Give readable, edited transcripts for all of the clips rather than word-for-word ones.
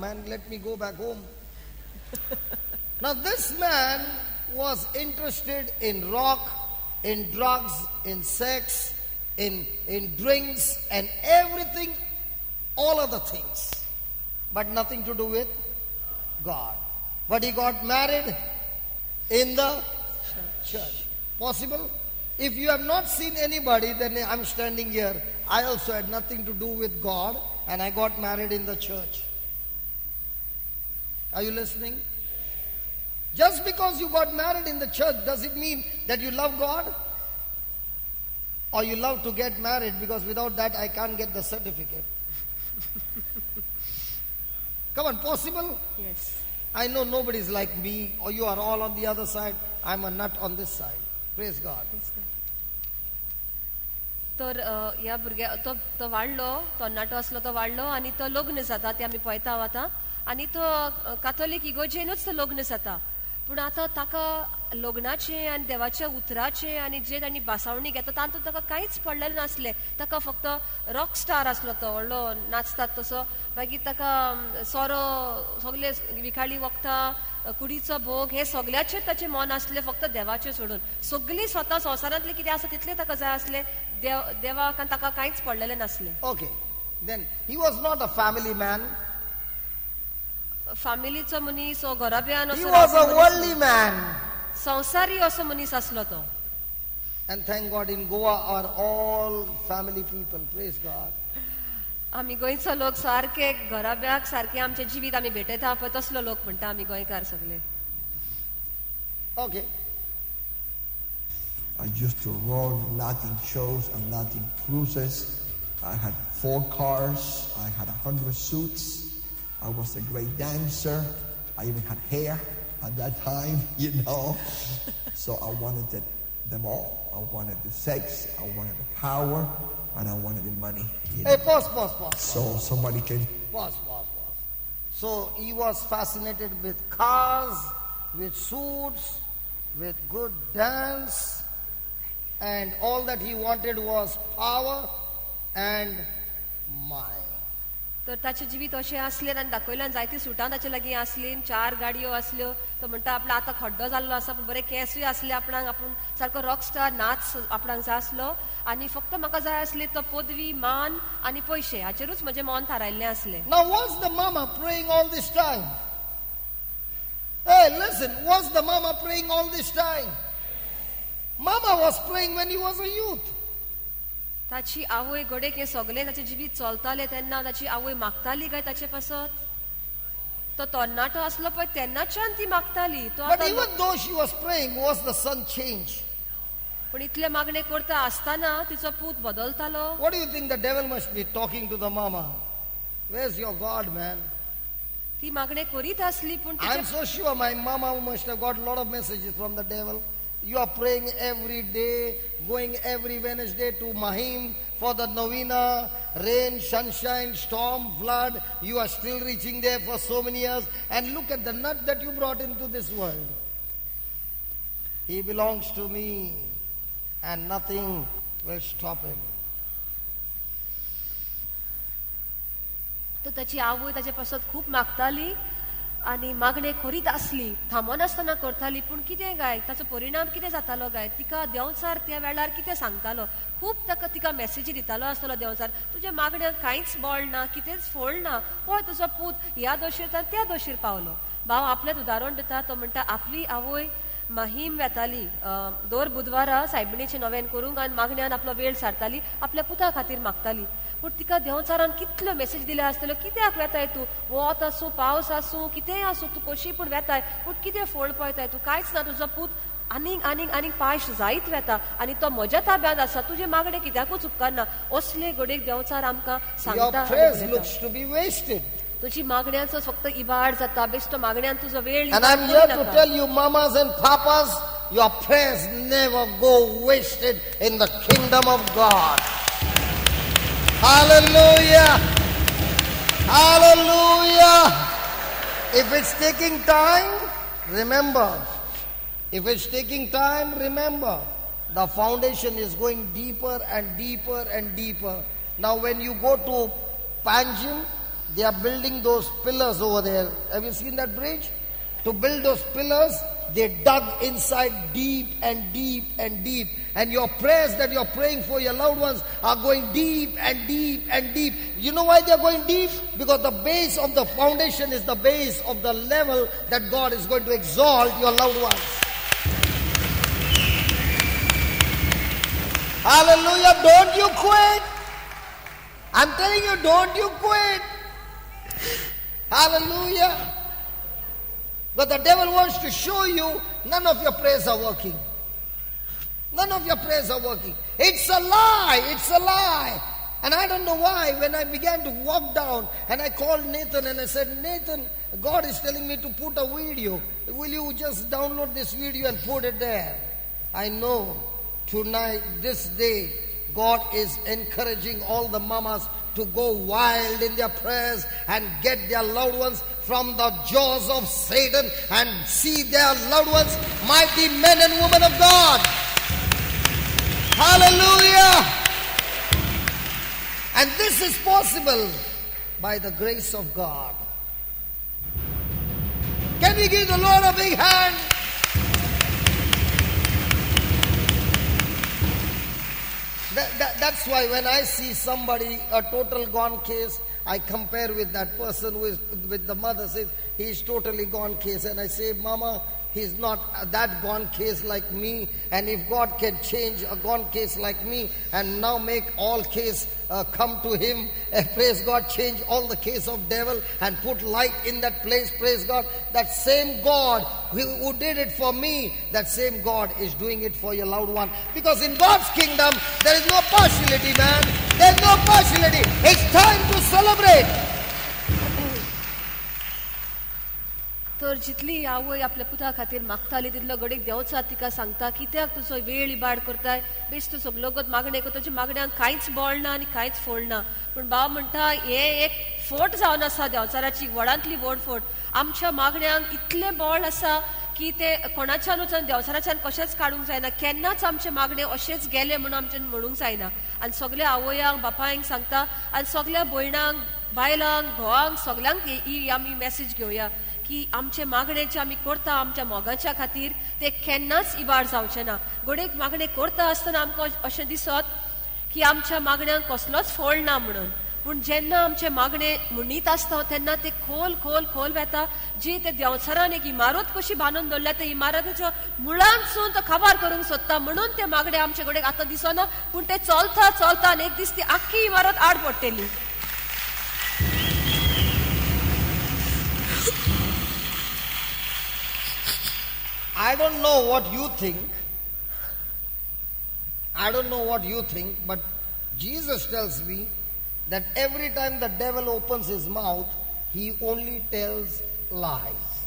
Man, let me go back home. Now, this man was interested in rock, in drugs, in sex, in drinks, and everything, all other things, but nothing to do with God. But he got married in the church. Possible? If you have not seen anybody, then I'm standing here. I also had nothing to do with God, and I got married in the church. Are you listening? Just because you got married in the church, does it mean that you love God? Or you love to get married because without that I can't get the certificate? Come on, possible? Yes. I know nobody's like me, or you are all on the other side. I'm a nut on this side. Praise God. तर ह्या भुरग्या तो तो वाडलो, तरणाटो आसलो, तो वाडलो आनी तो लग्न जाता ते आमी पळयता आतां. आनी तो काथोलीक इगोजेनूच तो लग्न जाता, पूण आतां ताका लग्नाचें आनी देवाच्या उतराचें आनी जे तांणी भासावणी घेता तातूंत ताका कांयच पडलेलें नासलें. ताका फक्त रॉक स्टार आसलो, तो व्हडलो नाचतात तसो. मागीर ताका सोरो, सगळे विखाळी वखदां, कुडीचो भोग, हे सगळ्याचेर ताचें मन आसलें, फक्त देवाचें सोडून. सगळीं स्वता संवसारांतलें कितें आसा तितलें ताका जाय आसलें, देव देवाक आनी ताका कांयच पडलेलें नासलें. Okay. Then he was not a family man. फामिलीचो मनीस ओ घराब्यान He असो was a रावपी मनीस. Worldly man. संवसारी असो मनीस आसलो तो. And thank God in Goa are all family people. Praise God. आमी गोंयचो लोक सारके घराब्याक सारके आमचें जिवीत आमी भेटयता पळय, तसलो लोक म्हणटा आमी गोंयकार सगळे. Okay. I used to run Latin shows and Latin cruises. I had four cars. I had 100 suits. I was a great dancer. I even had hair at that time. So I wanted them all. I wanted the sex, I wanted the power, and I wanted the money. You Hey, know? pause, pause, pause. So somebody came. Pause, pause, pause. So he was fascinated with cars, with suits, with good dance, and all that he wanted was power and money. तर ताचें जिवीत अशें आसलें आनी दाखयल्यान जायतीं सुटां ताचे लागीं आसलीं, चार गाडयो आसल्यो. तो म्हणटा आपलो आतां खड्डो जाल्लो आसा, पूण बरे केंसूय आसले आपणाक, आपूण सारको रॉक स्टार नाच आपणाक जाय आसलो आनी फक्त म्हाका जाय आसली तो पदवी, मान आनी पयशे, हाचेरूच म्हजें मन थारायल्लें आसलें. Now, was the mama praying all this time? Hey, listen, was the mama praying all this time? Mama was praying when he was a youth. ताची आवय घडेक हें सगलें ताचें जिवीत चलतालें तेन्ना ताची आवय मागताली काय ताचे पासत? तो तरणाटो आसलो पळय तेन्नाच्यान ती मागताली. तो But आतां even though she was praying, was the son changed? पूण इतले मागणे करता आसतना तिचो पूत बदलतालो? What do you think the devil must be talking to the mama? Where's your God, man? ती मागणे करीत आसली, पूण I'm तिचे so sure my mama must have got a lot of messages from the devil. You are praying every day, going every Wednesday to Mahim for the novena, rain, sunshine, storm, flood. You are still reaching there for so many years. And look at the nut that you brought into this world. He belongs to me, and nothing will stop him. तर ताची आवय ताचे पासत खूब मागताली आनी मागणे करीत आसली, थांबनासतना करताली, पूण कितें काय ताचो परिणाम कितें जातालो काय? तिका देंवचार त्या वेळार कितें सांगतालो? खूब ताका तिका मॅसेजी दितालो आसतलो देंवचार, तुज्या मागण्यांक कांयच बळ ना, कितेंच फोळ ना, पळय तुजो पूत ह्या दशेर त्या दशेर पावलो. भाव आपलें उदाहरण दिता, तो म्हणटा आपली आवय माहीम वेताली दर बुधवारा सायबिणीचें नवेन करूंक आनी मागण्यान आपलो वेळ सारताली, आपल्या पुता खातीर मागताली. पूण तिका देंवचारान कितल्यो मेसेज दिल्या आसतल्यो, कित्याक वेताय तूं, वत आसूं पावस आसूं कितेंय आसूं तूं कशी पूण वेताय, पूण कितें फळ पळयताय तूं? कांयच ना. तुजो पूत आनीक आनीक आनीक पायश जायत वेता आनी तो म्हज्या ताब्यांत आसा, तुजें मागणें कित्याकूच उपकारना. असले घडयेक देंवचार आमकां Your सांगता आनी prayers उलयता. Looks to be wasted. तुजी मागण्यांचो फक्त इबाड जाता, बेश्टो मागण्यान तुजो वेळ And इबाड I'm here to करिनाका. Tell you, mamas and papas, your prayers never go wasted in the kingdom of God. Hallelujah. Hallelujah. If it's taking time, remember. If it's taking time, remember. The foundation is going deeper and deeper and deeper. Now, when you go to Panjim, They are building those pillars over there. Have you seen that bridge? To build those pillars, they dug inside deep and deep and deep. And your prayers that you're praying for your loved ones are going deep and deep and deep. You know why they're going deep? Because the base of the foundation is the base of the level that God is going to exalt your loved ones. Hallelujah. Don't you quit. I'm telling you, don't you quit. Hallelujah. But the devil wants to show you none of your prayers are working. None of your prayers are working. It's a lie. It's a lie. And I don't know why, when I began to walk down and I called Nathan and I said, "Nathan, God is telling me to put a video. Will you just download this video and put it there?" I know tonight, this day, God is encouraging all the mamas to go wild in their prayers and get their loved ones from the jaws of Satan and see their loved ones mighty men and women of God. Hallelujah! And this is possible by the grace of God. Can we give the Lord a big hand? That's why when I see somebody, a total gone case, I compare with that person who is with the mother, says he's totally gone case. And I say, "Mama, he's not that gone case like me. And if God can change a gone case like me and now make all case come to him, praise God, change all the case of devil and put light in that place, praise God. That same God who did it for me, that same God is doing it for your loved one." Because in God's kingdom, there is no partiality, man. There's no partiality. It's time to celebrate. तर जितली आवय आपल्या पुता खातीर मागताली तितलो घडयेक देंवचार तिका सांगता, कित्याक तुजो वेळ इबाड करताय? बेश्ट तूं सगलो मागणें करता, तुज्या मागण्यांक कांयच बळ ना आनी कांयच फोड ना. पूण भाव म्हणटा, हे एक फोट जावन आसा देंवचाराची, व्हडांतली व्हड फोट. आमच्या मागण्यांक इतलें बळ आसा की ते कोणाच्यान वचून देंवचाराच्यान कशेंच काडूंक जायना. केन्नाच आमचे मागणे अशेंच गेले म्हणून आमच्यान म्हणूंक जायना. आनी सगल्या आवयांक बापायंक सांगता आनी सगल्या भयणांक, बायलांक, घोवांक, सगल्यांक ही आमी मॅसेज घेवया की आमचे मागणे जे आमी करता आमच्या मोगाच्या खातीर ते केन्नाच इबाड जावचे ना. घडयेक मागणे करता आसतना आमकां अशें दिसत की आमच्या मागण्यांक कसलोच फळ ना म्हणून, पूण जेन्ना आमचे मागणे म्हणीत आसता तेन्ना ते खोल खोल खोल वेता. जी ते देंवचारान एक इमारत कशी बांदून दवरल्या, त्या इमारतीच्या मुळांतसून तो काबार करूंक सोदता म्हणून ते मागणे आमचे कडेन आतां दिसना, पूण ते चलता चलता आनी एक दीस ती आख्खी इमारत आड पडटली. I don't know what you think. I don't know what you think, but Jesus tells me that every time the devil opens his mouth, he only tells lies.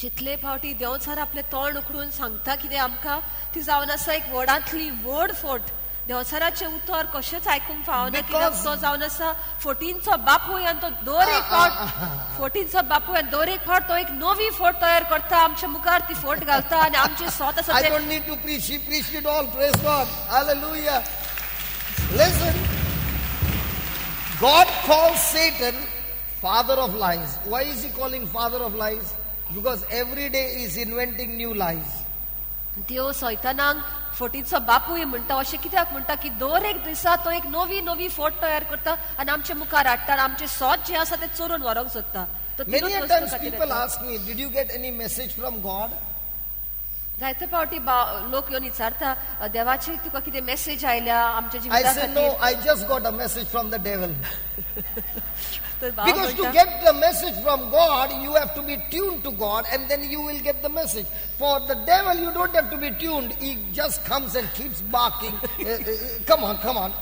जितले फावटी देंवचार आपले तोंड उखडून सांगता कितें आमकां, ती जावन आसा एक व्हडांतली व्हड फोट. देंवचाराचें उतर कशेंच आयकूंक फावना, कित्याक तो जावन आसा फोटींचो बापूय आनी तो दर एक फावट फोटींचो बापूय आनी दर एक फावट तो एक नवी फोट तयार करता, आमच्या मुखार ती फोट घालता आनी आमचे स्वत आसा I ते don't need to preach. She preached it all. Praise God. Hallelujah. Listen. God calls Satan father of lies. Why is he calling father of lies? Because every day he is inventing new lies. देव सैतानाक फोटीचो बापूय म्हणटा अशें कित्याक म्हणटा की दर एक दिसा तो एक नवी नवी फोट तयार करता आनी आमच्या मुखार हाडटा आनी आमचे सोत जे आसा ते चोरून व्हरूंक सोदता. तो Many तिनूच a वस्तू times खातीर people येता. Ask me, "Did you get any message from God?" जायते फावटी लोक येवन विचारता, देवाची तुका कितें मेसेज आयल्या आमच्या I जिविता say, खातीर? "No, I just got a message from the devil." तर भाव Because to म्हणटा, get the message from God, you have to be tuned to God and then you will get the message. For the devil, you don't have to be tuned. He just comes and keeps barking. Come on, come on.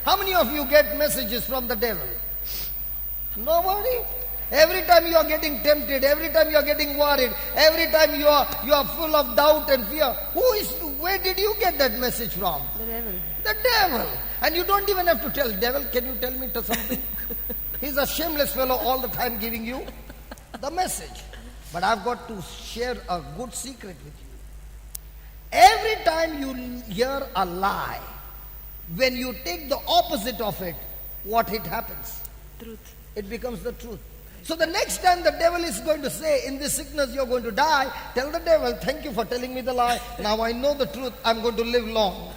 How many of you get messages from the devil? Nobody. Every time you are getting tempted, every time you are getting worried, every time you are full of doubt and fear, where did you get that message from? The devil. The devil. And you don't even have to tell devil, "Can you tell me to something?" He's a shameless fellow, all the time giving you the message. But I've got to share a good secret with you. Every time you hear a lie, when you take the opposite of it, what it happens? Truth. It becomes the truth. So the next time the devil is going to say, in this sickness you're going to die, tell the devil, thank you for telling me the lie. Now I know the truth. I'm going to live long.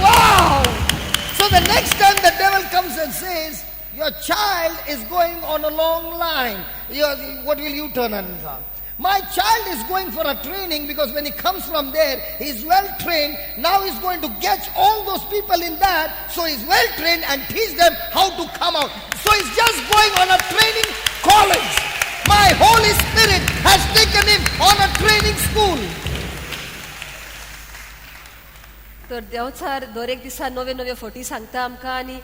Wow! So the next time the devil comes and says, your child is going on a long line, what will you turn and say? My child is going for a training because when he comes from there, he's well trained. Now he's going to get all those people in that, so he's well trained and teach them how to come out. So he's just going on a training college. My Holy Spirit has taken him on a training school. तर देंवचार दर एक दिसा नव्यो नव्यो फटी सांगता आमकां आनी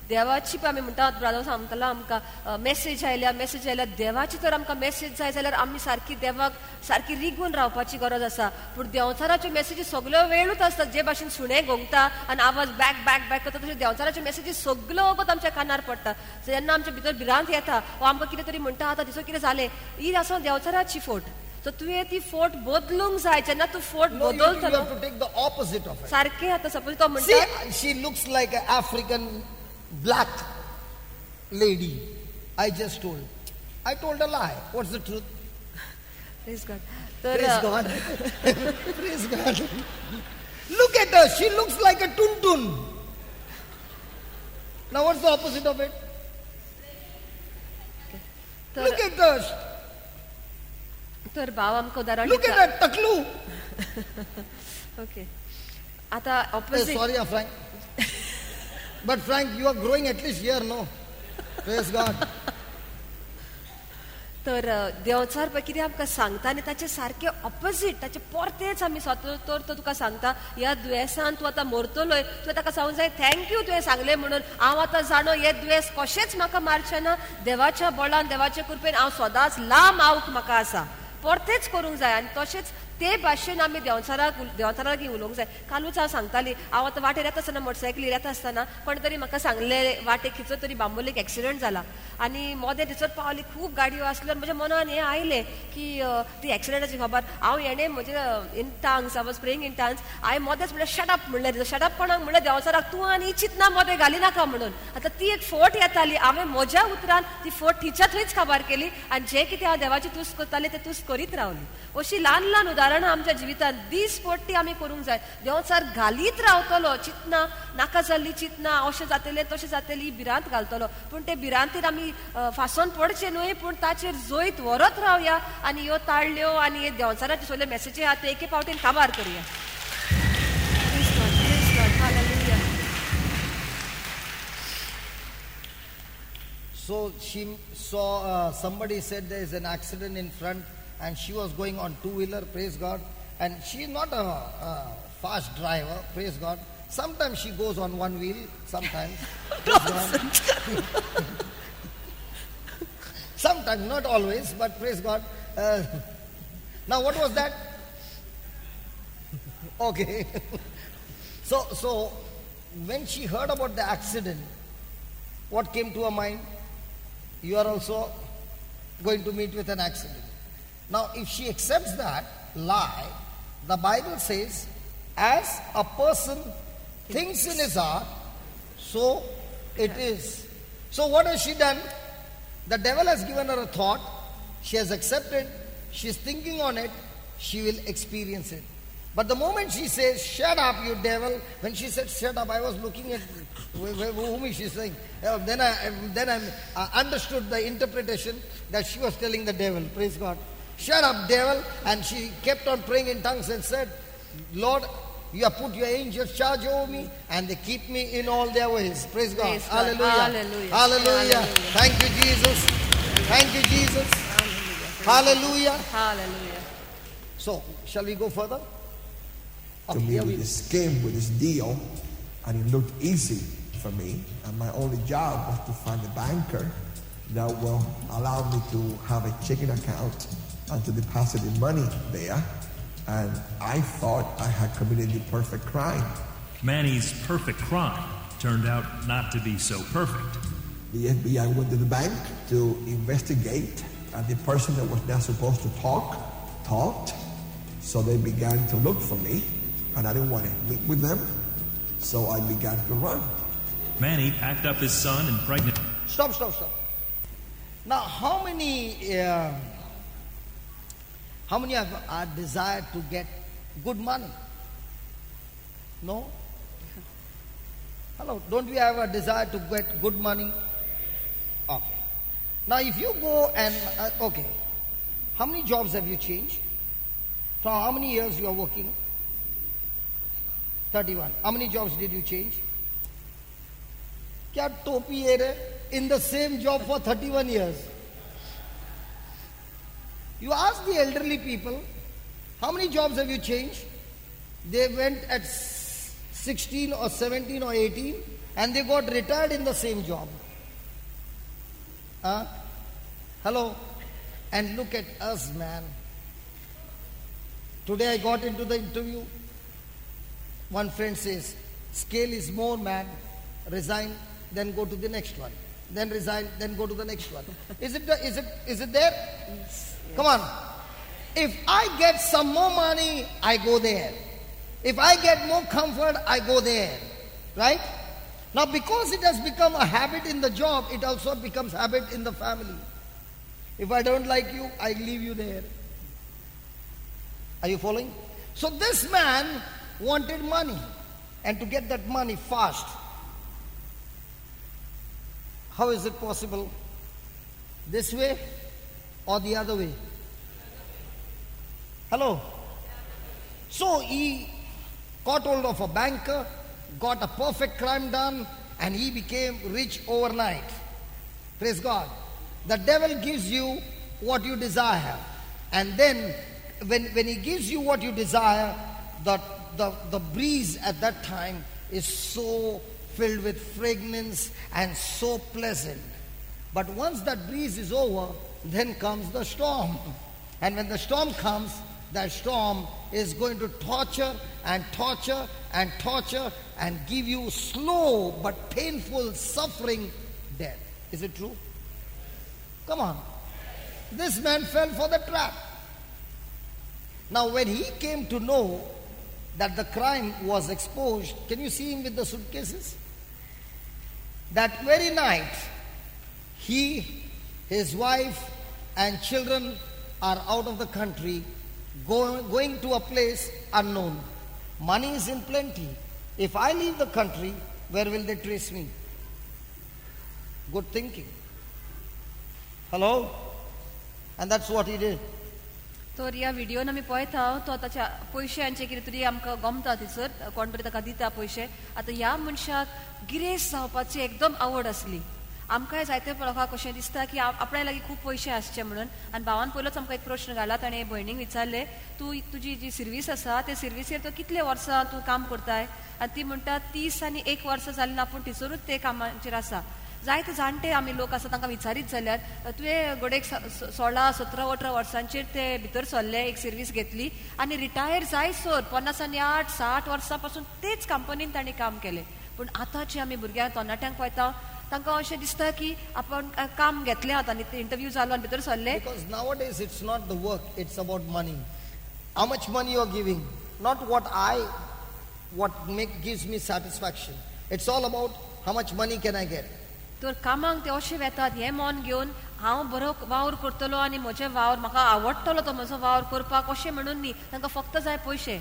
देवाची पळय आमी म्हणटा ब्रादर सांगतालो आमकां मेसेज आयल्या, मेसेज आयल्या. देवाची तर आमकां मेसेज जाय जाल्यार आमी सारकी देवाक सारकी रिगून रावपाची गरज आसा. पूण देंवचाराच्यो मेसेजी सगल्यो वेळूच आसतात. जे भाशेन सुणें घोंगता आनी आवाज बॅक बॅक बॅक करता, तशें देंवचाराच्यो मेसेजी सगल्यो वगत आमच्या कानार पडटा. जेन्ना आमच्या भितर भिरांत येता वा आमकां कितें तरी म्हणटा, आतां दिसो कितें जालें, ही आसा देंवचाराची फोट. सो तुवें ती फोट बदलूंक जाय. जेन्ना तूं फोट No, you बदलतलो have to take the opposite of it. सारकें. आतां सपोज तो म्हणटा, See, she looks like an African black lady. I just told. I told a lie. What's the truth? Praise God. तर Praise God. Praise God. Look at her. She looks like a tuntun. Now, what's the opposite of it? तर Look at her. तर भाव आमकां उदाहरण Look at दिता. her. Taklu. Okay, आतां Hey, opposite. Sorry, Frank. But Frank, you are growing at least here, no? Praise God. तर देंवचार पळय कितें आमकां सांगता आनी ताचे सारकें ऑपोजीट, ताचे परतेच आमी स्वता. तर तो तुका सांगता ह्या दुयेंसान तूं आतां मरतलोय, तुवें ताका सांगूंक जाय, thank you तुवें सांगलें म्हणून, हांव आतां जाणो हें दुयेंस कशेंच म्हाका मारचें ना. देवाच्या बळान, देवाच्या कृपेन हांव सदांच लांब आवक म्हाका आसा. परतेच करूंक जाय आनी तशेंच ते भाशेन आमी देंवचाराक देंवचारा लागीं उलोवंक जाय. कालूच हांव सांगताली, हांव आतां वाटेर येता आसतना, मोटरसायकलीर येता आसतना कोणे तरी म्हाका सांगलें, वाटेक खंयचो तरी बांबोलीक एक्सिडंट जाला. आनी मोदें थंयसर पावली, खूब गाडयो आसल्यो आनी म्हज्या मनान हें आयलें की ती एक्सिडंटाची खबर. हांव हेणें म्हजे in tongues, I was praying in tongues. हांवें मोदेंच म्हणलें, शटअप म्हणलें. शटअप कोणाक म्हणलें? देंवचाराक. तूं आनी चिंतना मोदें घालिनाका म्हणून. आतां ती एक फोट येताली, हांवें म्हज्या उतरान ती फोट थिच्या थंयच काबार केली आनी जें कितें हांव देवाची तुस्त करतालें तें तुस्त करीत रावली. अशी ल्हान ल्हान उदाहरणां आमच्या जिवितांत दीसपट्टी आमी करूंक जाय. देंवचार घालीत रावतलो चिंतना, नाका जाल्ली चिंतना, अशें जातलें तशें जातलें, ही भिरांत घालतलो. पूण ते भिरांतीर आमी फासोन पडचें न्हय, पूण ताचेर जैत व्हरत रावया आनी ह्यो ताळ्यो आनी हे देंवचाराचे सगळे मेसेजी आहा ते एके फावटीन काबार करुया. Praise God, praise God, hallelujah. So she saw somebody said there is an accident in front, and she was going on two wheeler, praise God. And she's not a fast driver, praise God. Sometimes she goes on one wheel, sometimes. Praise God. Sometimes, not always, but praise God. Now, what was that? Okay. So when she heard about the accident, what came to her mind? You are also going to meet with an accident. Now, if she accepts that lie, the Bible says, as a person thinks in his heart, so it is. So, what has she done? The devil has given her a thought. She has accepted. She is thinking on it. She will experience it. But the moment she says, "Shut up, you devil," when she said, "Shut up," I was looking at whom is she saying. Then I understood the interpretation that she was telling the devil, praise God. "Shut up, devil." And she kept on praying in tongues and said, "Lord, you have put your angels charge over me and they keep me in all their ways." Praise God. Praise God. Hallelujah. Hallelujah. Hallelujah. Hallelujah. Thank you, Jesus. Thank you, Jesus. Hallelujah. Hallelujah. So, shall we go further? To Okay, me here with we- this scheme, with this deal, and it looked easy for me. And my only job was to find a banker that will allow me to have a checking account and to deposit the money there. And I thought I had committed the perfect crime. Manny's perfect crime turned out not to be so perfect. The FBI went to the bank to investigate, and the person that was not supposed to talk, talked. So they began to look for me. and I didn't want to meet with them, so I began to run. Manny packed up his son and pregnant Stop, stop, stop. Now, how many have a desire to get good money? No? Hello, don't we have a desire to get good money? Okay. Now, if you go and, okay, how many jobs have you changed? For how many years you are working? 31. How many jobs did you change? क्या टोपी है रे? In the same job for 31 years. You ask the elderly people, how many jobs have you changed? They went at 16 or 17 or 18 and they got retired in the same job. Huh? Hello? And look at us, man. Today I got into the interview. One friend says, scale is more, man. Resign, then go to the next one. Then resign, then go to the next one. Is it there? Come on. If I get some more money, I go there. If I get more comfort, I go there. Right? Now, because it has become a habit in the job, it also becomes habit in the family. If I don't like you, I leave you there. Are you following? So this man wanted money, and to get that money fast. How is it possible? This way or the other way? Hello? So he caught hold of a banker, got a perfect crime done, and he became rich overnight. Praise God. The devil gives you what you desire. And then when he gives you what you desire, the breeze at that time is so filled with fragrance and so pleasant. But once that breeze is over, then comes the storm. And when the storm comes, that storm is going to torture and torture and torture and give you slow but painful suffering death. Is it true? Come on. This man fell for the trap. Now, when he came to know that the crime was exposed, can you see him with the suitcases? That very night, he, his wife, and children are out of the country, going to a place unknown. Money is in plenty. If I leave the country, where will they trace me? Good thinking. Hello? And that's what he did. तर ह्या व्हिडिओन आमी पळयता, तो ताच्या पयशांचे कितें तरी आमकां गमता. थंयसर कोण तरी ताका दिता पयशे. आतां ह्या मनशाक गिरेस्त जावपाची एकदम आवड आसली. आमकांय जायते लोकांक अशें दिसता की आपल्या लागीं खूब पयशे आसचे म्हणून. आनी भावान पयलोच आमकां एक प्रश्न घाला. ताणें भयणीक विचारलें, तूं तुजी जी सिर्वीस आसा ते सिर्विसेर तूं कितले वर्सां तूं काम करताय? आनी ती म्हणटा, 31 वर्सां जालीं ना, पूण थंयसरूच ते कामाचेर आसा. जायते जाणटे आमी लोक आसा, तांकां विचारीत जाल्यार तुवें घडयेक 16 17 18 वर्सांचेर ते भितर सरले, एक सर्वीस घेतली आनी रिटायर जायसर 58 60 वर्सां पासून तेच कंपनीन तांणी काम केलें. पूण आतांचे आमी भुरग्यांक, तरणाट्यांक पळयता, तांकां अशें दिसता की आपण काम घेतलें आतां आनी इंटरव्यू जालो आनी भितर सरले. Because nowadays it's not the work, it's about money. How much money you're giving, not what gives me satisfaction. It's all about how much money can I get. तर कामाक ते अशें वेतात हें मन घेवन, हांव बरो वावर करतलो आनी म्हजें वावर म्हाका आवडटलो, तो म्हजो वावर करपाक, अशें म्हणून न्ही. तांकां फक्त जाय पयशे.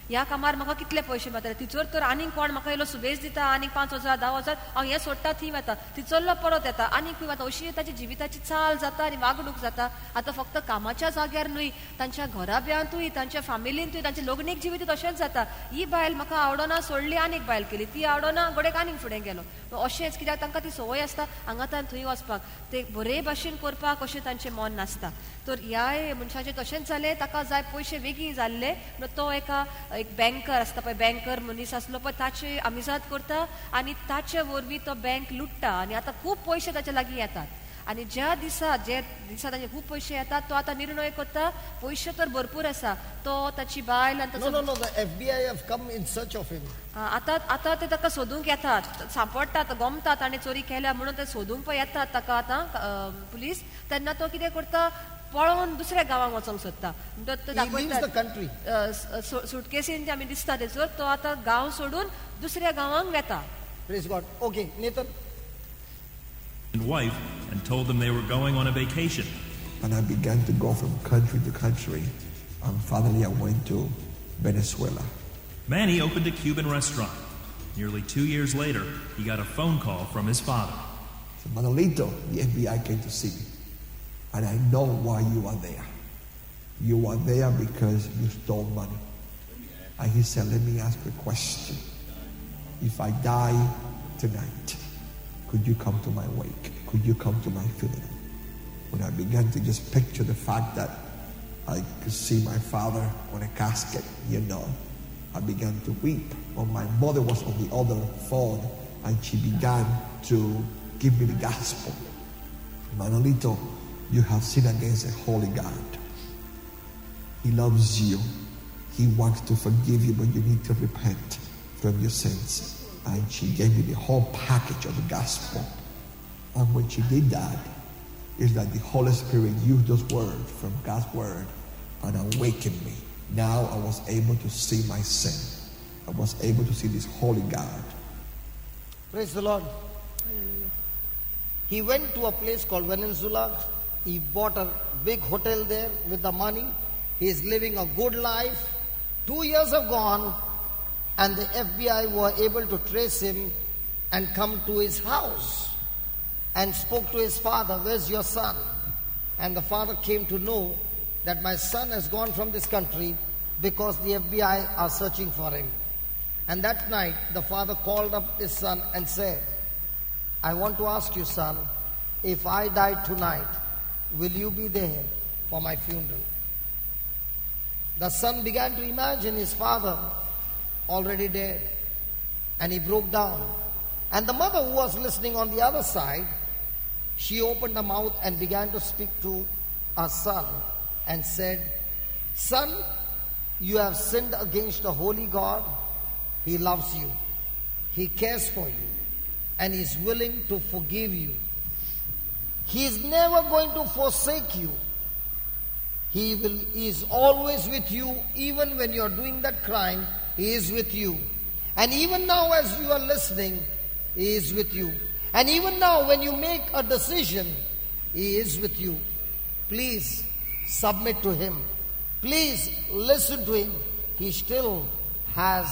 ह्या कामार म्हाका कितले पयशे मेळटले? तिचोर तर आनीक कोण म्हाका इल्लो सुबेज दिता, आनीक 5,000 10,000, हांव हें सोडटा, थंय वता, थिचरलो परत येता, आनीक खंय वता. अशी ताची जिविताची चाल जाता आनी वागणूक जाता. आतां फक्त कामाच्या जाग्यार न्हय, तांच्या घराब्यांतूय, तांच्या फामिलींतूय, तांच्या लग्नीक जिवीत तशेंच जाता. ही बायल म्हाका आवडना, सोडली, आनीक बायल केली. ती आवडना, घडयेक आनीक फुडें गेलो. अशेंच कित्याक तांकां ती संवय आसता हांगा थंय वचपाक. ते बरे भाशेन करपाक अशें तांचें मन नासता. तर ह्याय मनशाचें तशेंच जालें. ताका जाय पयशे बेगीन जाल्ले म्हणून तो एका एक बँकर आसता पळय, बँकर मनीस आसलो पळय, ताचे आमिजाद करता आनी ताचे वरवीं तो बँक लुट्टा आनी आतां खूब पयशे ताच्या लागीं येतात. आनी ज्या दिसा, जे दिसा ताचे खूब पयशे येतात, तो आतां निर्णय करता, पयशे तर भरपूर आसा, तो ताची बायल आनी No, ताचो no, no, the FBI have come in search of him. आतां आतां ते ताका सोदूंक येतात, सांपडटात, गमतात आनी चोरी केल्या म्हणून ते सोदूंक पळय येतात ताका आतां पुलीस. तेन्ना तो कितें करता? पळोवन दुसऱ्या गांवांक वचोंक सोदता म्हणटच तो He leaves दाखयता the country. सुटकेसीन जे आमी दिसता तेचो तो आतां गांव सोडून दुसऱ्या गांवांक वेता. Praise God. Okay, Nathan. And wife and told them they were going on a vacation. And I began to go from country to country. And finally, I went to Venezuela. Manny opened a Cuban restaurant. Nearly 2 years later, he got a phone call from his father. So, Manolito, the FBI came to see me. And I know why you are there. You are there because you stole money. And he said, "Let me ask you a question. If I die tonight, could you come to my wake? Could you come to my funeral?" When I began to just picture the fact that I could see my father on a casket, I began to weep. Well, my mother was on the other phone and she began to give me the gospel. "Manolito, you have sinned against a holy God. He loves you. He wants to forgive you, but you need to repent from your sins." And she gave me the whole package of the gospel. And when she did that, is that the Holy Spirit used those words from God's word and awakened me. Now I was able to see my sin. I was able to see this holy God. Praise the Lord. He went to a place called Venezuela. He bought a big hotel there with the money. He is living a good life. 2 years have gone, and the FBI were able to trace him and come to his house and spoke to his father, "Where's your son?" And the father came to know that my son has gone from this country because the FBI are searching for him. And that night, the father called up his son and said, "I want to ask you, son, if I die tonight, will you be there for my funeral?" The son began to imagine his father already dead, and he broke down. And the mother, who was listening on the other side, she opened her mouth and began to speak to her son and said, "Son, you have sinned against a holy God. He loves you, He cares for you, and He is willing to forgive you. He is never going to forsake you. He is always with you. Even when you are doing that crime, He is with you. And even now as you are listening, He is with you. And even now when you make a decision, He is with you. Please submit to Him. Please listen to Him. He still has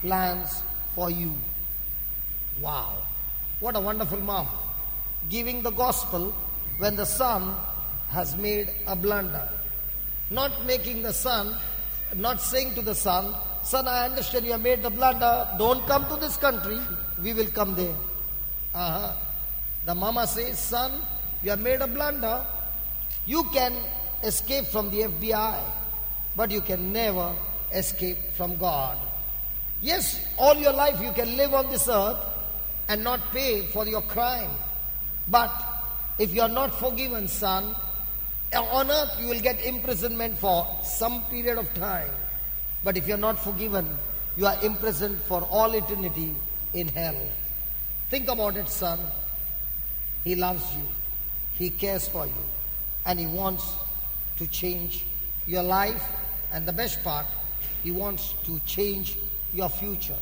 plans for you." Wow. What a wonderful mom. Giving the gospel when the son has made a blunder. Not making the son, not saying to the son, "Son, I understand you have made the blunder. Don't come to this country. We will come there." The mama says, "Son, you have made a blunder. You can escape from the FBI, but you can never escape from God. Yes, all your life you can live on this earth and not pay for your crime. But if you are not forgiven, son, on earth you will get imprisonment for some period of time. But if you are not forgiven, you are imprisoned for all eternity in hell. Think about it, son. He loves you. He cares for you. And He wants to change your life. And the best part, He wants to change your future.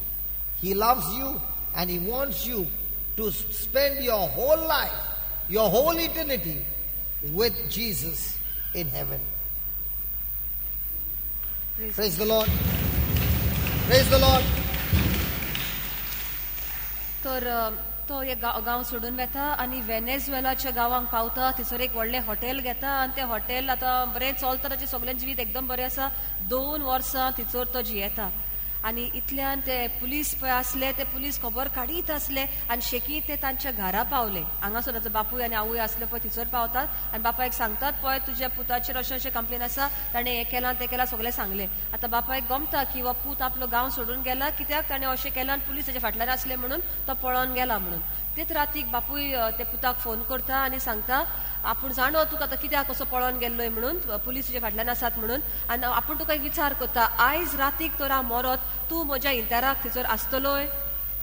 He loves you and He wants you to spend your whole life, your whole eternity with Jesus in heaven." Praise the Lord. Praise the Lord. तर तो एक गांव सोडून वेता आनी व्हेनेझुएलाच्या गांवांक पावता. थंयसर एक व्हडलें हॉटेल घेता आनी तें हॉटेल आतां बरें चलता. ताचें सगळें जिवीत एकदम बरें आसा. 2 वर्सां थंयसर तो जियेता आनी इतल्यान ते पुलीस पळय आसले, ते पुलीस खबर काडीत आसले आनी शेकी ते तांच्या घरा पावले. हांगासर ताचो बापूय आनी आवय आसले पळय, थंयसर पावतात आनी बापायक सांगतात, पळय तुज्या पुताचेर अशें अशें कंप्लेन आसा, ताणें हें केलां, तें केलां, सगळें सांगलें. आतां बापायक गमता की हो पूत आपलो गांव सोडून गेला कित्याक ताणें अशें केलां आनी पुलीस ताच्या फाटल्यान आसले म्हणून तो पळोवन गेला म्हणून. तेच रातीक बापूय ते पुताक फोन करता आनी सांगता, आपूण जाणो तुका आतां कित्याक कसो पळोवन गेल्लोय म्हणून, पुलीस तुज्या फाटल्यान आसात म्हणून, आनी आपूण तुका एक विचार करता, आयज रातीक तर हांव मरत, तूं म्हज्या इंतेराक थंयसर आसतलोय?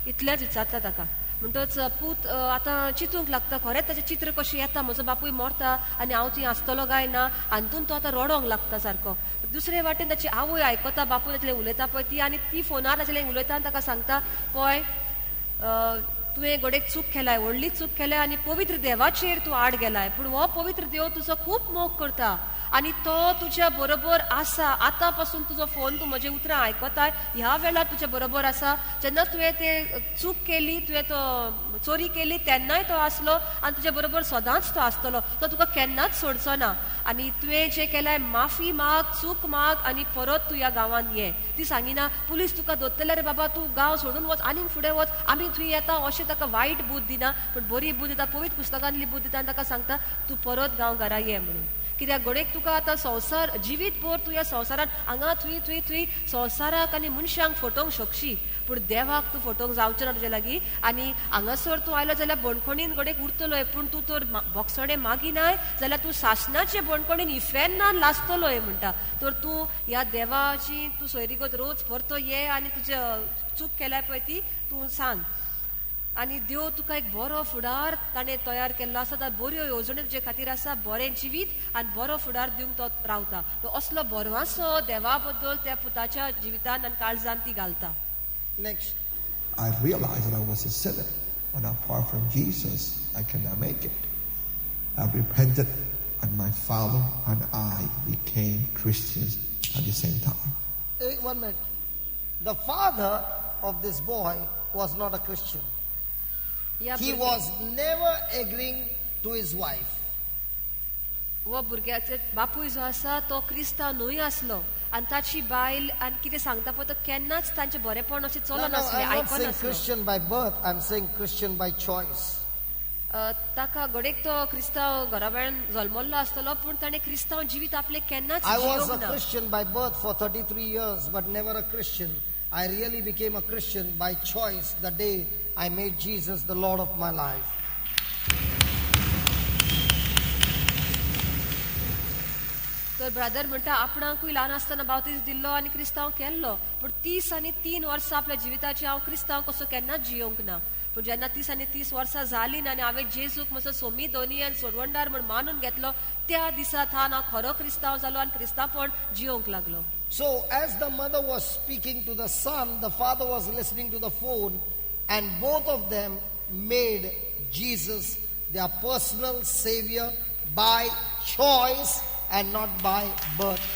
इतलेंच विचारता ताका. म्हणटच पूत आतां चिंतूंक लागता, खरेंच ताचें चित्र कशें येता, म्हजो बापूय मरता आनी हांव थंय आसतलो काय ना. हातून तो आतां रडोंक लागता सारको. दुसरे वाटेन ताची आवय आयकता बापूय ताचे उलयता पळय ती, आनी ती फोनार ताचे उलयता आनी ताका सांगता, पळय तुवें घोडेक चूक केलाय, व्हडली चूक केलाय आनी पवित्र देवाचेर तूं आड गेलाय, पूण हो पवित्र देव तुजो खूब मोग करता आनी तो तुज्या बरोबर आसा. आतां पासून तुजो फोन, तूं म्हजें उतरां आयकताय ह्या वेळार तुज्या बरोबर आसा. जेन्ना तुवें ते चूक केली, तुवें तो चोरी केली तेन्नाय तो आसलो आनी तुज्या बरोबर सदांच तो आसतलो, तो तुका केन्नाच सोडचो ना. आनी तुवें जें केलाय माफी माग, चूक माग आनी परत तूं ह्या गांवांत ये. ती सांगिना पुलीस तुका दोत्तले रे बाबा, तूं गांव सोडून वच, आनीक फुडें वच, आमी थंय येता, अशें ताका वायट बुद्द दिना, पूण बरी बुद्द दिता, पवित्र पुस्तकांतली बुद्द दिता आनी ताका सांगता तूं परत गांव घरा ये म्हणून. कित्याक घडयेक तुका आतां संवसार जिवीत भर तूं ह्या संवसारान हांगा थंय थंय थंय संवसाराक आनी मनशांक फटोवंक शकशी, पूण देवाक तूं फटोवंक जावचें ना तुजे लागीं. आनी हांगासर तूं आयलो जाल्यार बणखणीन घडयेक उरतलोय, पूण तूं तर बोगसणें मागिनाय जाल्यार तूं सासणाचे बणखणीन इफेर्नान लासतलोय म्हणटा. तर तूं ह्या देवाची तूं सोयरीगत रोज परतो ये आनी तुजे चूक केल्या पळय ती तूं सांग, आनी देव तुका एक बरो फुडार ताणें तयार केल्लो आसा, ताका बऱ्यो येवजण्यो तुजे खातीर आसा, बरें जिवीत आनी बरो फुडार दिवंक तो रावता. तो असलो बरवासो देवा बद्दल त्या पुताच्या जिवितान आनी काळजान ती घालता. Next. I realized that I was a sinner, and apart from Jesus, I cannot make it. I repented, and my father and I became Christians at the same time. Hey, 1 minute. The father of this boy was not a Christian. ह्या He was never agreeing to his wife. हो भुरग्याचे बापूय जो आसा तो क्रिस्तांव न्हय आसलो आनी ताची बायल आनी कितें सांगता पळय तो केन्नाच तांचें बरेपण अशें No, चलनासलें, no, I'm not saying आयकनासलो. Christian by birth, I'm saying Christian by choice. ताका घडयेक तो क्रिस्तांव घरा वेळान जल्मल्लो आसतलो, पूण ताणें क्रिस्तांव जिवीत आपलें केन्नाच I was a जियोंक ना. Christian by birth for 33 years, but never a Christian. I really became a Christian by choice the day I made Jesus the Lord of my life. तर ब्रदर म्हणटा आपणाकूय ल्हान आसतना बावतीस दिल्लो आनी क्रिस्तांव केल्लो, पूण 30 आनी 3 वर्सां आपल्या जिविताची हांव क्रिस्तांव कसो केन्नाच जियोंक ना. पूण जेन्ना 30 आनी 30 वर्सां जालीं ना आनी हांवें जेजूक म्हजो सोमी दोनी आनी सोडवणदार म्हूण मानून घेतलो, त्या दिसा थावन हांव खरो क्रिस्तांव जालो आनी क्रिस्तांवपण जियोंक लागलो. So as the mother was speaking to the son, the father was listening to the phone, and both of them made Jesus their personal savior by choice and not by birth.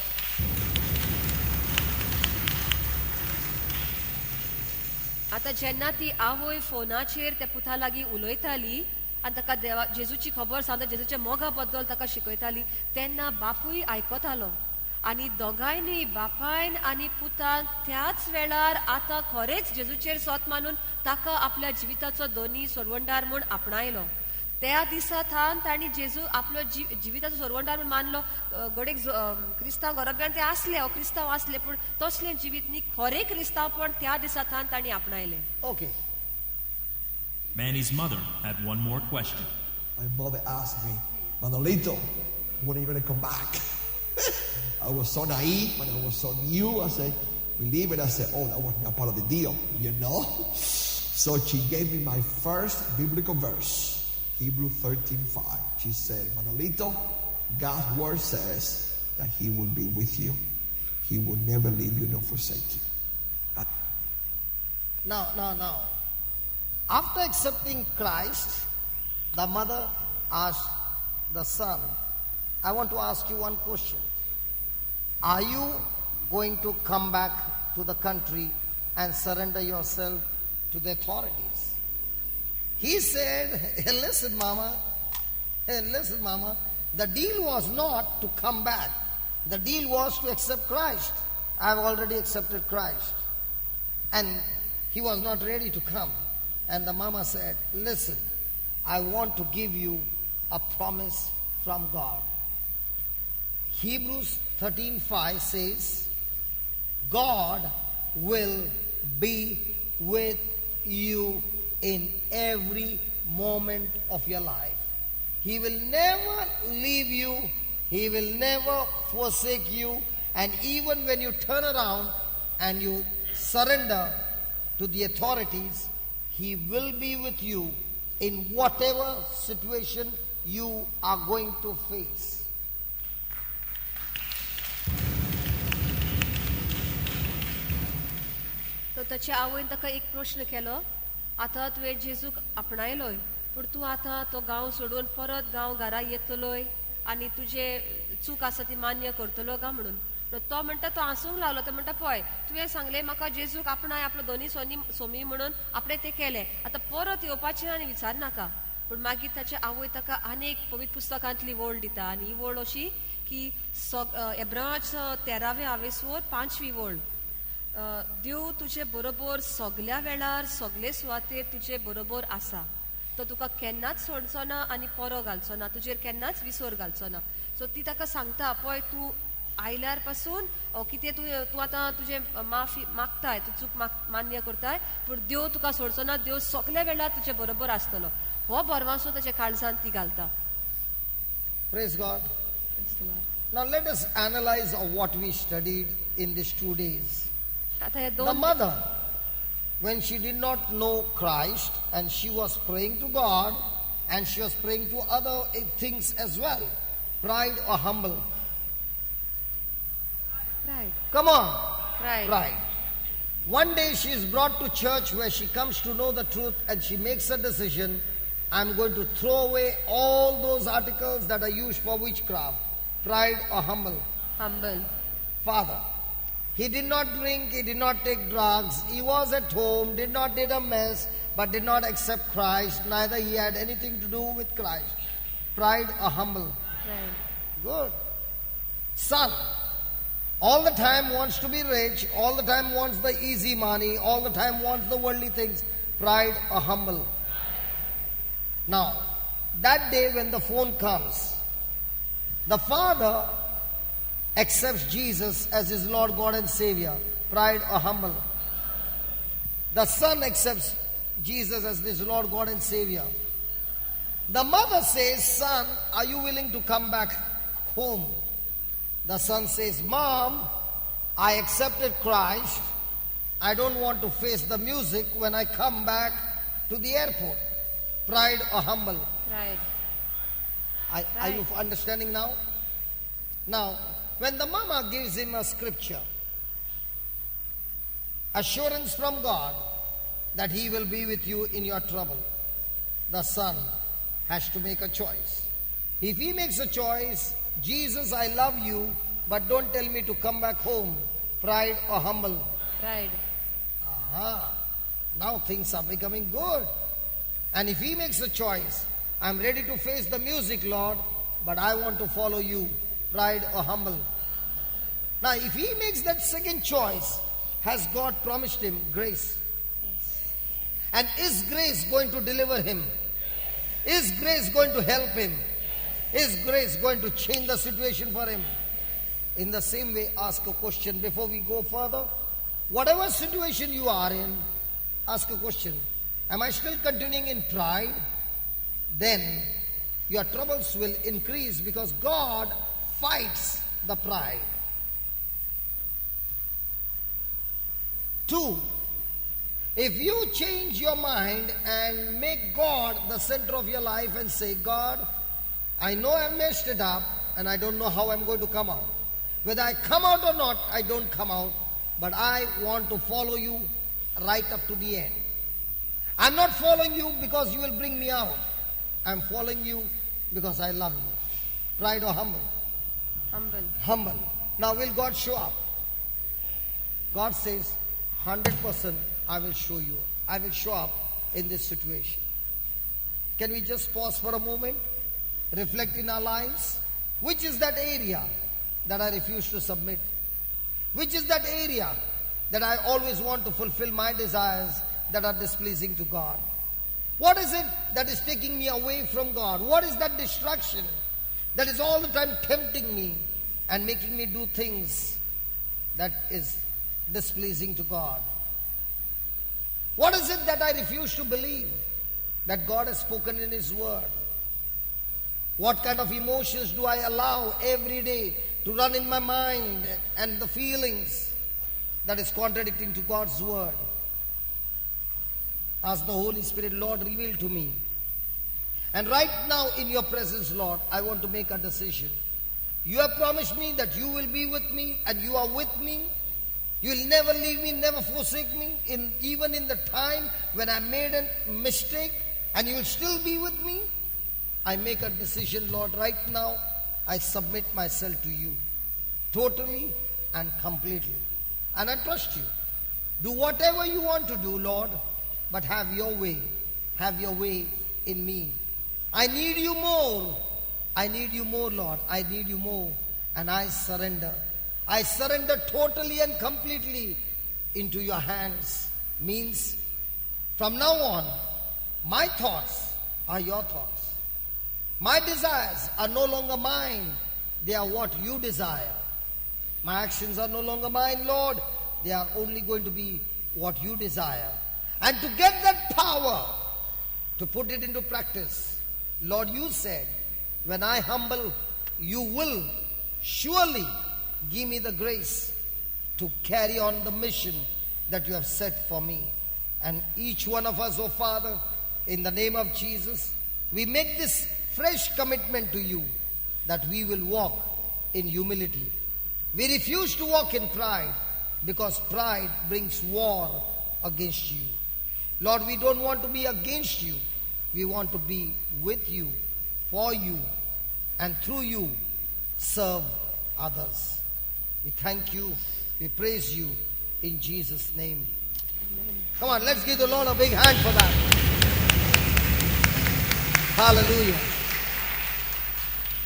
आतां जेन्ना ती आवय फोनाचेर त्या पुता लागीं उलयताली आनी ताका देवा जेजूची खबर सांगता, जेजूच्या मोगा बद्दल ताका शिकयताली, तेन्ना बापूय आयकतालो आनी दोगांयनी बापायन आनी पुतान त्याच वेळार आतां खरेंच जेजूचेर सोत मानून ताका आपल्या जिविताचो दोनी सोडवणदार म्हूण आपणायलो. त्या दिसा थावन तांणी जेजू आपलो जिविताचो सोडवणदार म्हूण मानलो. घडयेक क्रिस्तांव घराब्यान ते आसले, हो क्रिस्तांव आसले, पूण तसलें जिवीत न्ही, खरें क्रिस्तांवपण त्या दिसा थावन तांणी आपणायलें. Okay. Manny's mother had one more question. My mother asked me, Manolito, when are you going to come back? I was so naive and I was so new. I said, believe it. I said, oh, that was not part of the deal, you know? So she gave me my first biblical verse, Hebrew 13:5. She said, Manolito, God's word says that he will be with you. He will never leave you nor forsake you. Now. After accepting Christ, the mother asked the son, I want to ask you one question. Are you going to come back to the country and surrender yourself to the authorities? He said, hey, listen, mama. Hey, listen, mama. The deal was not to come back. The deal was to accept Christ. I've already accepted Christ. And he was not ready to come. And the mama said, listen, I want to give you a promise from God. Hebrews 13:5 says, God will be with you in every moment of your life. He will never leave you. He will never forsake you. And even when you turn around and you surrender to the authorities, He will be with you in whatever situation you are going to face. तो ताच्या आवयन ताका एक प्रश्न केलो, आतां तुवें जेजूक आपणायलोय, पूण तूं आतां तो गांव सोडून परत गांव घरा येतलोय आनी तुजे चूक आसा ती मान्य करतलो काय म्हणून. तो म्हणटा, तो हांसूंक लागलो. तो म्हणटा, पळय तुवें सांगलें म्हाका जेजूक आपणाय, आपलो दोनी सोनी सोमी म्हणून, आपणें तें केलें, आतां परत येवपाचें आनी विचारनाका. पूण मागीर ताचे आवय ताका आनीक पवित्र पुस्तकांतली वळ दिता आनी ही वळ अशी की एब्रावाचो 13वें आवेसवर 5वी वळ, देव तुजे बरोबर सगल्या वेळार सगले सुवातेर तुजे बरोबर आसा, तो तुका केन्नाच सोडचो ना आनी परो घालचो ना, तुजेर केन्नाच विसर घालचो ना. सो ती ताका सांगता, पळय तूं आयल्यार पासून कितें तूं तूं आतां तुजें माफी मागताय, तूं चूक मान्य करताय, पूण देव तुका सोडचो ना, देव सगल्या वेळार तुजे बरोबर आसतलो. हो भरवासो ताच्या काळजान ती घालता. Praise God. Now let us analyze what we studied in these 2 days. आतां हे The दोन mother, when she did not know Christ and she was praying to God and she was praying to other things as well, pride or humble? Pride. Come on. Pride. Pride. One day she is brought to church where she comes to know the truth and she makes a decision, I'm going to throw away all those articles that are used for witchcraft. Pride or humble? Humble. Father, he did not drink, he did not take drugs, he was at home, did not did a mess, but did not accept Christ, neither he had anything to do with Christ. Pride or humble? Pride. Good. Son, all the time wants to be rich, all the time wants the easy money, all the time wants the worldly things. Pride or humble? Now, that day when the phone comes, the father accepts Jesus as his Lord, God and Savior. Pride or humble? The son accepts Jesus as his Lord, God and Savior. The mother says, Son, are you willing to come back home? The son says, Mom, I accepted Christ. I don't want to face the music when I come back to the airport. Pride or humble? Pride. Are you understanding now? Now, when the mama gives him a scripture, assurance from God that he will be with you in your trouble, the son has to make a choice. If he makes a choice, Jesus, I love you, but don't tell me to come back home. Pride or humble? Pride. Aha. Now things are becoming good. And if he makes a choice, I'm ready to face the music, Lord, but I want to follow you. Pride or humble? Now, if he makes that second choice, has God promised him grace? Yes. And is grace going to deliver him? Is grace going to help him? Is grace going to change the situation for him? In the same way, ask a question before we go further. Whatever situation you are in, ask a question. Am I still continuing in pride? Then your troubles will increase because God fights the pride. 2, if you change your mind and make God the center of your life and say, God, I know I messed it up and I don't know how I'm going to come out. Whether I come out or not, I don't come out, but I want to follow you right up to the end. I'm not following you because you will bring me out. I'm following you because I love you. Pride or humble? Humble. Humble. Now will God show up? God says, 100% I will show you. I will show up in this situation. Can we just pause for a moment? Reflect in our lives. Which is that area that I refuse to submit? Which is that area that I always want to fulfill my desires that are displeasing to God? What is it that is taking me away from God? What is that distraction that is all the time tempting me and making me do things that is displeasing to God? What is it that I refuse to believe that God has spoken in His Word? What kind of emotions do I allow every day to run in my mind and the feelings that is contradicting to God's Word? Ask the Holy Spirit, Lord, reveal to me. And right now, in your presence, Lord, I want to make a decision. You have promised me that you will be with me and you are with me. You will never leave me, never forsake me, even in the time when I made a mistake, and you will still be with me. I make a decision, Lord, right now. I submit myself to you totally and completely. And I trust you. Do whatever you want to do, Lord, but have your way. Have your way in me. I need you more. I need you more, Lord. I need you more. And I surrender. I surrender totally and completely into your hands. Means from now on, my thoughts are your thoughts. My desires are no longer mine, they are what you desire. My actions are no longer mine, Lord. They are only going to be what you desire. And to get that power, to put it into practice, Lord, you said, when I humble, you will surely give me the grace to carry on the mission that you have set for me. And each one of us, oh Father, in the name of Jesus, we make this fresh commitment to you that we will walk in humility. We refuse to walk in pride because pride brings war against you. Lord, we don't want to be against you. We want to be with you, for you, and through you serve others. We thank you. We praise you in Jesus' name. Come on, let's give the Lord a big hand for that. Hallelujah.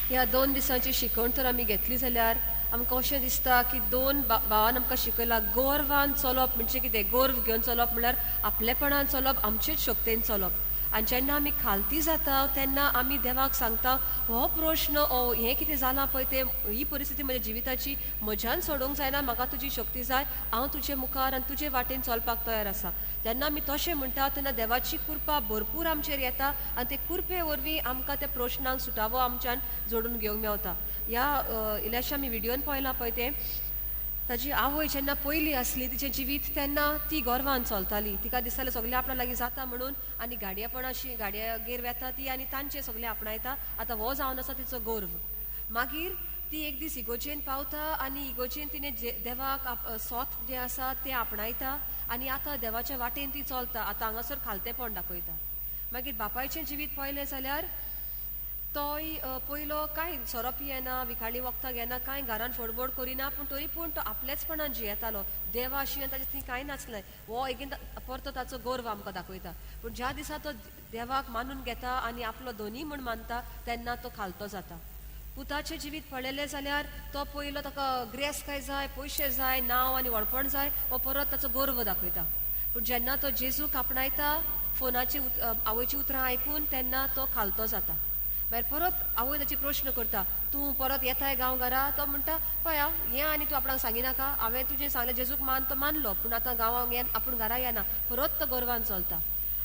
ह्या 2 दिसांची शिकवण तर आमी घेतली जाल्यार आमकां अशें दिसता की दोन भावान आमकां शिकयला, गोरवान चलप म्हणजे कितें? गोर्व घेवन चलप म्हणल्यार आपलेपणान चलप, आमचेच शक्तेन चलप. आनी जेन्ना आमी खालती जाता तेन्ना आमी देवाक सांगता, हो प्रश्न, ओ हें कितें जालां पळय तें, ही परिस्थिती म्हज्या जिविताची म्हज्यान सोडोवंक जायना, म्हाका तुजी शक्ती जाय, हांव तुजे मुखार आनी तुजे वाटेन चलपाक तयार आसा. जेन्ना आमी तशें म्हणटा तेन्ना देवाची कृपा भरपूर आमचेर येता आनी ते कृपे वरवीं आमकां त्या प्रश्नांक सुटावो आमच्यान जोडून घेवंक मेवता. ह्या इल्ल्याश्या आमी व्हिडियोन पळयलां पळय तें, ताजी आवय जेन्ना पयली आसली तिचें जिवीत तेन्ना ती गर्वान चलताली. तिका दिसतालें सगळें आपल्या लागीं जाता म्हणून, आनी गाडयेपणाशी गाडयेगेर वेता ती आनी तांचें सगळें आपणायता. आतां हो जावन आसा तिचो गर्व. मागीर ती एक दीस इगोजेन पावता आनी इगोजेन तिणें देवाक सोत जें आसा तें आपणायता आनी आतां देवाच्या वाटेन ती चलता. आतां हांगासर खालतेपण दाखयता. मागीर बापायचें जिवीत पळयलें जाल्यार तोय पयलो कांय सोरो पियेना, विखाळी वखदां घेना, कांय घरान फोडबोड करिना, पूण तरी पूण तो आपलेचपणान जियेतालो. देवा अशी ताजें थंय कांय नासलें. हो एगेन परतो ताचो गर्व आमकां दाखयता. पूण ज्या दिसा तो देवाक मानून घेता आनी आपलो धनी म्हूण मानता तेन्ना तो खालतो जाता. पुताचें जिवीत पळयलें जाल्यार तो पयलो ताका ग्रेस काय जाय, पयशे जाय, नांव आनी व्हडपण जाय, हो परत ताचो गर्व दाखयता. पूण जेन्ना तो जेजूक आपणायता फोनाची आवयची उतरां आयकून तेन्ना तो खालतो जाता. मागीर परत आवय ताची प्रश्न करता, तूं परत येताय गांव घरा? तो म्हणटा, पळय हें आनी तूं आपणाक सांगिनाका, हांवें तुजें सांगलें जेजूक मान, तो मानलो, पूण आतां गांवांक येन आपूण घरा येना. परत तो गर्वान चलता.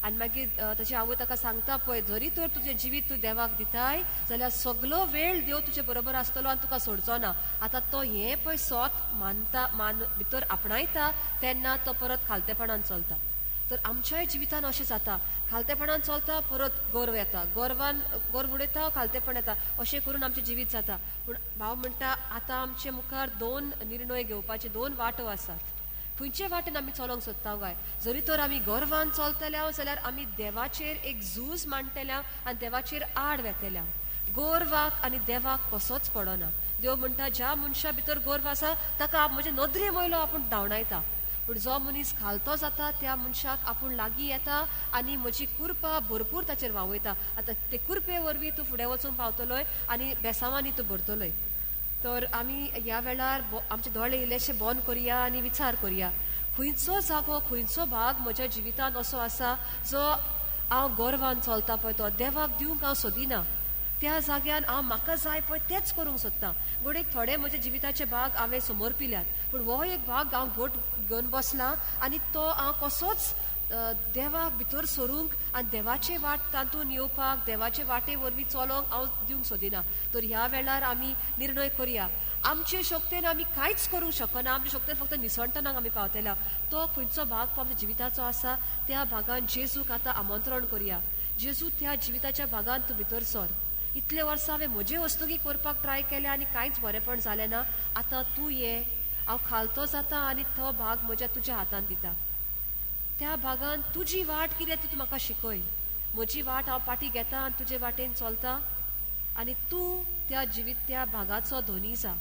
आनी मागीर ताची आवय ताका सांगता, पळय जरी तर तुजें जिवीत तूं देवाक दिताय जाल्यार सगलो वेळ देव तुजे बरोबर आसतलो आनी तुका सोडचो ना. आतां तो हें पळय सोत मानता, मान भितर आपणायता तेन्ना तो परत खालतेपणान चलता. तर आमच्याय जिवितान अशें जाता, खालतेपणान चलता, परत गर्व येता, गर्वान गर्व उडयता, खालतेपण येता, अशें करून आमचें जिवीत जाता. पूण भाव म्हणटा आतां आमचे मुखार 2 निर्णय घेवपाचे, 2 वाटो आसात. खंयचे वाटेन आमी चलोंक सोदता काय? जरी तर आमी गर्वान चलतले जाल्यार आमी देवाचेर एक झूज मांडटले आनी देवाचेर आड वेतले. गर्वाक आनी देवाक कसोच पडना. देव म्हणटा ज्या मनशा भितर गर्व आसा ताका म्हजे नदरे वयलो आपूण धांवडायता, पूण जो मनीस खालतो जाता त्या मनशाक आपूण लागीं येता आनी म्हजी कृपा भरपूर ताचेर व्हांवयता. आतां ते कृपे वरवीं तूं फुडें वचूंक पावतलोय आनी बेसांवांनी तूं भरतलोय. तर आमी ह्या वेळार आमचे दोळे इल्लेशे बंद करुया आनी विचार करुया, खंयचो जागो, खंयचो भाग म्हज्या जिवितांत असो आसा जो हांव गर्वान चलता पळय तो देवाक दिवंक हांव सोदिना, त्या जाग्यान हांव म्हाका जाय पळय तेंच करूंक सोदता. घडये थोडे म्हज्या जिविताचे भाग हांवें समोर पिल्यात, पूण हो एक भाग हांव घट घेवन बसलां आनी तो हांव कसोच देवाक भितर सरूंक आनी देवाचे वाट तातूंत येवपाक, देवाचे वाटे वरवीं चलोंक हांव दिवंक सोदिना. तर ह्या वेळार आमी निर्णय करुया. आमचे शक्तेन आमी कांयच करूंक शकना. आमचे शक्तेन फक्त निसणटनाक आमी पावतल्या. तो खंयचो भाग पळय आमच्या जिविताचो आसा त्या भागान जेजूक आतां आमंत्रण करया. जेजू, त्या जिविताच्या भागान तूं भितर सर. इतले वर्सां हांवें म्हजे वस्तुगी करपाक ट्राय केलें आनी कांयच बरेंपण जालें ना. आतां तूं ये, हांव खालतो जाता आनी तो भाग म्हज्या तुज्या हातान दिता. त्या भागान तुजी वाट कितें ती तूं म्हाका शिकय. म्हजी वाट हांव पाटी घेता आनी तुजे वाटेन चलता आनी तूं त्या जिवीत त्या भागाचो धनी जा.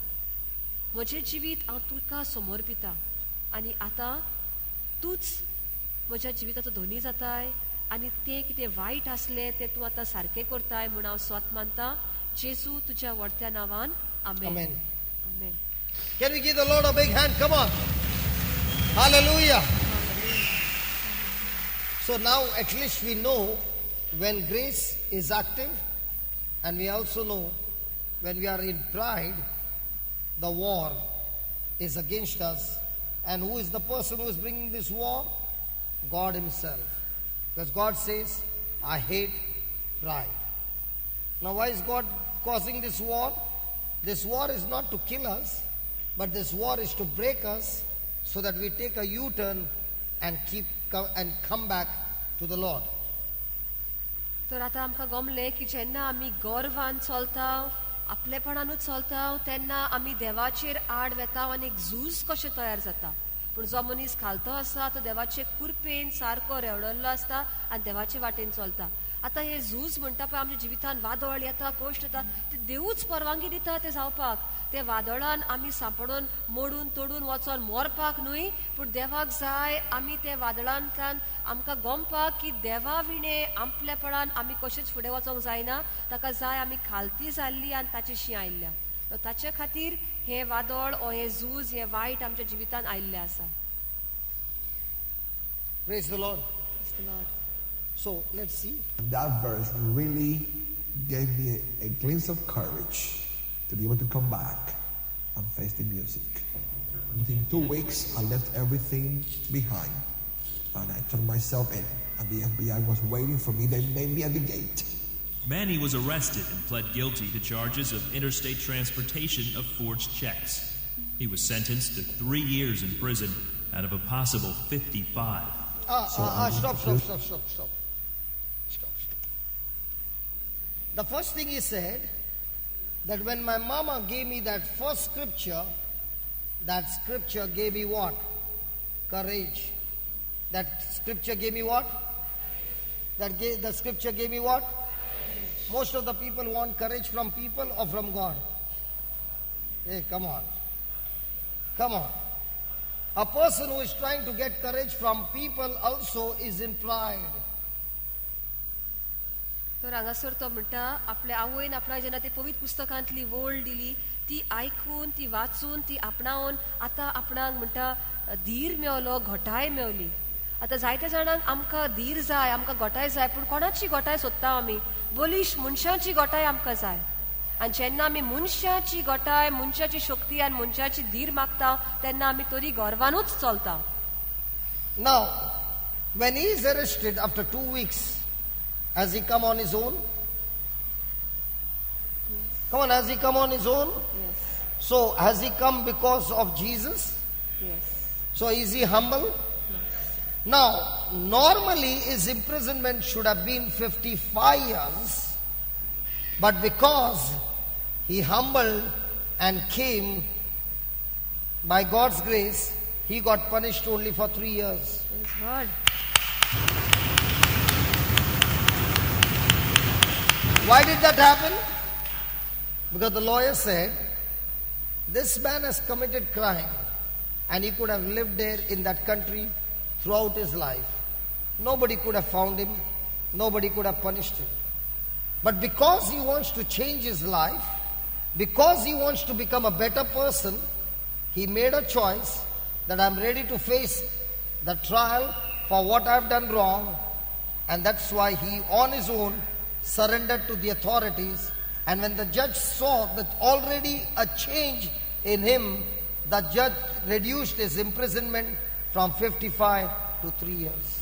म्हजें जिवीत हांव तुका समर्पिता आनी आतां तूंच म्हज्या जिविताचो धनी जाताय आनी तें कितें वायट आसलें तें तूं आतां सारकें करताय म्हूण हांव स्वत मानता. जेजू, तुज्या व्हडत्या नांवान, आमेन. Amen. Amen. Can we give the Lord a big hand? Come on. Hallelujah. So now at least we know when grace is active, and we also know when we are in pride, the war is against us. And who is the person who is bringing this war? God Himself. Because God says, "I hate pride." Now, why is God causing this war? This war is not to kill us, but this war is to break us so that we take a U turn and and come back to the Lord. तर आतां आमकां गमलें की जेन्ना आमी गर्वान चलता, आपलेपणानूच चलता, तेन्ना आमी देवाचेर आड वेता आनी एक झूज कशें तयार जाता. पूण जो मनीस खालतो आसा तो देवाचे कुरपेन सारको रेवडल्लो आसता आनी देवाचे वाटेन चलता. आतां हे झूज म्हणटा पळय, आमच्या जिवितान वादळ येता, कश्ट येता, ते देवूच परवानगी दिता ते जावपाक. ते वादळान आमी सांपडून मोडून तोडून वचोन मरपाक न्हय, पूण देवाक जाय आमी ते वादळांतल्यान आमकां गमपाक की देवा विणे आपलेपणान आमी कशेंच फुडें वचोंक जायना. ताका जाय आमी खालती जाल्ली आनी ताचेशी आयिल्ल्या. तर ताचे खातीर हें वादळ ओ हें झूज हें वायट आमच्या जिवितान आयिल्लें आसा. Praise the Lord. Praise the Lord. So let's see. That verse really gave me a glimpse of courage to be able to come back and face the music. Within 2 weeks, I left everything behind and I turned myself in. And the FBI was waiting for me. They met me at the gate. Manny was arrested and pled guilty to charges of interstate transportation of forged checks. He was sentenced to 3 years in prison out of a possible 55. Ah, So ah, ah, I went stop, to stop, prison. Stop, stop, stop. Stop, stop. The first thing he said, that when my mama gave me that first scripture, that scripture gave me what? Courage. That scripture gave me what? The scripture gave me what? Most of the people want courage from people or from God. Hey, come on. Come on. A person who is trying to get courage from people also is in pride. तर हांगासर तो म्हणटा, आपल्या आवयन आपणाक जेन्ना ती पवित्र पुस्तकांतली वळ दिली, ती आयकून, ती वाचून, ती आपणावन आतां आपणाक म्हणटा धीर मेवलो, घटाय मेवली. आतां जायत्या जाणांक आमकां धीर जाय, आमकां घटाय जाय, पूण कोणाची घटाय सोदता आमी? बलिश्ट मनशांची घटाय आमकां जाय. आनी जेन्ना आमी मनशाची घटाय, मनशाची शक्ती आनी मनशाची धीर मागता, तेन्ना आमी तरी गर्वानूच चलता. Now, when he is arrested after 2 weeks, has he come on his own? Come on, has he come on his own? Yes. So, has he come because of Jesus? Yes. So, is he humble? Now, normally his imprisonment should have been 55 years, but because he humbled and came by God's grace, he got punished only for 3 years. Praise God. Why did that happen? Because the lawyer said, "This man has committed crime and he could have lived there in that country throughout his life. Nobody could have found him, nobody could have punished him. But because he wants to change his life, because he wants to become a better person, he made a choice that I'm ready to face the trial for what I've done wrong." And that's why he, on his own, surrendered to the authorities. And when the judge saw that already a change in him, the judge reduced his imprisonment from 55 to 3 years.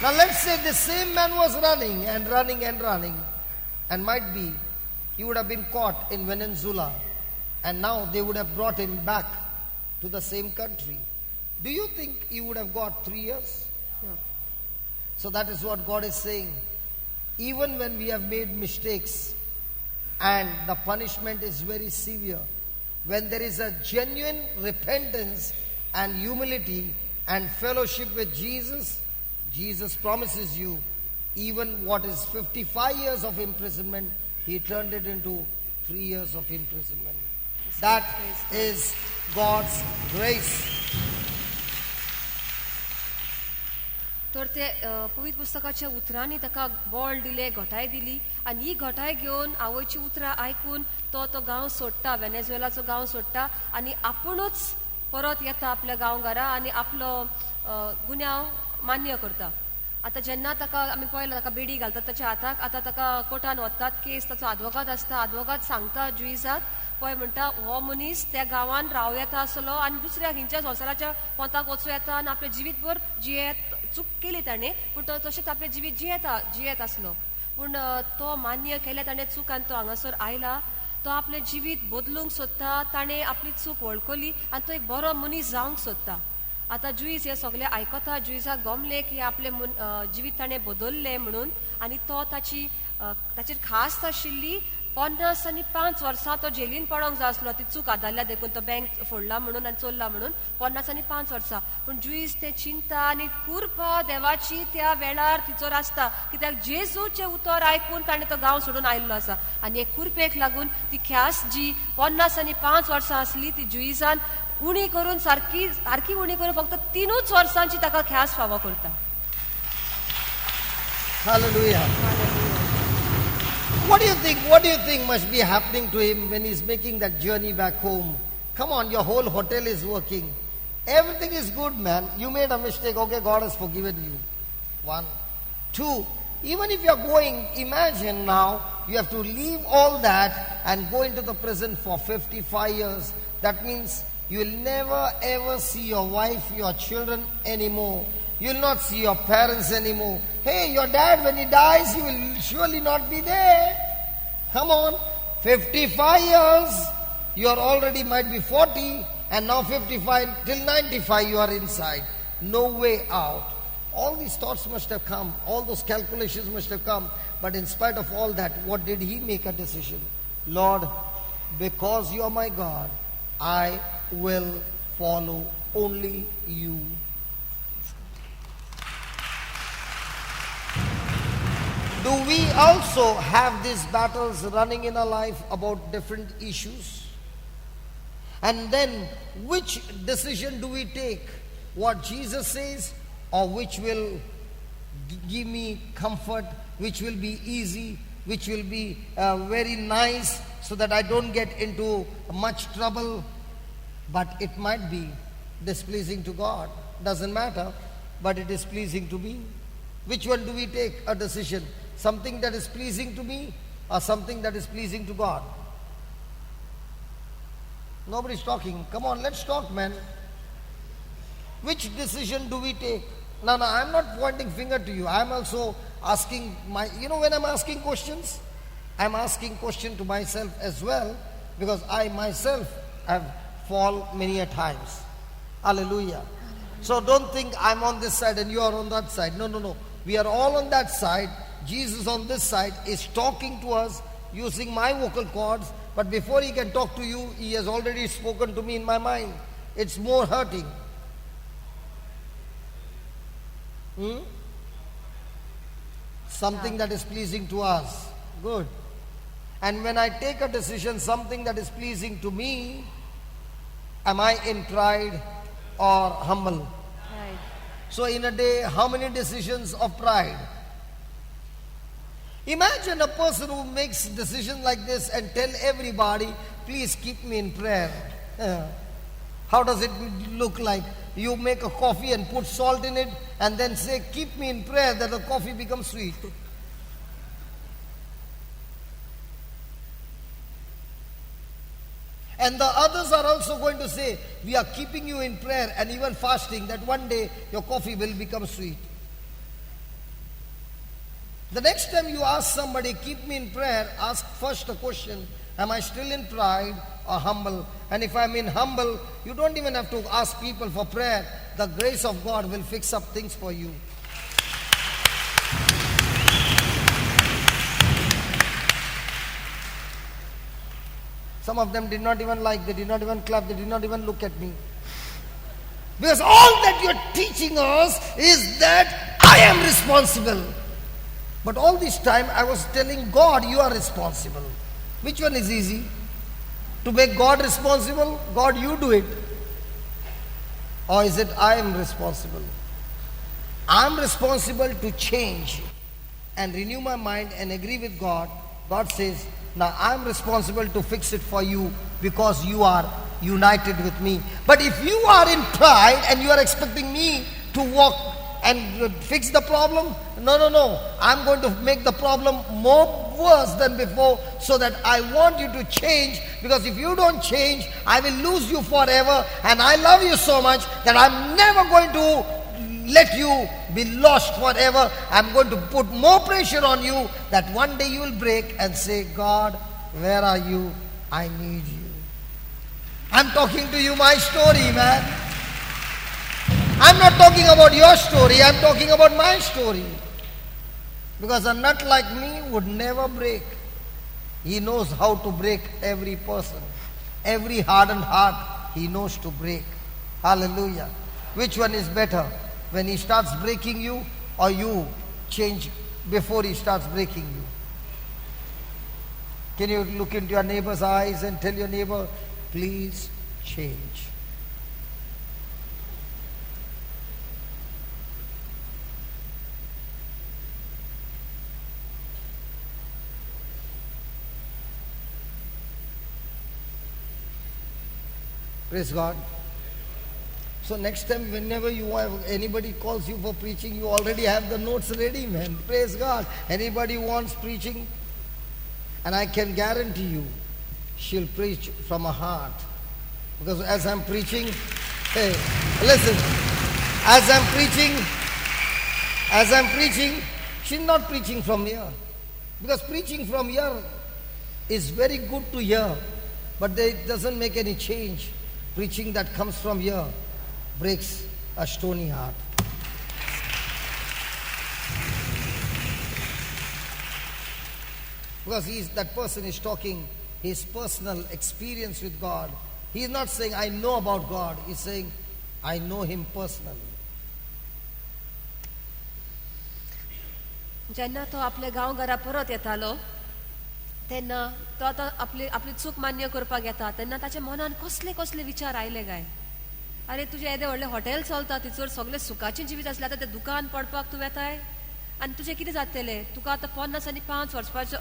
Now let's say the same man was running and running and running, and might be He would have been caught in Venezuela, and now they would have brought him back to the same country. Do you think he would have got 3 years? No. So that is what God is saying. Even when we have made mistakes and the punishment is very severe, when there is a genuine repentance and humility and fellowship with Jesus, Jesus promises you even what is 55 years of imprisonment, he turned it into 3 years of imprisonment. That is God's grace. तर ते पवित्र पुस्तकाच्या उतरांनी ताका बळ दिलें, घटाय दिली आनी ही घटाय घेवन आवयची उतरां आयकून तो तो गांव सोडटा, वेनेजुएलाचो गांव सोडटा आनी आपुणूच परत येता आपल्या गांवघरा आनी आपलो गुन्यांव मान्य करता. आतां जेन्ना ताका आमी पळयला ताका बेडी घालतात ताच्या हाताक, आतां ताका कोर्टान वतात, केस ताचो आदवोगाद आसता, आदवोगाद सांगता जुईजाक, पळय म्हणटा हो मनीस त्या गांवान रावं येता आसलो आनी दुसऱ्या खंयच्या संवसाराच्या पोंताक वचूं येता आनी आपलें जिवीतभर जियेत, चूक केली ताणें पूण तो तशेंच आपलें जिवीत जियेत आसलो, पूण तो मान्य केलें ताणें चूक आनी तो हांगासर आयला, तो आपलें जिवीत बदलूंक सोदता, ताणें आपली चूक वळखली आनी तो एक बरो मनीस जावंक सोदता. आतां जुईज हें सगळें आयकता, जुईजाक गमलें की आपलें जिवीत ताणें बदललें म्हणून आनी तो ताची ताचेर खास आशिल्ली 55 वर्सां तो जेलीन पडोंक जाय आसलो, ती चूक आदारल्या देखून तो बँक फोडला म्हणून आनी चोरला म्हणून 55 वर्सां. पूण जुईज तें चिंता आनी कृपा देवाची त्या वेळार तिचोर आसता, कित्याक जेजूचें उतर आयकून ताणें तो गांव सोडून आयिल्लो आसा आनी हे कृपेक लागून ती ख्यास जी 55 वर्सां आसली ती जुईजान उणी करून सारकी सारकी उणी करून फक्त 3 वर्सांची ताका ख्यास फावो करता. Hallelujah. What do you think? What do you think must be happening to him when he's making that journey back home? Come on, your whole hotel is working. Everything is good, man. You made a mistake. Okay, God has forgiven you. 1. 2, even if you're going, imagine now, you have to leave all that and go into the prison for 55 years. That means you will never ever see your wife, your children anymore. You will not see your parents anymore. Hey, your dad, when he dies, you will surely not be there. Come on, 55 years, you are already might be 40, and now 55 till 95 you are inside. No way out. All these thoughts must have come. All those calculations must have come. But in spite of all that, what did he make a decision? Lord, because you are my God, I will follow only you. Do we also have these battles running in our life about different issues? And then which decision do we take? What Jesus says, or which will give me comfort, which will be easy, which will be very nice, so that I don't get into much trouble, but it might be displeasing to God. Doesn't matter, but it is pleasing to me. Which one do we take a decision? Something that is pleasing to me or something that is pleasing to God? Nobody's talking. Come on, let's talk, man. Which decision do we take? No, I'm not pointing finger to you. I'm also asking my, you know, when I'm asking questions, I'm asking question to myself as well, because I myself have fall many a times. Hallelujah. So don't think I'm on this side and you are on that side. No, no, no. We are all on that side. Jesus on this side is talking to us using my vocal cords, but before he can talk to you, he has already spoken to me in my mind. It's more hurting. Something that is pleasing to us. Good. And when I take a decision, something that is pleasing to me, am I in pride or humble? Pride. So in a day, how many decisions of pride? Imagine a person who makes decisions like this and tell everybody, please keep me in prayer. How does it look like? You make a coffee and put salt in it and then say, keep me in prayer that the coffee becomes sweet. And the others are also going to say, we are keeping you in prayer and even fasting that one day your coffee will become sweet. The next time you ask somebody, keep me in prayer, ask first the question, am I still in pride or humble? And if I'm in humble, you don't even have to ask people for prayer. The grace of God will fix up things for you. Some of them did not even like, they did not even clap, they did not even look at me. Because all that you're teaching us is that I am responsible. But all this time I was telling God, you are responsible. Which one is easy? To make God responsible? God, you do it. Or is it I am responsible? I'm responsible to change and renew my mind and agree with God. God says, now I'm responsible to fix it for you because you are united with me. But if you are in pride and you are expecting me to walk and fix the problem, no, no, no. I'm going to make the problem more worse than before, so that I want you to change, because if you don't change, I will lose you forever, and I love you so much that I'm never going to let you be lost forever. I'm going to put more pressure on you that one day you will break and say, God, where are you? I need you. I'm talking to you my story, man. I'm not talking about your story, I'm talking about my story. Because a nut like me would never break. He knows how to break every person. Every hardened heart, he knows to break. Hallelujah. Which one is better? When he starts breaking you, or you change before he starts breaking you? Can you look into your neighbor's eyes and tell your neighbor, please change? Praise God. So next time, whenever you have anybody calls you for preaching, you already have the notes ready, man. Praise God. Anybody wants preaching? And I can guarantee you, she'll preach from her heart. Because as I'm preaching, hey, listen, as I'm preaching, she's not preaching from here. Because preaching from here is very good to hear, but it doesn't make any change. Preaching that comes from here breaks a stony heart. Because that person is talking his personal experience with God. He is not saying, I know about God. He's saying, I know him personally. जेन्ना तो आपल्या गांव घरा परत येतालो तेन्ना तो आतां आपली आपली चूक मान्य करपाक येता तेन्ना ताच्या मनान कसले कसले विचार आयले काय, अरे तुजें येदें व्हडलें हॉटेल चलता, थंयसर सगळें सुखाचें जिवीत आसलें, आतां तें दुकान पडपाक तूं वेताय आनी तुजें कितें जातलें? तुका आतां 55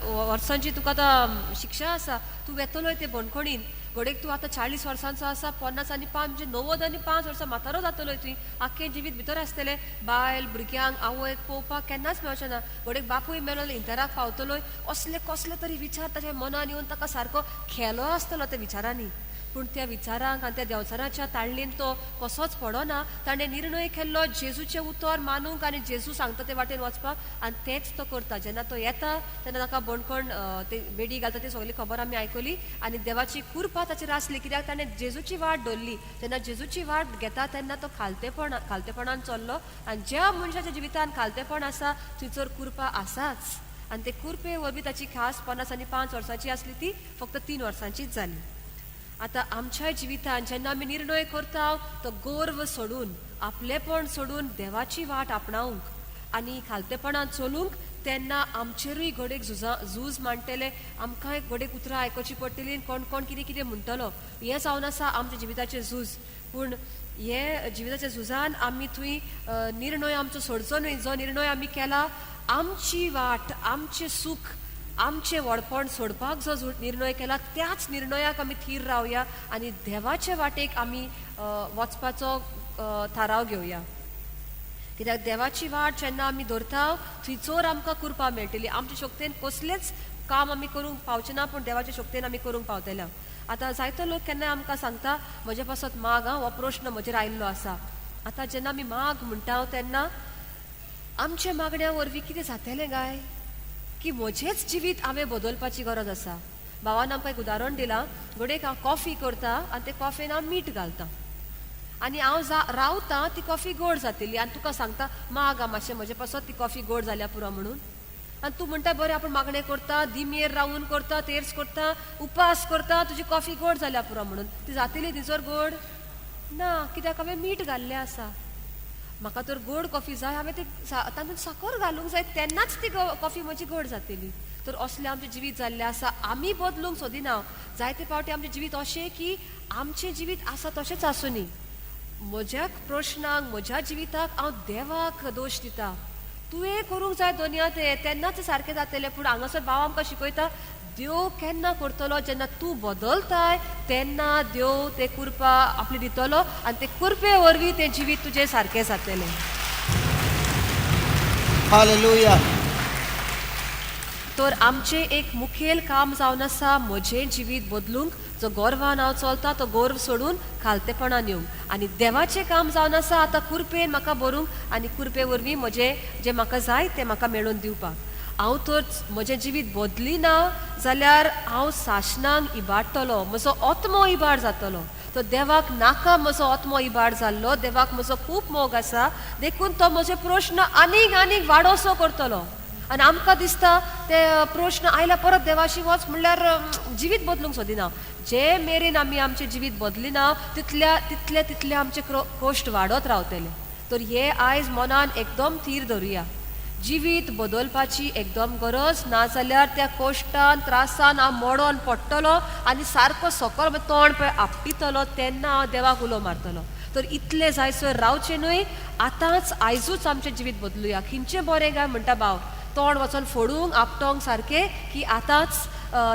वर्सांची तुका आतां शिक्षा आसा, तूं वेतलोय ते बणखणीन. घडयेक तूं आतां 40 वर्सांचो आसा, 55 म्हणजे 95 वर्सां म्हातारो जातलोय तुवें, आख्खें जिवीत भितर आसतलें, बायल भुरग्यांक आवयक पळोवपाक केन्नाच मेळचें ना, घडयेक बापूय मेलो इंतराक पावतलोय. असले कसले तरी विचार ताच्या मनान येवन ताका सारको खेलो आसतलो त्या विचारांनी. पूण त्या विचारांक आनी त्या देंवचाराच्या ताळणेन तो कसोच पडना. ताणें निर्णय केल्लो जेजूचें उतर मानूंक आनी जेजू सांगता ते वाटेन वचपाक, आनी तेंच तो करता. जेन्ना तो येता तेन्ना ताका बणखण ते बेडी घालता ती सगळी खबर आमी आयकली आनी देवाची कृपा ताचेर आसली, कित्याक ताणें जेजूची वाट धरली. जेन्ना जेजूची वाट घेता तेन्ना तो खालतेपणान चल्लो आनी ज्या मनशाच्या जिवितान खालतेपण आसा थंयसर कृपा आसाच. आनी ते कृपे वरवीं ताची खास 55 वर्सांची आसली ती फक्त 3 वर्सांचीच जाली. आतां आमच्या जिवितान जेन्ना आमी निर्णय करता तो गर्व सोडून, आपलेपण सोडून देवाची वाट आपणावंक आनी खालतेपणान चलूंक, तेन्ना आमचेरूय घडयेक झूज मांडटले, आमकांय घडयेक उतरां आयकुची पडटली, कोण कोण कितें कितें म्हणटलो. हें जावन आसा आमच्या जिविताचें झूज. पूण हे जिविताच्या झुजान आमी थंय निर्णय आमचो सोडचो न्हय. जो निर्णय आमी केला, आमची वाट, आमचें सूख, आमचें व्हडपण सोडपाक जो निर्णय केला त्याच निर्णयाक आमी थीर रावया आनी देवाचे वाटेक आमी वचपाचो थाराव घेवया. कित्याक देवाची वाट जेन्ना आमी धरता थंयसर आमकां कृपा मेळटली. आमचे शक्तेन कसलेंच काम आमी करूंक पावचें ना, पूण देवाच्या शक्तेन आमी करूंक पावतले. आतां जायतो लोक केन्नाय आमकां सांगता, म्हजे पासत माग हो प्रश्न म्हजेर आयिल्लो आसा. आतां जेन्ना आमी माग म्हणटा तेन्ना आमच्या मागण्या वरवीं कितें जातलें काय? की म्हजेंच जिवीत हांवें बदलपाची गरज आसा. भावान आमकां एक उदाहरण दिलां, घडयेक हांव कॉफी करता आनी ते कॉफयेन हांव मीठ घालता आनी हांव जा रावतां, ती कॉफी गोड जातली आनी तुका सांगता, माग आ मातशें म्हजे पासत, ती कॉफी गोड जाल्या पुरो म्हणून. आनी तूं म्हणटा, बरें, आपूण मागणें करता, दिमयेर रावून करता, तेर्स करता, उपास करता, तुजी कॉफी गोड जाल्या पुरो म्हणून. ती जातली तिजोर गोड ना, कित्याक हांवें मीठ घाल्लें आसा. म्हाका तर गोड कॉफी जाय, हांवें ती तातूंत साकर घालूंक जाय, तेन्नाच ती कॉफी म्हजी गोड जातली. तर असलें आमचें जिवीत जाल्लें आसा. आमी बदलूंक सोदिना. जायते फावटी आमचें जिवीत अशें की आमचें जिवीत आसा तशेंच आसुनी. म्हज्या प्रश्नांक, म्हज्या जिविताक हांव देवाक दोश दिता, तुवें करूंक जाय दोनया तें, तेन्नाच सारकें जातलें. पूण हांगासर भाव आमकां शिकयता, देव केन्ना करतलो? जेन्ना तूं बदलताय तेन्ना देव ते कुरपा आपली दितलो आनी ते कुरपे वरवीं तें जिवीत तुजें सारकें जातलें. Hallelujah. तर आमचें एक मुखेल काम जावन आसा म्हजें जिवीत बदलूंक, जो गर्वान हांव चलता तो गर्व सोडून खालतेपणान येवंक, आनी देवाचें काम जावन आसा आतां कुरपेन म्हाका भरूंक आनी कुरपे वरवीं म्हजें जें म्हाका जाय तें म्हाका मेळोवन दिवपाक. हांव तर म्हजें जिवीत बदली ना जाल्यार हांव सासणाक इबाडटलो, म्हजो आत्मो इबाड जातलो. तो देवाक नाका म्हजो आत्मो इबाड जाल्लो. देवाक म्हजो खूब मोग आसा, देखून तो म्हजे प्रश्न आनीक आनीक वाडोसो करतलो. आनी आमकां दिसता ते प्रश्न आयल्या परत देवाशी वच म्हणल्यार जिवीत बदलूंक सोदिना. जे मेरेन आमी आमचें जिवीत बदलिना तितल्या तितले तितले आमचे कश्ट वाडत रावतले. तर हे आयज मनान एकदम थीर धरुया, जिवीत बदलपाची एकदम गरज, नाजाल्यार त्या कश्टान त्रासान हांव मोडोन पडटलो आनी सारको सकल तोंड पळय आपटितलो, तेन्ना हांव देवाक उलो मारतलो. तर इतलें जायसर रावचें न्हय, आतांच आयजूच आमचें जिवीत बदलुया. खंयचें बरें काय म्हणटा भाव, तोंड वचोन फोडूंक आपटोंक सारकें की आतांच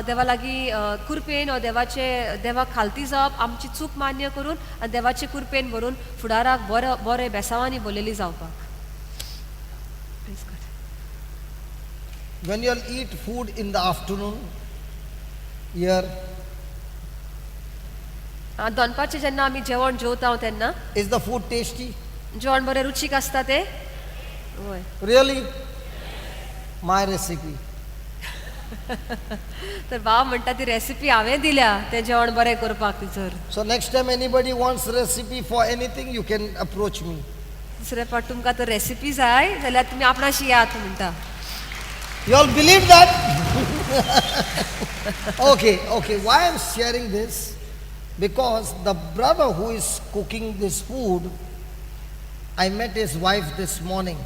देवा लागीं कुरपेन वा देवाचे देवाक खालती जावप, आमची चूक मान्य करून आनी देवाचे कुरपेन भरून फुडाराक बरो बरे बेसांवांनी भरलेली जावपाक. Praise God. When you all eat food in the afternoon, here, दनपारचें जेन्ना आमी जेवण जेवता तेन्ना, is the food tasty? जेवण बरें रुचीक आसता तें? वय. Really? My recipe. तर भाव म्हणटा, ती रेसिपी हांवें दिल्या तें जेवण बरें करपाक तिचर. So next time anybody wants recipe for anything, you can approach me. दुसरे फावट तुमकां तर रेसिपी जाय जाल्यार तुमी आपणाशी यात म्हणटा. You all believe that? Okay. Why I'm sharing this? Because the brother who is cooking this food, I met his wife this morning.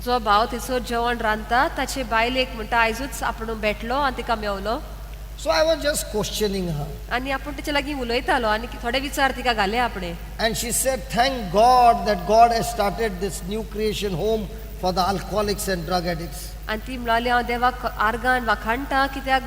जो भाव थंयसर जेवण रांदता ताचे बायलेक म्हणटा आयजूच आपूण भेटलो आनी तिका मेवलो. So I was just questioning her. आनी आपूण तिचे लागीं उलयतालो आनी थोडे विचार तिका घाले आपणे. And she said, "Thank God that God has started this new creation home for the alcoholics and drug addicts." आनी ती म्हणाली, हांव देवाक आर्गान वाखाणटा, कित्याक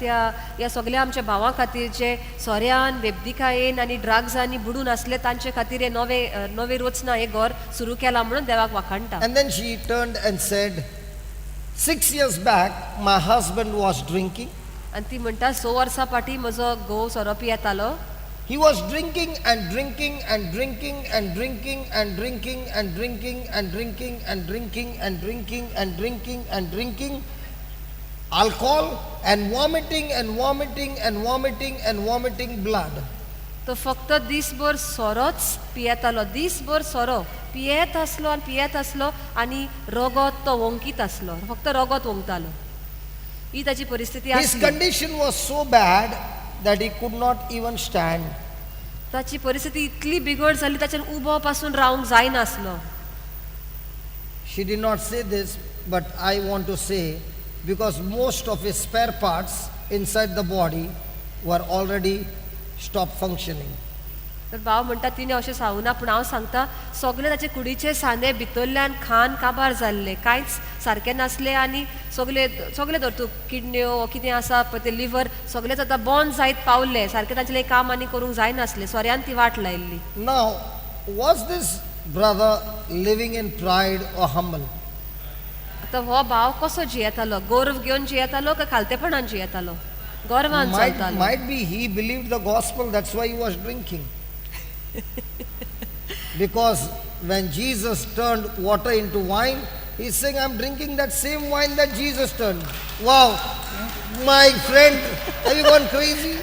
त्या ह्या सगल्या आमच्या भावां खातीर जे सोऱ्यान, बेबदिकायेन आनी ड्रग्सांनी बुडून आसले, तांचे खातीर हे नवे नवे रचना, हें घर सुरू केलां म्हणून देवाक वाखाणटा. And then she turned and said, "6 years back, my husband was drinking. आनी ती म्हणटा, 6 वर्सां फाटीं म्हजो घोव सोरो पियेतालो. He was drinking and drinking and drinking and drinking and drinking and drinking and drinking and drinking and drinking and drinking and drinking alcohol and vomiting and vomiting and vomiting and vomiting blood." तो फक्त दीसभर सोरोच पियेतालो, दीसभर सोरो पियेत आसलो आनी पियेत आसलो आनी रगत तो वोंकीत आसलो, फक्त रगत वोंकतालो. ही ताची परिस्थिती His आसली. Condition was so bad that he could not even stand. ताची परिस्थिती इतली बिगड जाली, ताच्यान उबो पासून रावंक जायनासलो. She did not say this, but I want to say, because most of his spare parts inside the body were already stopped functioning. तर भाव म्हणटा, तिणें अशें सांगूना पूण हांव सांगता, सगळे ताचे कुडीचे सांदे भितरल्यान खान काबार जाल्ले, कांयच सारकें नासलें आनी सगळे सगळे धर तूं किडण्यो कितें आसा पळय ते लिवर सगळेच आतां बंद जायत पावले सारकें, तांचें काम आनी करूंक जायनासलें, सोऱ्यान ती वाट लायिल्ली. Now, was this brother living in pride or humble? आतां हो भाव कसो जियेतालो? गर्व घेवन जियेतालो काय खालतेपणान जियेतालो? गर्वान चलतालो. Might be he believed the gospel, that's why he was drinking. Because when Jesus turned water into wine, He's saying, I'm drinking that same wine that Jesus turned. Wow, my friend, have you gone crazy?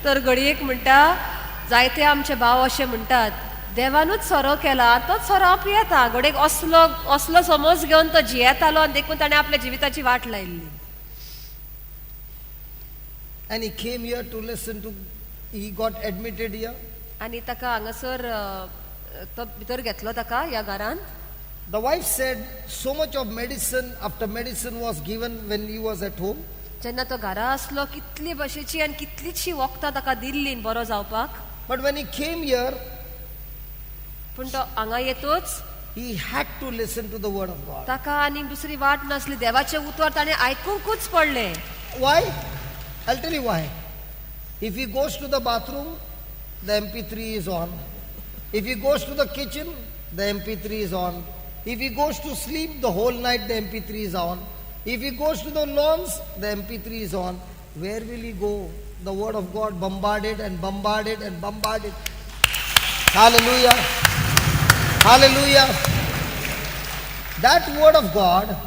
तर घडयेक म्हणटा जायते आमचे भाव अशें म्हणटात देवानूच सोरो केला तोच सोरो हांव पियेता. घडयेक असलो असलो समज घेवन तो जियेतालो आनी देखून ताणें आपल्या जिविताची वाट लायिल्ली. And he came here to listen to, he got admitted here. आनी ताका हांगासर तो भितर घेतलो ताका ह्या घरांत. The wife said, so much of medicine after medicine was given when he was at home. जेन्ना तो घरा आसलो कितली भशेची आनी कितलीशी वखदां ताका दिल्ली बरो जावपाक. But when he came here, पूण तो हांगा येतूच he had to listen to the word of God. ताका आनी दुसरी वाट नासली. देवाचें उतर ताणें आयकुंकूच पडलें. Why? I'll tell you why. If he goes to the bathroom, the MP3 is on. If he goes to the kitchen, the MP3 is on. If he goes to sleep the whole night, the MP3 is on. If he goes to the lawns, the MP3 is on. Where will he go? The word of God bombarded and bombarded and bombarded. Hallelujah. Hallelujah. That word of God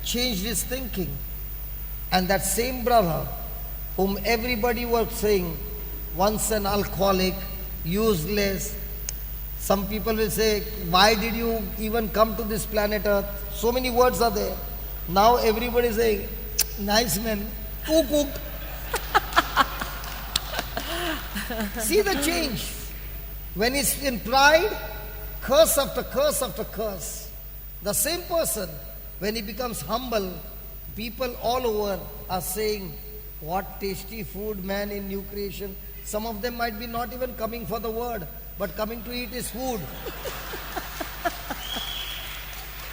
changed his thinking. And that same brother, whom everybody was saying, once an alcoholic, useless. Some people will say, why did you even come to this planet Earth? So many words are there. Now everybody is saying, nice man, who cooked? See the change. When he's in pride, curse after curse after curse. The same person, when he becomes humble, people all over are saying, what tasty food, man, in New Creation. Some of them might be not even coming for the word, but coming to eat his food.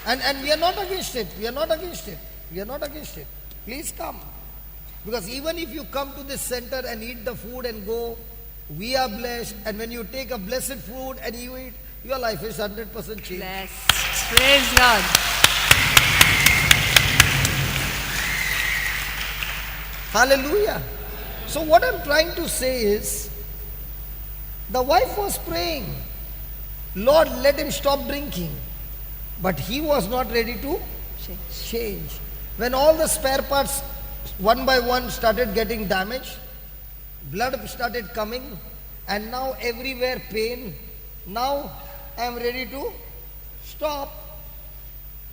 And we are not against it. We are not against it. We are not against it. Please come. Because even if you come to this center and eat the food and go, we are blessed. And when you take a blessed food and you eat, your life is 100% changed. Blessed. Praise God. Hallelujah. So what I'm trying to say is, the wife was praying, Lord, let him stop drinking. But he was not ready to change. When all the spare parts, one by one, started getting damaged, blood started coming, and now everywhere pain. Now I am ready to stop.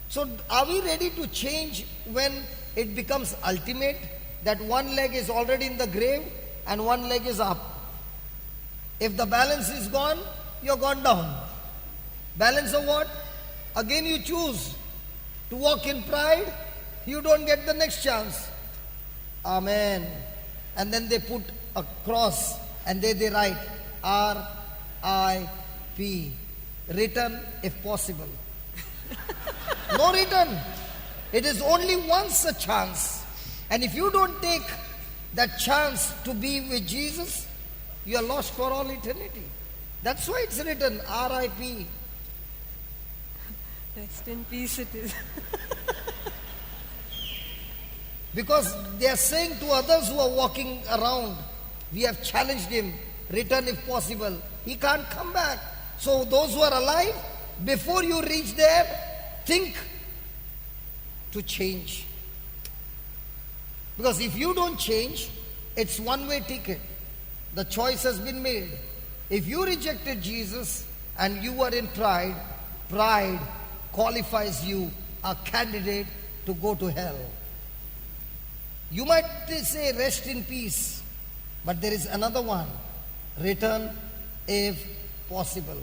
So are we ready to change when it becomes ultimate, that one leg is already in the grave and one leg is up? If the balance is gone, you're gone down. Balance of what? Again you choose to walk in pride, you don't get the next chance. Amen. And then they put a cross and they write R.I.P. Return if possible. No return. It is only once a chance. And if you don't take that chance to be with Jesus, you are lost for all eternity. That's why it's written R.I.P. Rest in peace it is. Because they are saying to others who are walking around, we have challenged him, return if possible. He can't come back. So those who are alive, before you reach there, think to change. Because if you don't change, it's one-way ticket. The choice has been made. If you rejected Jesus and you were in pride, pride qualifies you a candidate to go to hell. You might say rest in peace, but there is another one, return if possible.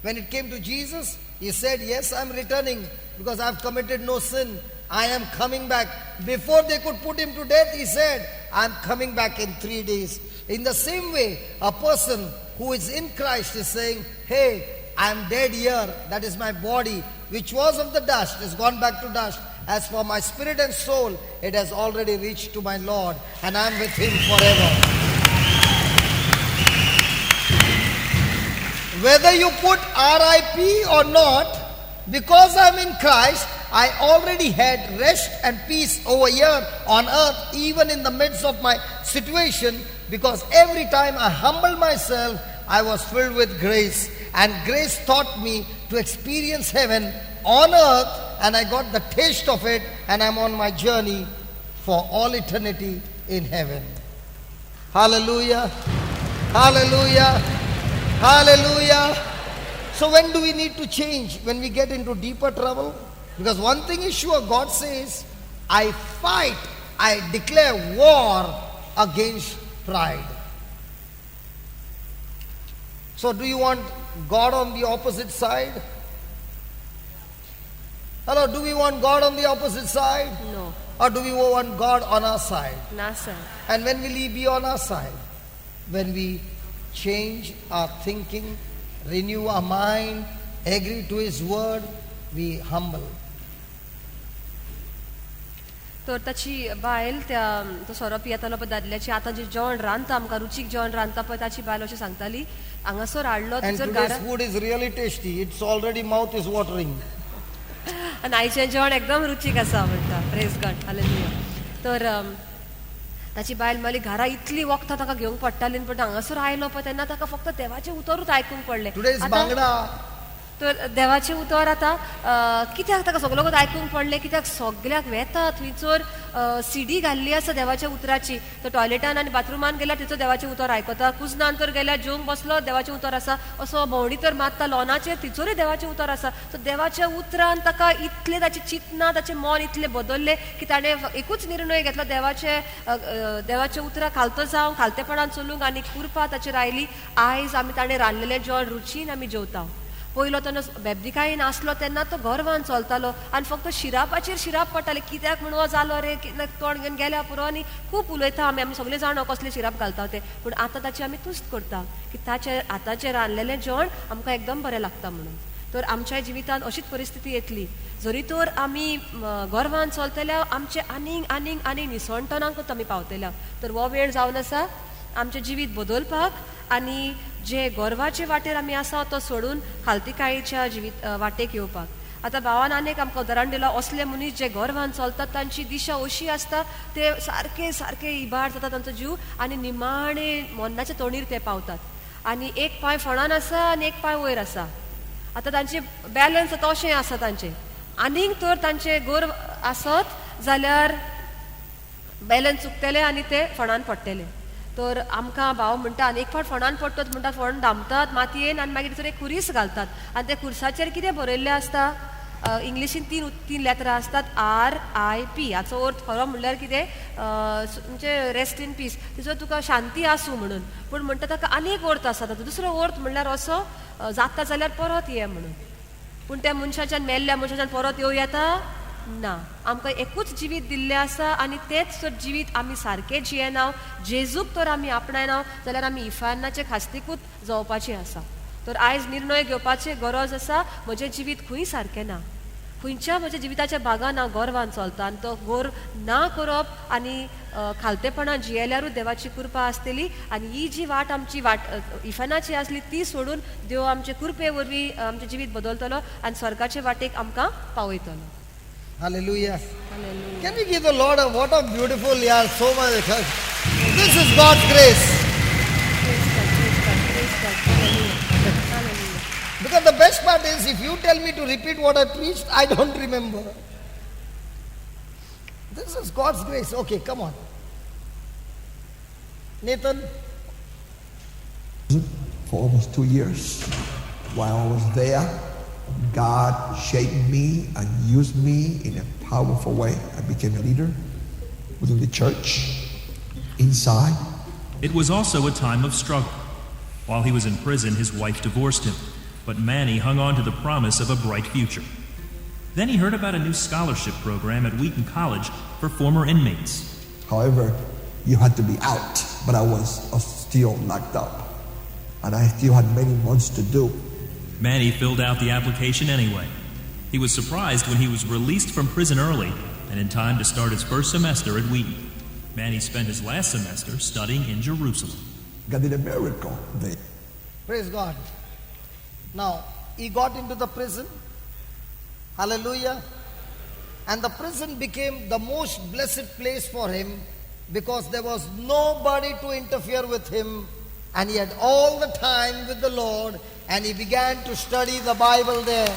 When it came to Jesus, he said, yes, I'm returning because I've committed no sin. I am coming back. Before they could put him to death, he said, I'm coming back in 3 days. In the same way, a person who is in Christ is saying, hey, I'm dead here. That is my body, which was of the dust, is gone back to dust. As for my spirit and soul, it has already reached to my Lord, and I am with him forever. Whether you put R.I.P. or not, because I'm in Christ, I already had rest and peace over here on earth, even in the midst of my situation, because every time I humbled myself, I was filled with grace. And grace taught me to experience heaven on earth, and I got the taste of it, and I'm on my journey for all eternity in heaven. Hallelujah. Hallelujah. Hallelujah. So, when do we need to change? When we get into deeper trouble? Because one thing is sure, God says, I fight, I declare war against pride. So, do you want God on the opposite side? Hello, do we want God on the opposite side? No. Or do we want God on our side? ना sir. And when will He be on our side? When we change our thinking, renew our mind, agree to His word, we humble. तर ताची बायल त्या तो सोरो पियेतालो पळय दादल्याची आतां जें जेवण रांदता आमकां रुचीक जेवण रांदता पळय ताची बायल अशें सांगताली हांगासर हाडलो And थंयसर today's घरा food is really tasty. It's already mouth is watering. आनी आयचें जेवण एकदम रुचीक आसा म्हणटा. प्रेज गॉड, हालेलुया. तर ताची बायल मागीर घरा इतली वखदां ताका घेवंक पडटाली, पूण हांगासर आयलो पळय तेन्ना ताका फक्त देवाचें उतरूच आयकूंक पडलें. Today's आतां Bangda. तर देवाचें उतर आतां कित्याक ताका सगलो आयकूंक पडलें, कित्याक सगल्याक वेता थंयसर सिडी घाल्ली आसा देवाच्या उतराची. तर टॉयलेटान आनी बाथरुमान गेल्यार थंयसर देवाचें उतर आयकता, कुजनान तर गेल्यार जेवंक बसलो देवाचें उतर आसा, असो भोंवडी तर मारता लॉनाचेर थंयसरूय देवाचें उतर आसा. सो देवाच्या उतरान ताका इतलें ताचें चिंतना ताचें मन इतलें बदल्लें की ताणें एकूच निर्णय घेतलो, देवाच्या उतरां खालतो जावं, खालतेपणान चलूंक, आनी कृपा ताचेर आयली. आयज आमी ताणें रांदलेलें जेवण रुचीन आमी जेवता. पयलो तेन्ना बेबदिकायेन आसलो तेन्ना तो गर्वान चलतालो आनी फक्त शिरापाचेर शिराप पडटाले, कित्याक म्हणून हो जालो रे, कित्याक तोंड घेवन गेल्या पुरो, आनी खूब उलयता आमी, आमी सगळे जाणा कसले शिराप घालता ते. पूण आतां ताची आमी तुस्त करता की ताचे आतांचें रांदलेलें जेवण आमकां एकदम बरें लागता म्हणून. तर आमच्या जिवितांत अशीच परिस्थिती येतली, जरी तर आमी गर्वान चलतल्या आमचे आनीक आनीक आनीक निसणटणाकूच आमी पावतल्या. तर हो वेळ जावन आसा आमचें जिवीत बदलपाक आनी जे गर्वाचे वाटेर आमी आसा तो सोडून खालतीकायेच्या जिवीत वाटेक येवपाक. आतां भावान आनीक आमकां उदाहरण दिलां, असले मनीस जे गर्वान चलतात तांची दिशा अशी आसता, ते सारके सारके इबाड जाता तांचो जीव आनी निमाणे मरणाच्या तोंडीर ते पावतात. आनी एक पांय फोणान आसा आनी एक पांय वयर आसा. आतां तांचे बॅलन्स आतां अशें आसा तांचें, आनीक तर तांचें गर्व आसत जाल्यार बॅलन्स चुकतले आनी ते फोणान पडटले. तर आमकां भाव म्हणटा आनी एक फावट फोणान पडटत म्हणटा, फोण धांपतात मातयेन आनी मागीर थंय एक खुरीस घालतात आनी त्या खुरसाचेर कितें बरयल्लें आसता, इंग्लिशीन तीन लेटरां आसतात, RIP. हाचो अर्थ खरो म्हणल्यार कितें, म्हणजे रेस्ट इन पीस, तिचो तुका शांती आसूं म्हणून. पूण म्हणटा ताका आनी एक अर्थ आसा, ताचो दुसरो अर्थ म्हणल्यार असो जाता जाल्यार परत ये म्हणून. पूण त्या मनशाच्यान मेल्ल्या मनशाच्यान परत येवं येता ना. आमकां एकूच जिवीत दिल्लें आसा आनी तेंच जर जिवीत आमी सारकें जियेना, जेजूक तर आमी आपणायना जाल्यार आमी इफार्नाचे खास्तीकूच जावपाचें आसा. तर आयज निर्णय घेवपाची गरज आसा, म्हजें जिवीत खंय सारकें ना, खंयच्या म्हज्या जिविताच्या भागान हांव गर्वान चलता, आनी तो गर्व ना करप आनी खालतेपणान जियेल्यारूच देवाची कृपा आसतली. आनी ही जी वाट आमची वाट इफानाची आसली ती सोडून देव आमचे कृपे वरवीं आमचें जिवीत बदलतलो आनी स्वर्गाचे वाटेक आमकां पावयतलो. Hallelujah. Hallelujah. Can we give the Lord a what a beautiful, yeah, so much. This is God's grace. Praise God, praise God, praise God. Hallelujah. Hallelujah. Because the best part is, if you tell me to repeat what I preached, I don't remember. This is God's grace. Okay, come on. Nathan. For almost 2 years. While I was there, God shaped me and used me in a powerful way. I became a leader within the church, inside. It was also a time of struggle. While he was in prison, his wife divorced him, but Manny hung on to the promise of a bright future. Then he heard about a new scholarship program at Wheaton College for former inmates. However, you had to be out, but I was still locked up, and I still had many months to do. Manny filled out the application anyway. He was surprised when he was released from prison early and in time to start his first semester at Wheaton. Manny spent his last semester studying in Jerusalem. God did a miracle there. Praise God. Now, he got into the prison. Hallelujah. And the prison became the most blessed place for him because there was nobody to interfere with him, and he had all the time with the Lord. and he began to study the Bible there.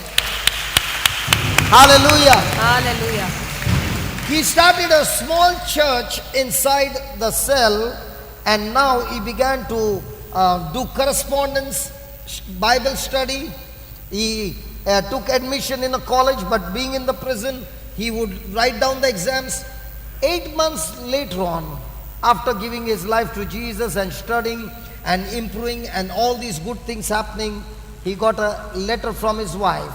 Hallelujah. Hallelujah. He started a small church inside the cell, and now he began to do correspondence, Bible study. He took admission in a college, but being in the prison, he would write down the exams. 8 months later on, after giving his life to Jesus and studying and improving and all these good things happening, he got a letter from his wife.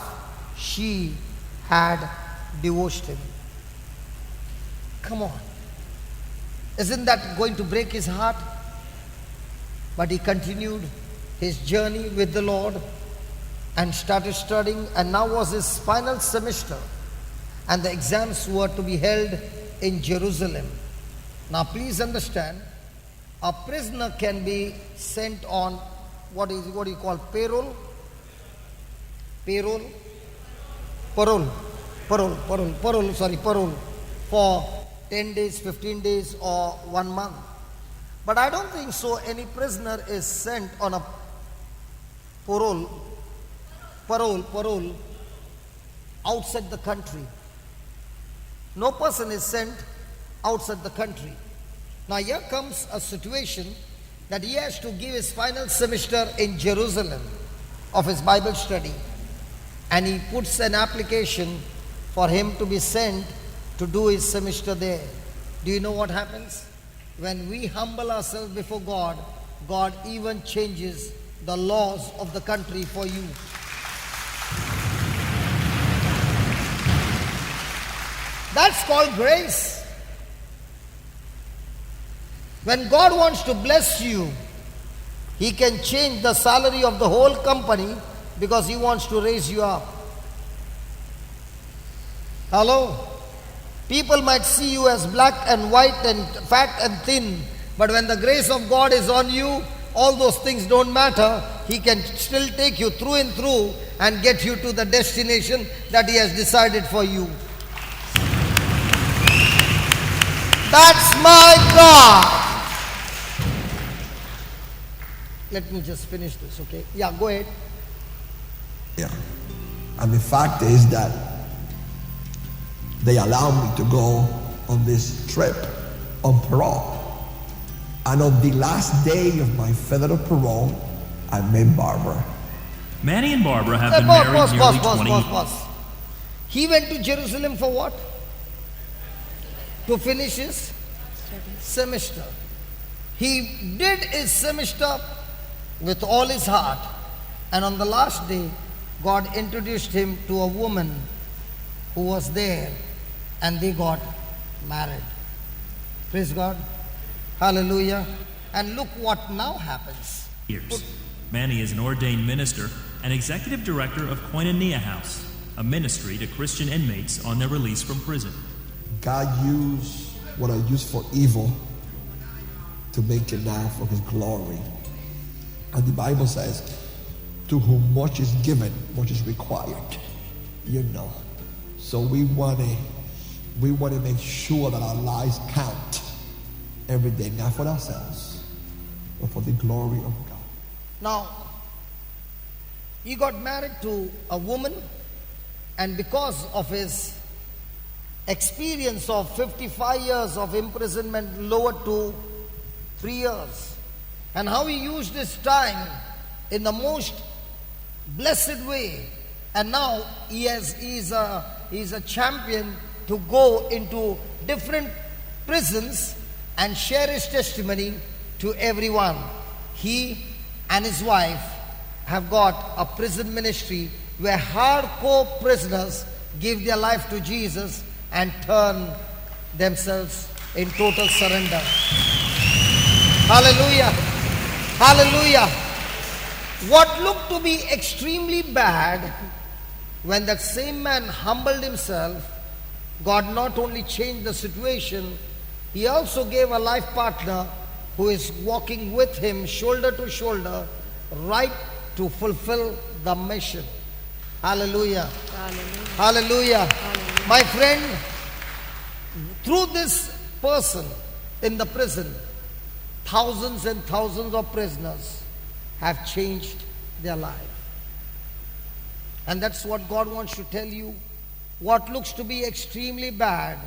She had divorced him. Come on. Isn't that going to break his heart? But he continued his journey with the Lord and started studying, and now was his final semester, and the exams were to be held in Jerusalem. Now please understand, a prisoner can be sent on what do you call parole? Parole? Parole. Parole, parole, parole, sorry, parole for 10 days, 15 days or 1 month. But I don't think so any prisoner is sent on a parole outside the country. No person is sent outside the country. Now here comes a situation that he has to give his final semester in Jerusalem of his Bible study. And he puts an application for him to be sent to do his semester there. Do you know what happens? When we humble ourselves before God, God even changes the laws of the country for you. That's called grace. When God wants to bless you, He can change the salary of the whole company because He wants to raise you up. Hello? People might see you as black and white and fat and thin, but when the grace of God is on you, all those things don't matter. He can still take you through and through and get you to the destination that He has decided for you. That's my God. Let me just finish this, okay? Yeah, go ahead. Yeah. And the fact is that they allowed me to go on this trip on parole. And on the last day of my federal parole, I met Barbara. Manny and Barbara have been married nearly 20 years. Pause. He went to Jerusalem for what? To finish his semester. He did his semester with all his heart. And on the last day, God introduced him to a woman who was there, and they got married. Praise God. Hallelujah. And look what now happens. Years. Manny is an ordained minister and executive director of Koinonia House, a ministry to Christian inmates on their release from prison. God used what I used for evil to make it now for His glory. And the Bible says, to whom much is given, much is required. You know. So we want to make sure that our lives count every day, not for ourselves, but for the glory of God. Now, he got married to a woman, and because of his experience of 55 years of imprisonment lowered to 3 years, and how he used his time in the most blessed way, and now he is a champion to go into different prisons and share his testimony to everyone. He and his wife have got a prison ministry where hardcore prisoners give their life to Jesus and turn themselves in total surrender. Hallelujah. Hallelujah. What looked to be extremely bad, when that same man humbled himself, God not only changed the situation, He also gave a life partner who is walking with him shoulder to shoulder, right to fulfill the mission. Hallelujah. Hallelujah. Hallelujah. Hallelujah. My friend, through this person in the prison, thousands and thousands of prisoners have changed their life. And that's what God wants to tell you. What looks to be extremely bad,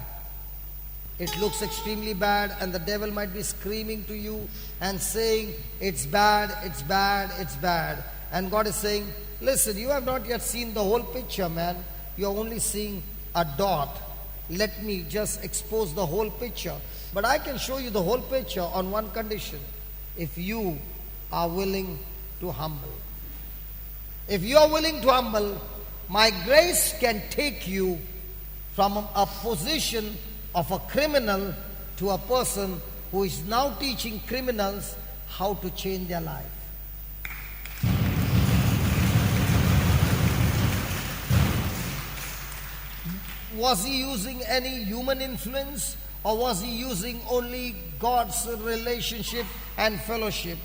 it looks extremely bad, and the devil might be screaming to you and saying, "It's bad, it's bad, it's bad." And God is saying, "Listen, you have not yet seen the whole picture, man. You're only seeing a dot. Let me just expose the whole picture. But I can show you the whole picture on one condition: if you are willing to humble. If you are willing to humble, my grace can take you from a position of a criminal to a person who is now teaching criminals how to change their life." Was he using any human influence, or was he using only God's relationship and fellowship?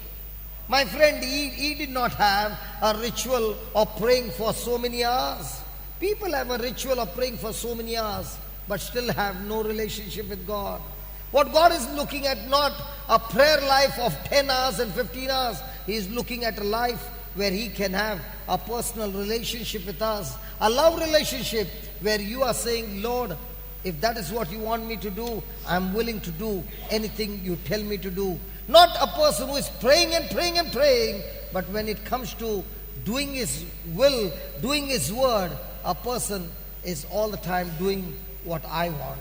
My friend, he did not have a ritual of praying for so many hours. People have a ritual of praying for so many hours, but still have no relationship with God. What God is looking at, not a prayer life of 10 hours and 15 hours. He is looking at a life where He can have a personal relationship with us, a love relationship where you are saying, "Lord, if that is what you want me to do, I'm willing to do anything you tell me to do." Not a person who is praying and praying and praying, but when it comes to doing His will, doing His word, a person is all the time doing what I want.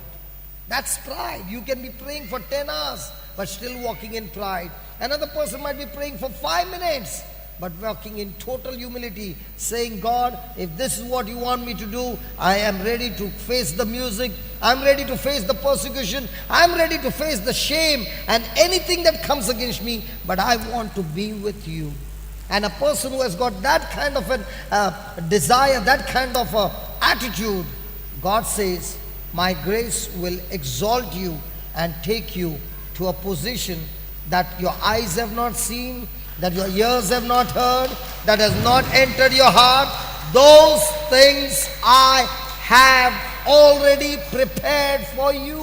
That's pride. You can be praying for 10 hours, but still walking in pride. Another person might be praying for 5 minutes, but walking in total humility, saying, "God, if this is what you want me to do, I am ready to face the music, I'm ready to face the persecution, I'm ready to face the shame and anything that comes against me, but I want to be with you." And a person who has got that kind of an desire, that kind of a attitude, God says, "My grace will exalt you and take you to a position that your eyes have not seen, that your ears have not heard, that has not entered your heart. Those things I have already prepared for you."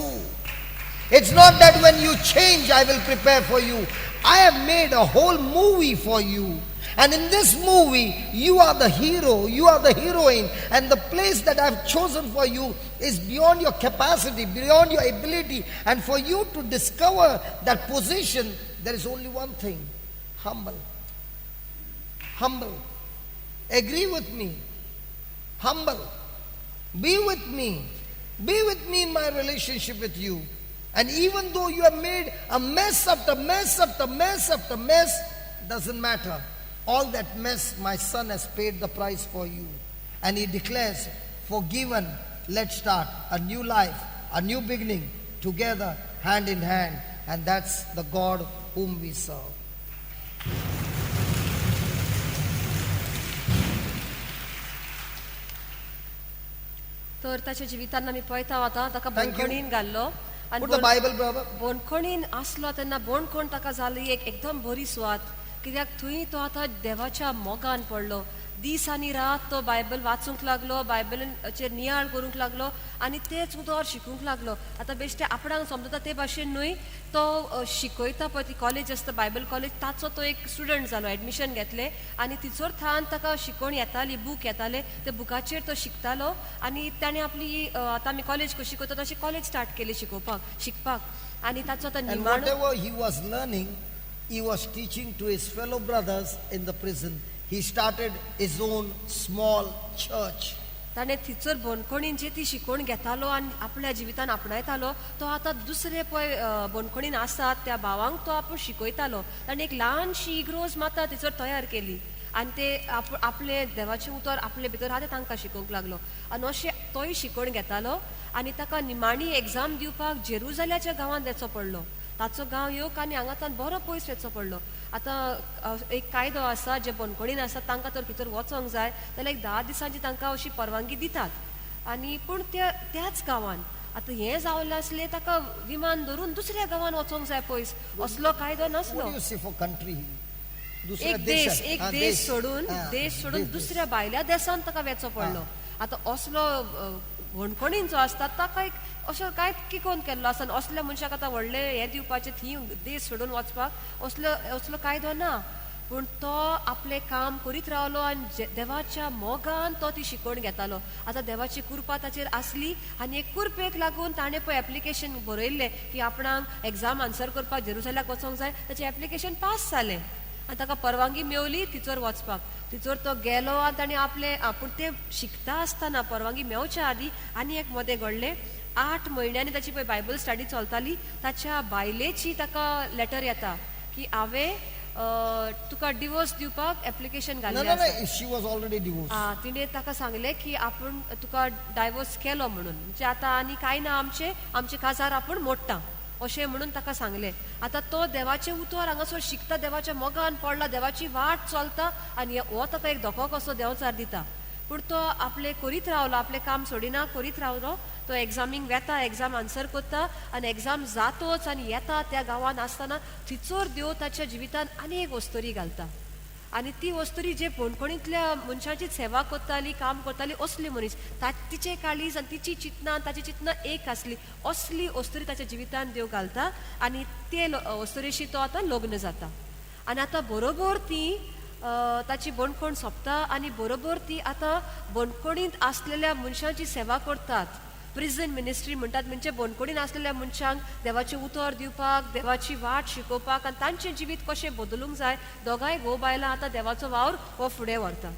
It's not that when you change, I will prepare for you. I have made a whole movie for you. And in this movie, you are the hero, you are the heroine, and the place that I've chosen for you is beyond your capacity, beyond your ability. And for you to discover that position, there is only one thing: humble. Humble. Agree with me. Humble. Be with me. Be with me in my relationship with you. And even though you have made a mess after mess after mess after mess, doesn't matter. All that mess, my son has paid the price for you. And he declares, "Forgiven, let's start a new life, a new beginning, together, hand in hand." And that's the God whom we serve. तर ताच्या जिवितान आमी पळयता आतां ताका Thank you. बंदखणीन घाल्लो आनी Put the Bible, brother. बंदखणीन आसलो तेन्ना बंदखण ताका जाली एक एकदम बरी सुवात, कित्याक थंय तो आतां देवाच्या मोगान पडलो. दीस आनी रात तो बायबल वाचूंक लागलो, बायबलाचेर नियाळ करूंक लागलो आनी तेच उतर शिकूंक लागलो. आतां बेश्टे आपणाक समजता ते भाशेन न्हय, तो शिकयता पळय ती कॉलेज आसता, बायबल कॉलेज, ताचो तो एक स्टुडंट जालो. एडमिशन घेतलें आनी थंयसर थावन ताका शिकवण येताली, बूक येताले, त्या बुकाचेर तो शिकतालो. आनी ताणें आपली आतां आमी कॉलेज कशी करता तशी कॉलेज स्टार्ट केली शिकोवपाक, शिकपाक. आनी ताचो आतां And निमाणो whatever he was learning, he was teaching to his fellow brothers in the prison. He started his own small church. ताणें थंयसर बंदखणीन जी ती शिकवण घेतालो आनी आपल्या जिवितान आपणायतालो, तो आतां दुसरे पळय बंदखणीन आसात त्या भावांक तो आपूण शिकयतालो. ताणें एक ल्हानशी इगर्ज माता थंयसर तयार केली आनी ते आपले देवाचें उतर आपले भितर आहा तें तांकां शिकोवंक लागलो. आनी अशें तोय शिकवण घेतालो आनी ताका निमाणी एग्जाम दिवपाक जेरुजाल्याच्या गांवांत वचचो पडलो. ताचो गांव येवक आनी हांगा बरो पयस वचचो पडलो. आतां एक कायदो आसा, जे बंदखणीन आसा तांकां तर भितर वचोंक जाय जाल्यार एक 10 दिसांची तांकां अशी परवानगी दितात. आनी पूण त्या त्याच गांवान आतां हें जावलें आसलें, ताका विमान धरून दुसऱ्या गांवान वचोंक जाय पयस, असलो कायदो नासलो. What do you say for country? दुसऱ्या एक देश देशात. एक हा, देश सोडून हा, देश सोडून देश. दुसऱ्या भायल्या देशांत ताका वचचो पडलो. आतां असलो बंदखणीन जो आसता ताका एक असो कांय किकोन केल्लो आसा आनी असल्या मनशाक आतां व्हडलें हें दिवपाचें, थंय देश सोडून वचपाक असलो असलो कायदो ना. पूण तो आपलें काम करीत रावलो आनी देवाच्या मोगान तो ती शिकवण घेतालो. आतां देवाची कृपा ताचेर आसली आनी एक कुरपेक लागून ताणें पळय एप्लिकेशन बरयल्लें की आपणाक एग्जाम आन्सर करपाक जेरुसलेमाक वचोंक जाय. ताचें एप्लिकेशन पास जालें आनी ताका परवानगी मेवली तिचोर वचपाक. तिचोर तो गेलो आनी ताणें आपलें पूण तें शिकता आसतना परवानगी मेवच्या आदीं आनी एक मदें घडलें. 8 म्हयन्यांनी ताची पळय बायबल स्टडी चलताली. ताच्या बायलेची ताका लेटर येता की हांवें तुका डिवोर्स दिवपाक एप्लिकेशन No, घाल्लें no, आसा. no, she was already divorced. तिणें ताका सांगलें की आपूण तुका डायवोर्स केलो म्हणून, म्हणजे आतां आनी कांय ना आमचें, आमचें काजार आपूण मोडटा अशें म्हणून ताका सांगलें. आतां तो देवाचें उतर हांगासर शिकता, देवाच्या मोगान पडला, देवाची वाट चलता आनी हो ताका एक धोको कसो देंवचार दिता. पूण तो आपलें करीत रावलो, आपलें काम सोडिना, करीत रावलो. तो एग्जामीक वेता, एग्जाम आन्सर करता आनी एग्जाम जातोच आनी येता त्या गांवांत आसतना थिचोर देव ताच्या जिवितान आनी एक वस्तोरी घालता. आनी ती वस्तुरी जे बणखणींतल्या मनशाची सेवा करताली, काम करताली, असली मनीस तिचे काळीज आनी तिची चिंतनां आनी ताची चिंतनां एक आसली. असली वस्तुरी ताच्या जिवितान देव घालता आनी ते वस्तुरेशी तो आतां लग्न जाता. आनी आतां बरोबर ती ताची बणखण सोंपता आनी बरोबर ती आतां बणखणींत आसलेल्या मनशांची सेवा करतात. प्रिजन मिनिस्ट्री म्हणटात, म्हणजे बणखणीन आसलेल्या मनशांक देवाचें उतर दिवपाक, देवाची वाट शिकोवपाक आनी तांचें जिवीत कशें बदलूंक जाय. दोगांय घोव बायलां आतां देवाचो वावर हो फुडें व्हरता.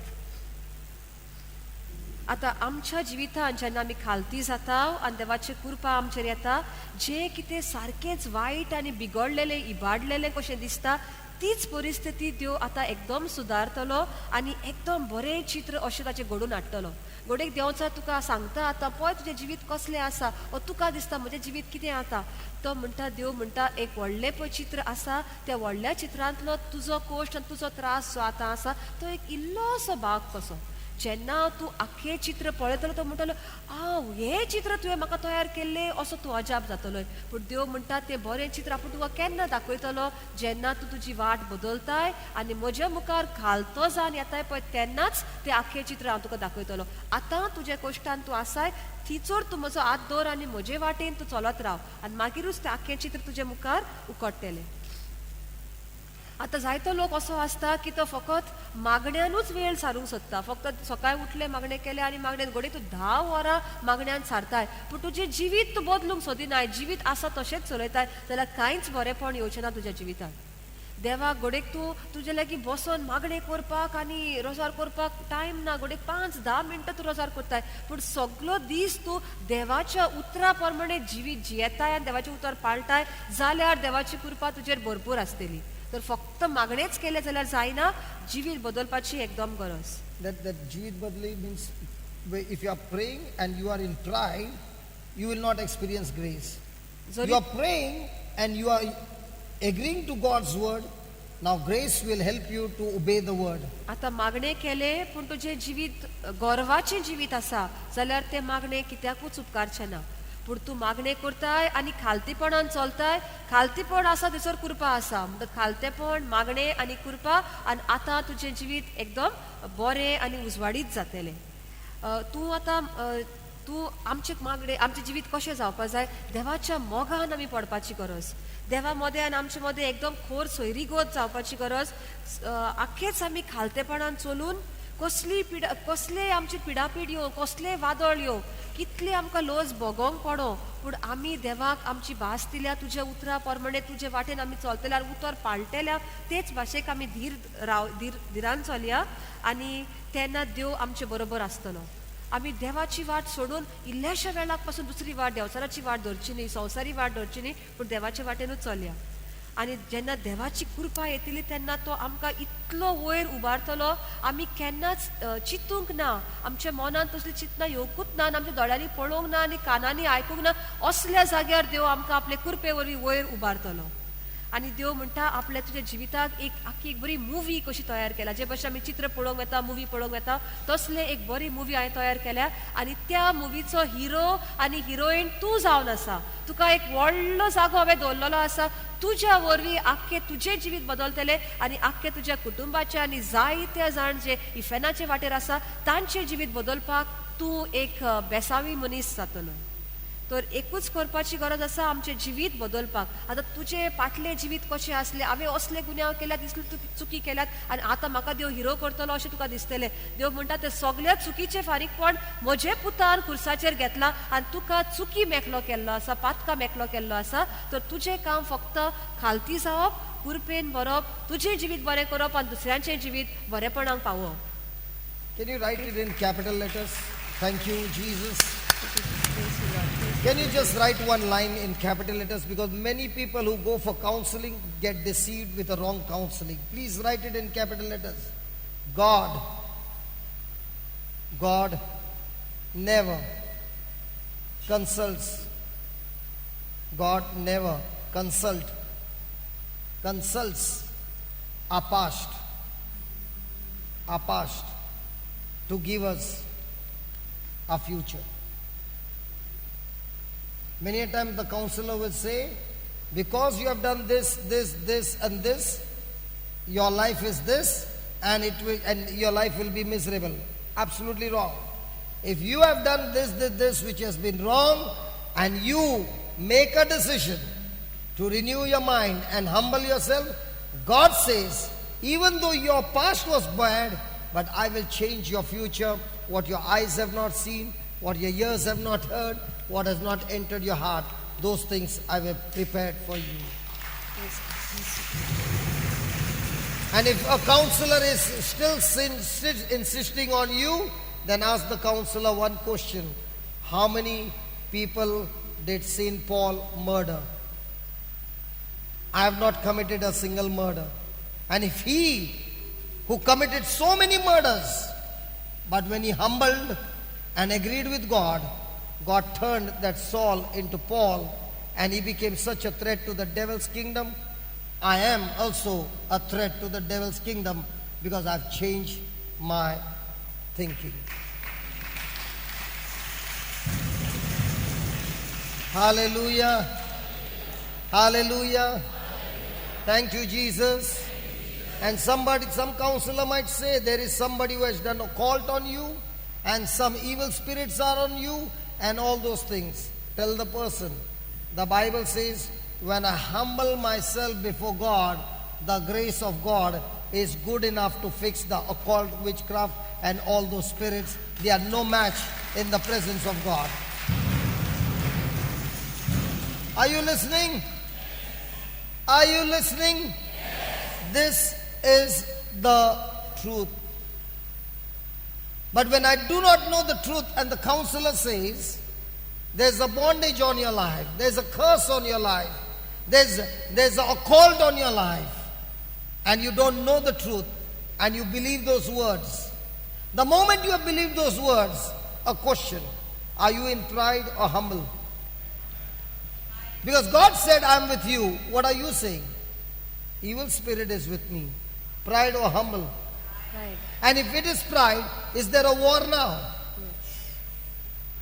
आतां आमच्या जिवितांत जेन्ना आमी खालती जाता आनी देवाची कृपा आमचेर येता, जें कितें सारकेंच वायट आनी बिगडलेलें, इबाडलेलें कशें दिसता, तीच परिस्थिती देव आतां एकदम सुदारतलो आनी एकदम बरें चित्र अशें ताचें घडोवन हाडटलो. घडयेक देंवचार तुका सांगता, आतां पळय तुजें जिवीत कसलें आसा. ओ तुका दिसता म्हजें जिवीत कितें आतां. तो म्हणटा, देव म्हणटा, एक व्हडलें पळय चित्र आसा, त्या व्हडल्या चित्रांतलो तुजो कोश्ट आनी तुजो त्रास जो आतां आसा तो एक इल्लोसो भाग कसो. जेन्ना तूं आख्खें चित्र पळयतलो, तो म्हणटलो, आ, हें चित्र तुवें म्हाका तयार केल्लें, असो तूं अजाप जातलो. पूण देव म्हणटा, तें बरें चित्र आपूण तुका केन्ना दाखयतलो? जेन्ना तूं तुजी वाट बदलताय आनी म्हज्या मुखार घालतो जावन येताय पळय, तेन्नाच तें आख्खें चित्र हांव तुका दाखयतलो. आतां तुज्या कोश्टान तूं आसाय थिचोर तूं म्हजो हात दवर आनी म्हजे वाटेन तूं चलत राव आनी मागीरूच तें आख्खें चित्र तुजे मुखार उकडटेलें. आतां जायतो लोक असो आसता की तो फकत मागण्यानूच वेळ सारूंक सोदता. फक्त सकाळी उठले, मागणें केलें आनी मागण्यान. घडये तूं 10 वरां मागण्यान सारताय, पूण तुजें जिवीत तूं बदलूंक सोदिनाय, जिवीत आसा तशेंच चलयताय जाल्यार कांयच बरेंपण येवचें ना तुज्या जिवितान. देवाक घडयेक तूं तुजे लागीं बसोन मागणें करपाक आनी रोजार करपाक टायम ना. घडयेक 5-10 मिनटां तूं रोजार करताय, पूण सगलो दीस तूं देवाच्या उतरा प्रमाणे जिवीत जियेताय आनी देवाचें उतर पाळटाय जाल्यार देवाची कृपा तुजेर भरपूर आसतली. तर फक्त मागणेच केलें जाल्यार जायना, जिवीत बदलपाची एकदम गरज. That जिवीत बदली means if you are praying and you are in pride, you will not experience grace. जरी You are praying and you are agreeing to God's word. Now grace will help you to obey the word. आतां मागणें केलें पूण तुजें जिवीत गर्वाचें जिवीत आसा जाल्यार तें मागणें कित्याकूच उपकारचें ना. पूण तूं मागणें करताय आनी खालतीपणान चलताय, खालतीपण आसा थंयसर कृपा आसा. म्हणटकच खालतेपण, मागणें आनी कृपा आनी आतां तुजें जिवीत एकदम बरें आनी उजवाडीत जातलें. तूं आतां तूं आमचें मागणें, आमचें जिवीत कशें जावपा जाय? देवाच्या मोगान आमी पडपाची गरज. देवा मदें आनी आमचे मदें एकदम खोर सोयरीगत जावपाची गरज. आख्खेच आमी खालतेपणान चलून कसली पिडा, कसले आमची पिडापीड येवं, कसलें वादळ येवं, कितली आमकां लज भोगोंक पडों, पूण आमी देवाक आमची भास दिल्या. तुज्या उतरा प्रमाणे तुजे वाटेन आमी चलतले आनी उतर पाळटेल्या, तेच भाशेक आमी धीर राव, धीर धिरान चलया आनी तेन्ना देव आमचे बरोबर आसतलो. आमी देवाची वाट सोडून इल्ल्याशा वेळाक पासून दुसरी वाट, देंवचाराची वाट धरची न्ही, संवसारी वाट धरची न्ही, पूण देवाच्या वाटेनूच चलया. आनी जेन्ना देवाची कृपा येतली तेन्ना तो आमकां इतलो वयर उबारतलो, आमी केन्नाच चिंतूंक ना, आमच्या मनांत तसलीं चिंतनां येवकूच ना आनी आमच्या दोळ्यांनी पळोवंक ना आनी कानांनी आयकूंक ना असल्या जाग्यार देव आमकां आपले कृपे वरवीं वयर उबारतलो. आनी देव म्हणटा, आपल्या तुज्या जिविताक एक आख्खी एक बरी मुवी कशी तयार केल्या. जे भशेन आमी चित्र पळोवंक वेता, मुवी पळोवंक वेता, तसले एक बरी मुवी हांवें तयार केल्या आनी त्या मुवीचो हिरो आनी हिरोईन तूं जावन आसा. तुका एक व्हडलो जागो हांवें दवरलेलो आसा. तुज्या वरवीं आख्खें तुजें जिवीत बदलतलें आनी आख्खें तुज्या कुटुंबाचें आनी जायत्या जाण जे इफेनाचे वाटेर आसा तांचें जिवीत बदलपाक तूं एक बेसावी मनीस जातलो. तर एकूच करपाची गरज आसा आमचें जिवीत बदलपाक. आतां तुजें फाटलें जिवीत कशें आसलें, हांवें असले गुन्यांव केल्यात, इसले चुकी केल्यात आनी आतां म्हाका देव हिरो करतलो अशें तुका दिसतलें. देव म्हणटा ते सगळ्या चुकीचें फारीकपण म्हजे पुतान खुर्साचेर घेतलां आनी तुका चुकी मेकलो केल्लो आसा, पातका मेकलो केल्लो आसा. तर तुजें काम फक्त खालती जावप, कुरपेन भरप, तुजें जिवीत बरें करप आनी दुसऱ्यांचें जिवीत बरेपणाक पावोवप. Can you write it in capital letters? Thank you, Jesus. Can you just write one line in capital letters? Because many people who go for counseling get deceived with the wrong counseling. Please write it in capital letters. God never consults. God never consults our past to give us a future. Many a time the counselor will say, because you have done this, this, this, and this, your life is this, and your life will be miserable. Absolutely wrong. If you have done this, this, this, which has been wrong, and you make a decision to renew your mind and humble yourself, God says, even though your past was bad, but I will change your future. What your eyes have not seen, what your ears have not heard, what has not entered your heart, those things I will prepared for you. And if a counselor is still insisting on you, then ask the counselor one question: How many people did St. Paul murder? I have not committed a single murder. And if he, who committed so many murders, but when he humbled and agreed with God, God turned that Saul into Paul and he became such a threat to the devil's kingdom. I am also a threat to the devil's kingdom because I've changed my thinking. Hallelujah. Hallelujah. Thank you, Jesus. And somebody, some counselor might say there is somebody who has done occult on you and some evil spirits are on you and all those things. Tell the person. The Bible says, when I humble myself before God, the grace of God is good enough to fix the occult, witchcraft, and all those spirits. They are no match in the presence of God. Are you listening? Are you listening? This is the truth. But when I do not know the truth and the counselor says, there's a bondage on your life, there's a curse on your life, there's a occult on your life, and you don't know the truth and you believe those words. The moment you have believed those words, a question: are you in pride or humble? Because God said, I'm with you. What are you saying? Evil spirit is with me. Pride or humble? Pride. And if it is pride, is there a war now?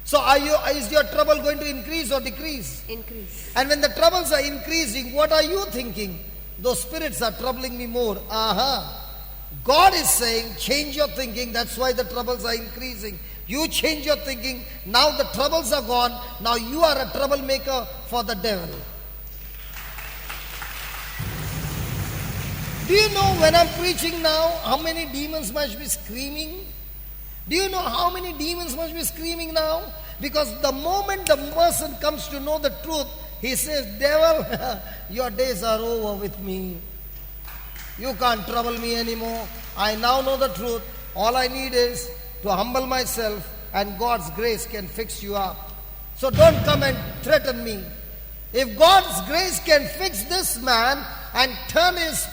So is your trouble going to increase or decrease? Increase. And when the troubles are increasing, what are you thinking? Those spirits are troubling me more. Aha. God is saying, change your thinking. That's why the troubles are increasing. You change your thinking. Now the troubles are gone. Now you are a troublemaker for the devil. Do you know when I'm preaching now, how many demons must be screaming? Do you know how many demons must be screaming now? Because the moment the person comes to know the truth, he says, devil, your days are over with me. You can't trouble me anymore. I now know the truth. All I need is to humble myself, and God's grace can fix you up. So don't come and threaten me. If God's grace can fix this man and turn his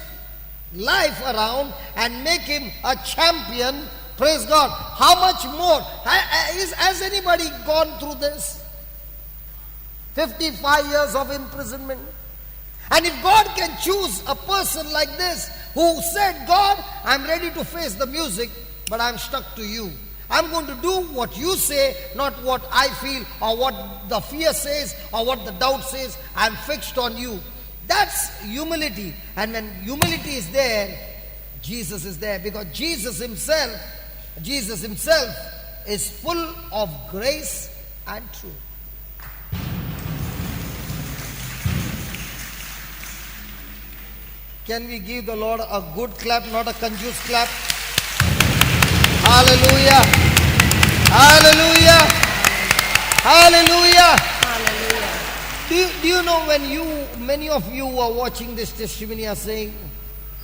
life around and make him a champion, praise God, how much more? Has anybody gone through this? 55 years of imprisonment. And if God can choose a person like this who said, God, I'm ready to face the music, but I'm stuck to you. I'm going to do what you say, not what I feel or what the fear says or what the doubt says. I'm fixed on you. That's humility. And when humility is there, Jesus is there, because Jesus himself is full of grace and truth. Can we give the Lord a good clap, not a confused clap? Hallelujah. Hallelujah. Hallelujah. Hallelujah. Do you know when many of you who are watching this testimony are saying,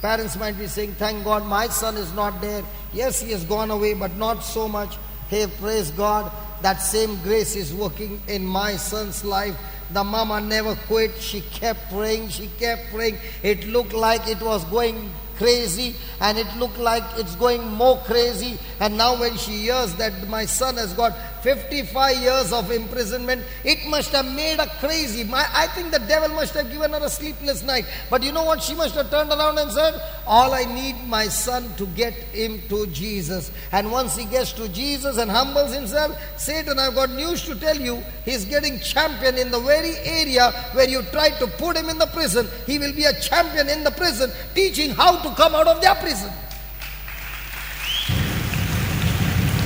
parents might be saying, thank God my son is not there. Yes, he has gone away, but not so much. Hey, praise God, that same grace is working in my son's life. The mama never quit. She kept praying. She kept praying. It looked like it was going crazy, and it looked like it's going more crazy. And now when she hears that my son has got 55 years of imprisonment, it must have made her crazy. I think the devil must have given her a sleepless night. But you know what? She must have turned around and said, all I need my son to get him to Jesus. And once he gets to Jesus and humbles himself, Satan, I've got news to tell you, he's getting champion in the very area where you tried to put him in the prison. He will be a champion in the prison, teaching how to come out of their prison.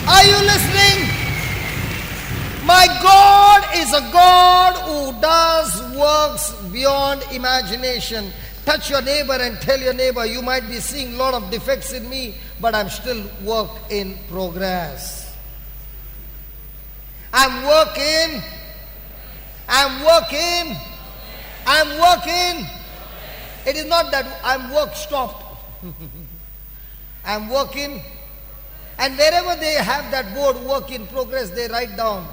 Are you listening? My God is a God who does works beyond imagination. Touch your neighbor and tell your neighbor, you might be seeing a lot of defects in me, but I'm still work in progress. I'm working. I'm working. I'm working. It is not that I'm work stopped. I'm working. And wherever they have that board, work in progress, they write down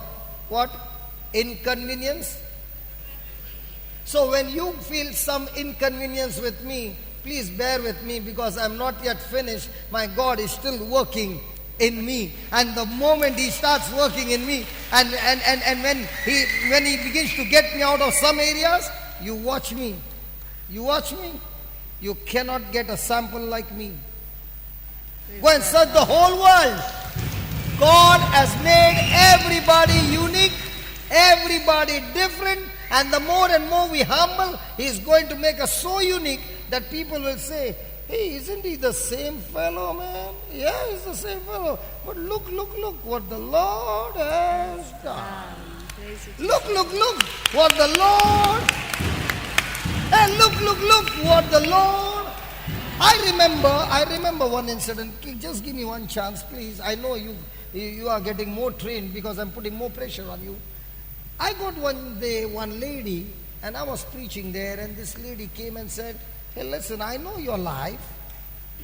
what? Inconvenience. So when you feel some inconvenience with me, please bear with me, because I'm not yet finished. My God is still working in me. And the moment He starts working in me, and when He begins to get me out of some areas, you watch me. You watch me. You cannot get a sample like me. Go and search the whole world. God has made everybody unique, everybody different, and the more and more we humble, He's going to make us so unique that people will say, hey, isn't he the same fellow, man? Yeah, he's the same fellow. But look, look, look what the Lord has done. Look, look, look what the Lord. And look, look, look what the Lord. I remember one incident. Just give me one chance, please. I know you are getting more trained because I'm putting more pressure on you. I got one day one lady, and I was preaching there, and this lady came and said, hey, listen, I know your life.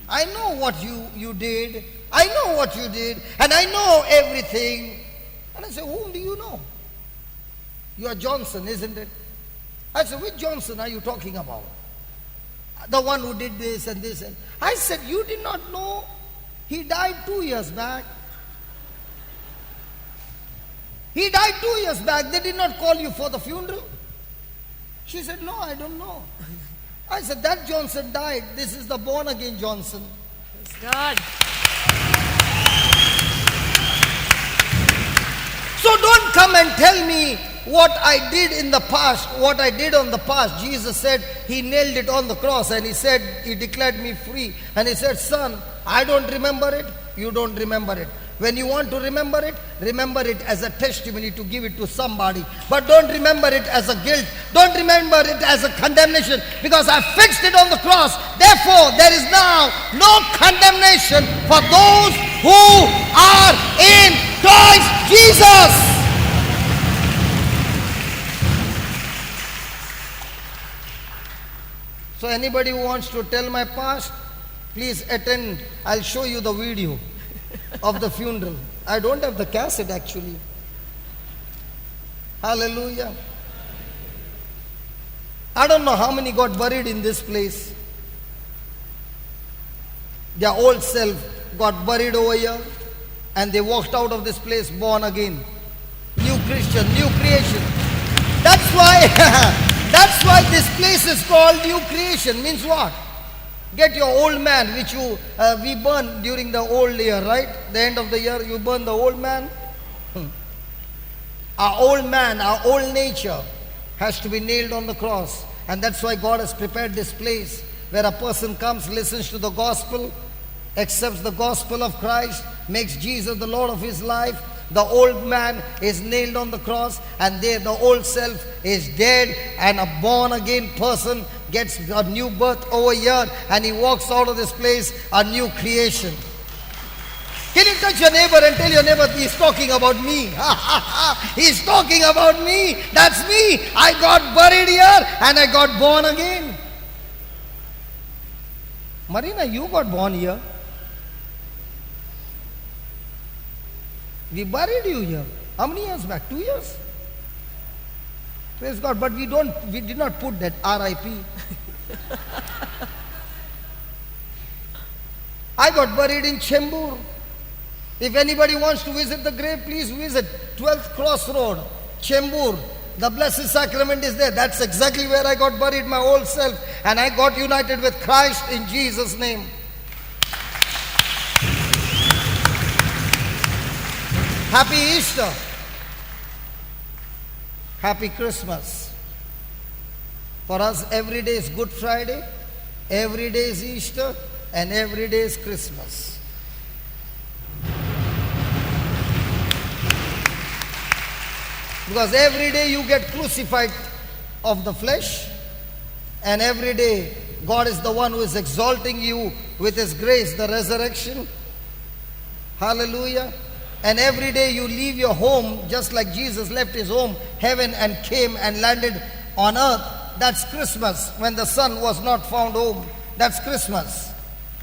I know what you did. I know what you did, and I know everything. And I said, whom do you know? You are Johnson, isn't it? I said, which Johnson are you talking about? The one who did this and this. And I said, you did not know? He died 2 years back. He died 2 years back. They did not call you for the funeral? She said, no, I don't know. I said, that Johnson died. This is the born again Johnson. Praise God. So don't come and tell me what I did in the past, what I did on the past. Jesus said He nailed it on the cross, and He said, He declared me free. And He said, son, I don't remember it, you don't remember it. When you want to remember it as a testimony to give it to somebody. But don't remember it as a guilt. Don't remember it as a condemnation, because I fixed it on the cross. Therefore, there is now no condemnation for those who are in Christ Jesus. So anybody who wants to tell my past, please attend. I'll show you the video of the funeral. I don't have the cassette actually. Hallelujah. I don't know how many got buried in this place. Their old self got buried over here, and they walked out of this place born again. New Christian, new creation. That's why that's why this place is called New Creation. Means what? Get your old man, which you we burn during the old year, right? The end of the year, you burn the old man. Our old man, our old nature has to be nailed on the cross. And that's why God has prepared this place where a person comes, listens to the gospel, accepts the gospel of Christ, makes Jesus the Lord of his life. The old man is nailed on the cross, and there the old self is dead, and a born again person gets a new birth over here and he walks out of this place a new creation. Can you touch your neighbor and tell your neighbor, he's talking about me? He's talking about me. That's me. I got buried here and I got born again. Marina, you got born here. We buried you here. How many years back? 2 years? Praise God. But we did not put that RIP. I got buried in Chembur. If anybody wants to visit the grave, please visit 12th Cross Road, Chembur. The Blessed Sacrament is there. That's exactly where I got buried, my old self. And I got united with Christ in Jesus' name. Happy Easter. Happy Christmas. For us, every day is Good Friday, every day is Easter, and every day is Christmas. Because every day you get crucified of the flesh, and every day God is the one who is exalting you with His grace, the resurrection. Hallelujah. And every day you leave your home, just like Jesus left his home, heaven, and came and landed on earth. That's Christmas, when the Son was not found home. That's Christmas.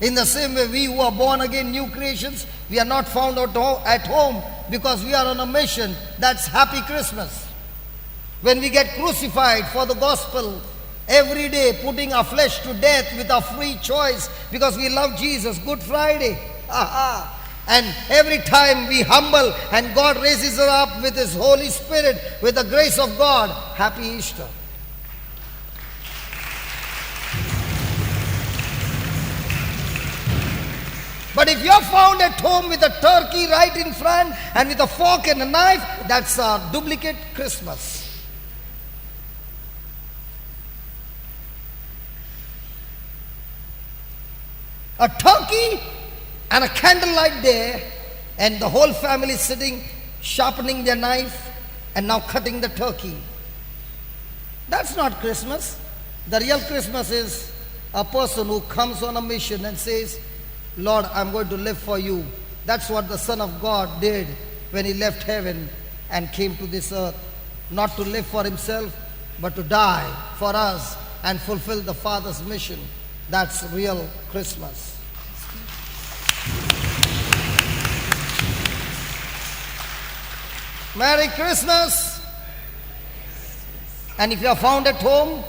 In the same way, we who are born again, new creations, we are not found at home because we are on a mission. That's happy Christmas. When we get crucified for the gospel, every day putting our flesh to death with our free choice because we love Jesus. Good Friday. Aha. And every time we humble and God raises us up with His Holy Spirit, with the grace of God, happy Easter. But if you're found at home with a turkey right in front and with a fork and a knife, that's a duplicate Christmas. A turkey and a candlelight there, and the whole family sitting, sharpening their knife, and now cutting the turkey. That's not Christmas. The real Christmas is a person who comes on a mission and says, "Lord, I'm going to live for you." That's what the Son of God did when he left heaven and came to this earth. Not to live for himself, but to die for us and fulfill the Father's mission. That's real Christmas. Merry Christmas! And if you are found at home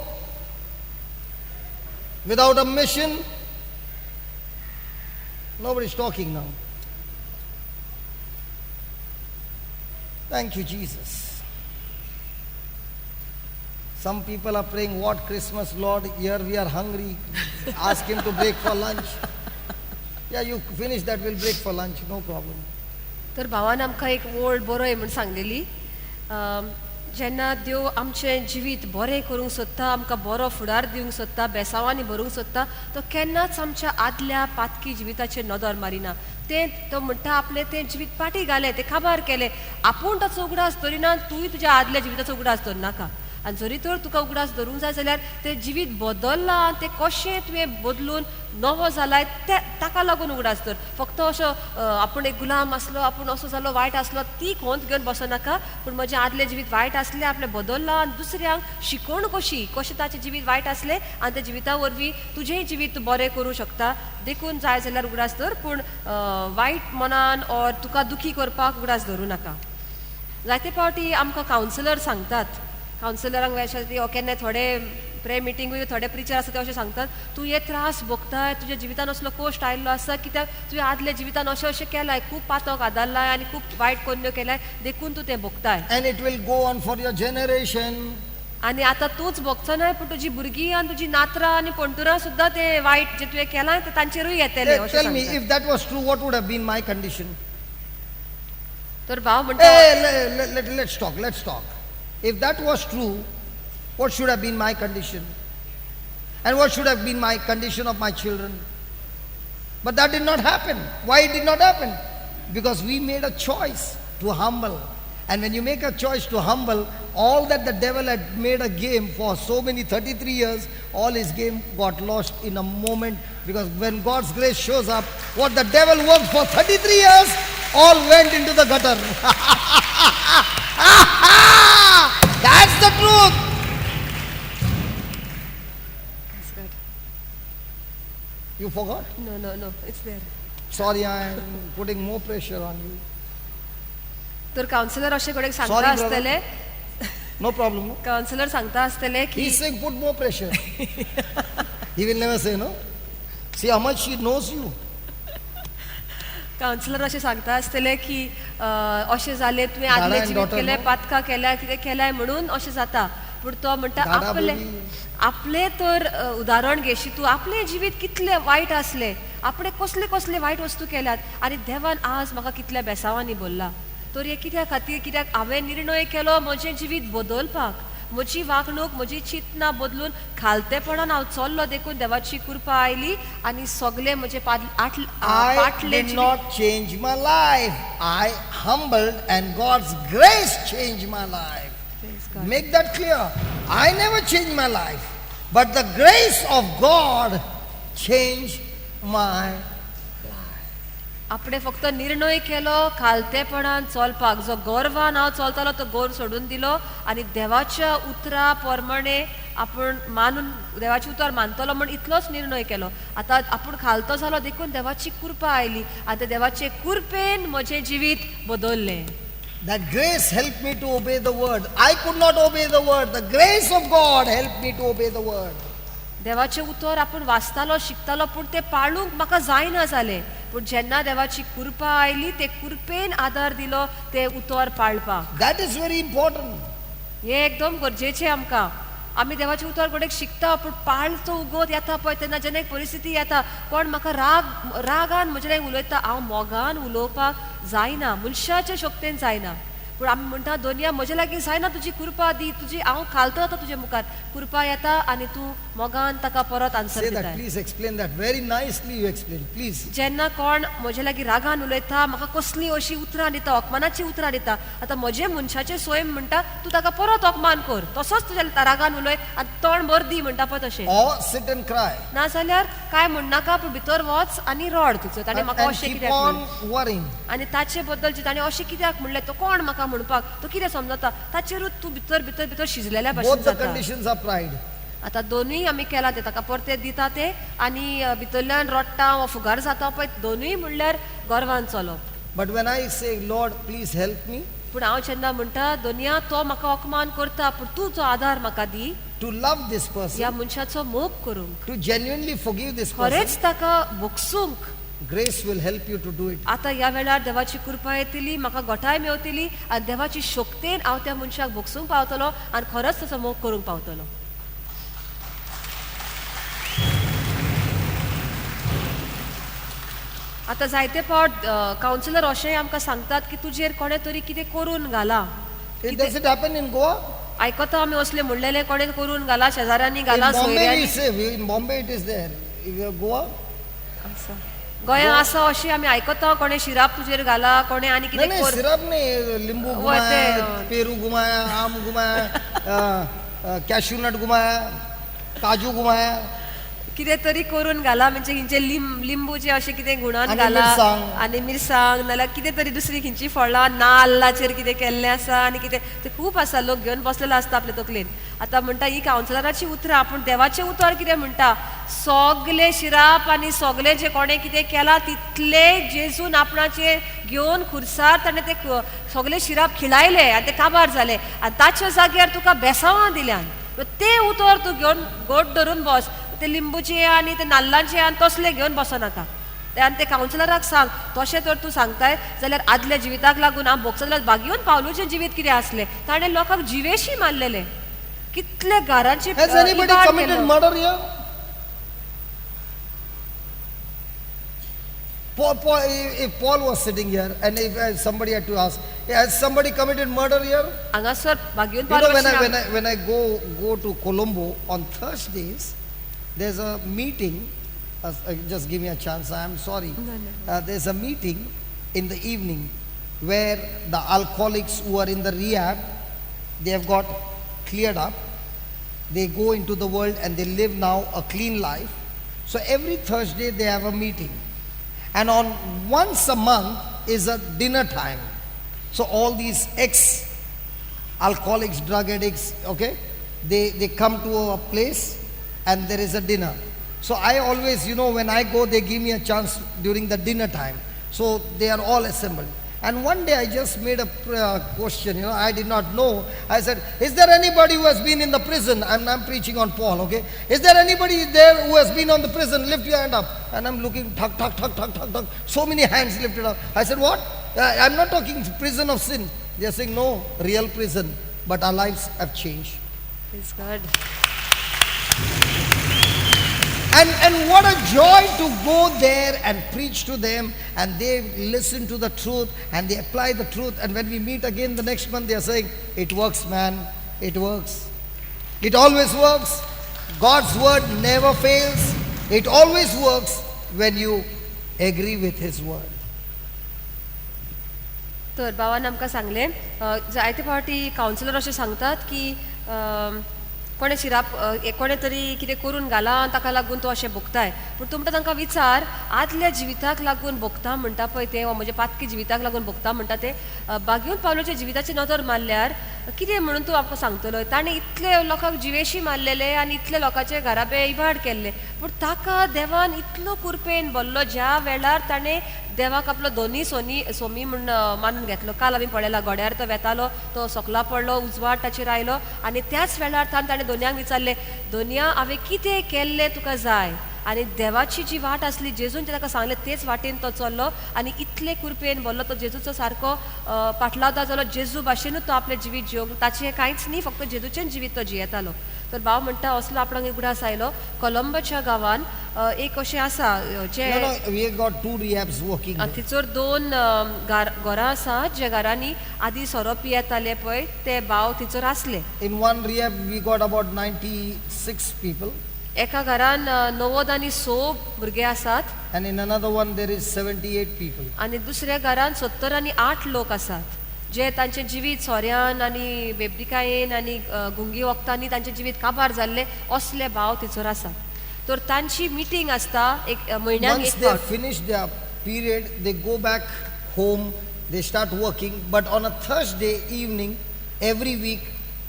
without a mission, nobody's talking now. Thank you, Jesus. Some people are praying, "What Christmas, Lord? Here we are hungry. Ask him to break for lunch." Yeah, you finish that, we'll break for lunch, no problem. तर भावान आमकां एक ओळ बरय म्हूण सांगलेली. जेन्ना देव आमचें जिवीत बरें करूंक सोदता, आमकां बरो फुडार दिवंक सोदता, बेसांवांनी भरूंक सोदता, तो केन्नाच आमच्या आदल्या पातकी जिविताचेर नदर मारिना. तें तो म्हणटा आपलें तें जिवीत पाटी घालें, तें काबार केलें, आपूण ताचो उगडास दरिना, तूंय तुज्या आदल्या जिविताचो उगडास दरनाका. आनी जरी तर तुका उगडास धरूंक जाय जाल्यार तें जिवीत बदल्लां, तें कशें तुवें बदलून नवो जालाय ते ताका लागून उगडास धर. फक्त असो आपूण एक गुलाम आसलो, आपूण असो जालो, वायट आसलो, ती खंत घेवन बसनाका, पूण म्हजें आदलें जिवीत वायट आसलें, आपलें बदल्लां आनी दुसऱ्यांक शिकोवण कशी कशें ताचें जिवीत वायट आसलें आनी त्या जिविता वरवीं तुजेंय जिवीत तूं बरें करूं शकता. देखून जाय जाल्यार उगडास धर, पूण वायट मनान ऑर तुका दुखी करपाक उगडास धरूं नाका. जायते फावटी आमकां कावन्सिलर सांगतात, कावन्सिलरांक अशें केन्नाय थोडे प्रे मिटींगूय थोडे प्रिचर आसा ते अशें सांगतात, तूं हे त्रास भोगताय, तुज्या जिवितान असलो कश्ट आयिल्लो आसा कित्याक तुवें आदल्या जिवितान अशें अशें केलाय, खूब पातक आदारलाय आनी खूब वायट कोन्न्यो केलाय, देखून तूं तें भोगताय. And it will go on for your generation. आनी आतां तूंच भोगचो न्हय, पूण तुजी भुरगीं आनी तुजी नातरां आनी पणटुरां सुद्दां ते वायट जे तुवें केलां तें तांचेरूय येतलें अशें Tell me, सांगतात. If that was true, what would have been my condition? तर भाव म्हणटा Hey, let's talk, let's talk. If that was true, what should have been my condition? And what should have been my condition of my children? But that did not happen. Why it did not happen? Because we made a choice to humble. And when you make a choice to humble, all that the devil had made a game for so many 33 years, all his game got lost in a moment. Because when God's grace shows up, what the devil worked for 33 years, all went into the gutter. That's the truth. You forgot? No, it's there. Sorry, I am putting more pressure on you. तर councillor अशें कडेन सांगता Sorry, brother. आसतले. No problem. No? Counsellor सांगता आसतले की He's saying put more pressure. He will never say no. See how much she knows you. Counsellor अशें सांगता आसतले की अशें जालें तुवें दादा आदलें and जिवीत daughter, केलें no? पातकां केल्या कितें केल्याय म्हणून अशें जाता पूण तो म्हणटा दादा आपले बोली. आपलें तर उदाहरण घेशी तूं आपलें जिवीत कितलें वायट आसलें आपणें कसले कसले वायट वस्तू केल्यात आनी देवान आज म्हाका कितल्या बेसांवांनी भरला तर हें कित्या खातीर कित्याक हांवें निर्णय केलो म्हजें जिवीत बदलपाक म्हजी वागणूक म्हजी चिंतना बदलून खालतेपणान हांव चल्लो देखून देवाची कृपा आयली आनी सगळे म्हजे I पाटले did not change my life. I humbled and God's grace changed my life. Praise God. Make that clear. I never changed my life, but the grace of God changed my. आपणे फक्त निर्णय केलो खालतेपणान चलपाक जो गर्वान हांव चलतालो तो गर्व सोडून दिलो आनी देवाच्या उतरा प्रमाणे आपूण मानून देवाचें उतर मानतलो म्हण इतलोच निर्णय केलो. आतां आपूण खालतो जालो देखून देवाची कृपा आयली आनी त्या देवाचे कृपेन म्हजें जिवीत बदललें. That grace helped me to obey the word. I could not obey the word. The grace of God helped me to obey the word. देवाचें उतर आपूण वाचतालो शिकतालो पूण तें पाळूंक म्हाका जायना जालें पूण जेन्ना देवाची कृपा आयली ते कृपेन आदार दिलो तें उतर पाळपाक. That is very important. हें एकदम गरजेचें आमकां. आमी देवाचें उतर कोणेक शिकता पूण पाळचो उगोत येता पळय तेन्ना जेन्ना एक परिस्थिती येता कोण म्हाका रागान म्हजे लागीं उलयता हांव मोगान उलोवपाक जायना मनशाचे शक्तेन जायना पूण आमी म्हणटा दोनया म्हजे लागीं जायना तुजी कृपा दी तुजी हांव खालतो जाता तुजे मुखार कृपा येता आनी तूं मोगान ताका परत answer Say that, दिता. please explain that. Very nicely you explain, please. जेन्ना कोण म्हजे लागीं रागान उलयता म्हाका कसली अशी उतरां दिता अपमानाची उतरां दिता आतां म्हजे मनशाचे स्वयं म्हणटा तूं ताका परत अपमान कर तसोच तुज्या रागान उलय आनी तोंड भर दी म्हणटा पळय तशें. Or sit and cry. नाजाल्यार काय म्हणनाका पूण भितर वच आनी रड तुजो ताणें And, म्हाका and अशें keep कित्याक on म्हणलें. worrying. आनी ताचे बद्दल जे ताणें अशें कित्याक म्हणलें तो कोण म्हाका म्हणपाक तो कितें समजता ताचेरूच तूं भितर भितर भितर शिजलेल्या भशेन Both the जाता. conditions are pride. आतां दोनूय आमी केला ते ताका परते दिता ते आनी भितरल्यान रडटा वा फुगार जाता पळय दोनूय म्हणल्यार गर्वान चलप. But when I say, Lord, please help me पूण हांव जेन्ना म्हणटा दोनया तो म्हाका अपमान करता पूण तूं जो आदार म्हाका दी to love this person, ह्या मनशाचो मोग करूंक to genuinely forgive this person, खरेंच ताका भोगसूंक grace will help you to do it. आतां ह्या वेळार देवाची कृपा येतली म्हाका गोठाय मेवतली आनी देवाची शक्तेन हांव त्या मनशाक भोगसूंक पावतलो आनी खरोच ताचो मोग करूंक पावतलो. आतां जायते फावट कावन्सिलर अशेंय आमकां सांगतात की तुजेर कोणें तरी कितें करून घालां. Does it happen in Goa? आयकता आमी असलें म्हणलेलें कोणें करून घालां शेजाऱ्यांनी In घालां Bombay we सोयऱ्यांनी. say, in Bombay it is there. If you are Goa? आसा गोंयांत आसा अशें आमी आयकता कोणें शिराप तुजेर घाला कोणें आनी नहीं कितें नहीं कर सिरप नहीं, लिंबू वो घुमाया, ते, पेरू घुमाया, आम घुमाया, कैशू नट घुमाया, काजू घुमाया. कितें तरी करून घाला म्हणजे खंयचे लिंबू जे अशें कितें गुणान आनी घाला मिरसांग. आनी मिरसांग नाल्यार कितें तरी दुसरी खंयची फळां नाल्लाचेर कितें केल्लें आसा आनी कितें तें खूब आसा लोक घेवन बसलेलो आसता आपले तकलेन. आतां म्हणटा ही कावन्सिलराची उतरां पूण देवाचें उतर कितें म्हणटा सगले शिराप आनी सगले जे कोणें कितें केलां तितले जेजून आपणाचेर घेवन खुर्सार ताणें ते सगले शिराप खिळायले आनी ते काबार जाले आनी ताच्या जाग्यार तुका बेसांवां दिल्यान तें उतर तूं घेवन गोड धरून बस ते लिंबूचे आनी ते नाल्लांचे आनी तसले घेवन बसनाका. आनी ते कावन्सिलराक सांग तशें तर तूं सांगताय जाल्यार आदल्या जिविताक लागून हांव भोगता जाल्यार बागयोन पावलूचें जिवीत कितें आसलें ताणें लोकांक जिवेशी मारलेलें कितले घरांचे Has anybody इबाड committed केलो. murder here? Paul, if Paul was sitting here and if somebody had to ask, has somebody committed murder here? हांगासर बागयोन You know, when I, Paul when I, when I go to Colombo on Thursdays, there's a meeting. Just give me a chance, I am sorry. No, no. There's a meeting in the evening. where the alcoholics who are in the rehab, they have got cleared up. They go into the world and they live now a clean life. So every Thursday they have a meeting. And on once a month is a dinner time. So all these ex alcoholics, drug addicts, okay, they come to a place and there is a dinner. So I always, when I go, they give me a chance during the dinner time. So they are all assembled. And one day I just made a question, I did not know. I said, is there anybody who has been in the prison? I'm preaching on Paul, okay? Is there anybody there who has been on the prison? Lift your hand up. And I'm looking, tuck, tuck, tuck, tuck, tuck, tuck. So many hands lifted up. I said, what? I'm not talking prison of sin. They are saying, no, real prison. But our lives have changed. Praise God. And what a joy to go there and preach to them, and they listen to the truth and they apply the truth. And when we meet again the next month, they are saying, it works, man, it works. It always works. God's word never fails. It always works when you agree with His word. तर बाबान आमकां सांगलें जायते फावटी councillor अशें सांगतात की कोणें शिराप कोणें तरी कितें करून घालां आनी ताका लागून तो अशें भोगताय. पूण तुमकां तांकां विचार आदल्या जिविताक लागून भोगता म्हणटा पळय तें, वा म्हज्या पातकी जिविताक लागून भोगता म्हणटा तें, बागेवन पावलोच्या जिविताची नदर मारल्यार कितें म्हणून तूं आमकां सांगतलो? ताणें इतले लोकांक जिवेशी मारलेले आनी इतले लोकांचे घराबे इबाड केल्ले, पूण ताका देवान इतलो कुरपेन भरलो ज्या वेळार ताणें देवाक आपलो दोनी सोनी सोमी म्हूण मानून घेतलो. काल आमी पळयला घोड्यार तो वेतालो, तो सोकला पडलो, उजवाड ताचेर आयलो आनी त्याच वेळार ताणें दोनयांक विचारलें, दोनया हांवें कितें केल्लें तुका जाय? आनी देवाची जी वाट आसली जेजून ताका सांगलें तेच वाटेन तो चल्लो आनी इतले कुरपेन भरलो तो जेजूचो सारको पाटलावता जालो. जेजू भाशेनूच तो आपलें जिवीत जियोंक, ताचें कांयच न्ही, फक्त जेजूचें जिवीत तो जियेतालो. तर भाव म्हणटा असलो आपणाक उगडास आयलो कोलंबच्या गांवान एक अशें आसा जे No, no, we have got 2 rehabs working there. थंयसर 2 घरां आसा ज्या घरांनी आदी सोरो पियेताले पळय ते भाव थंयसर आसले. In one rehab we got about 96 people. एका घरान 96 भुरगे आसात. And in another one there is 78 people. आनी दुसऱ्या घरान 78 लोक आसात जे तांचें जिवीत सोऱ्यान आनी बेबदिकायेन आनी गुंगी वखदांनी तांचें जिवीत काबार जाल्लें असले भाव थंयसर आसात. तर तांची मिटींग आसता एक म्हयन्याक Once एक they फावट. finish their period, they go back home, they start working. But on a Thursday evening, every week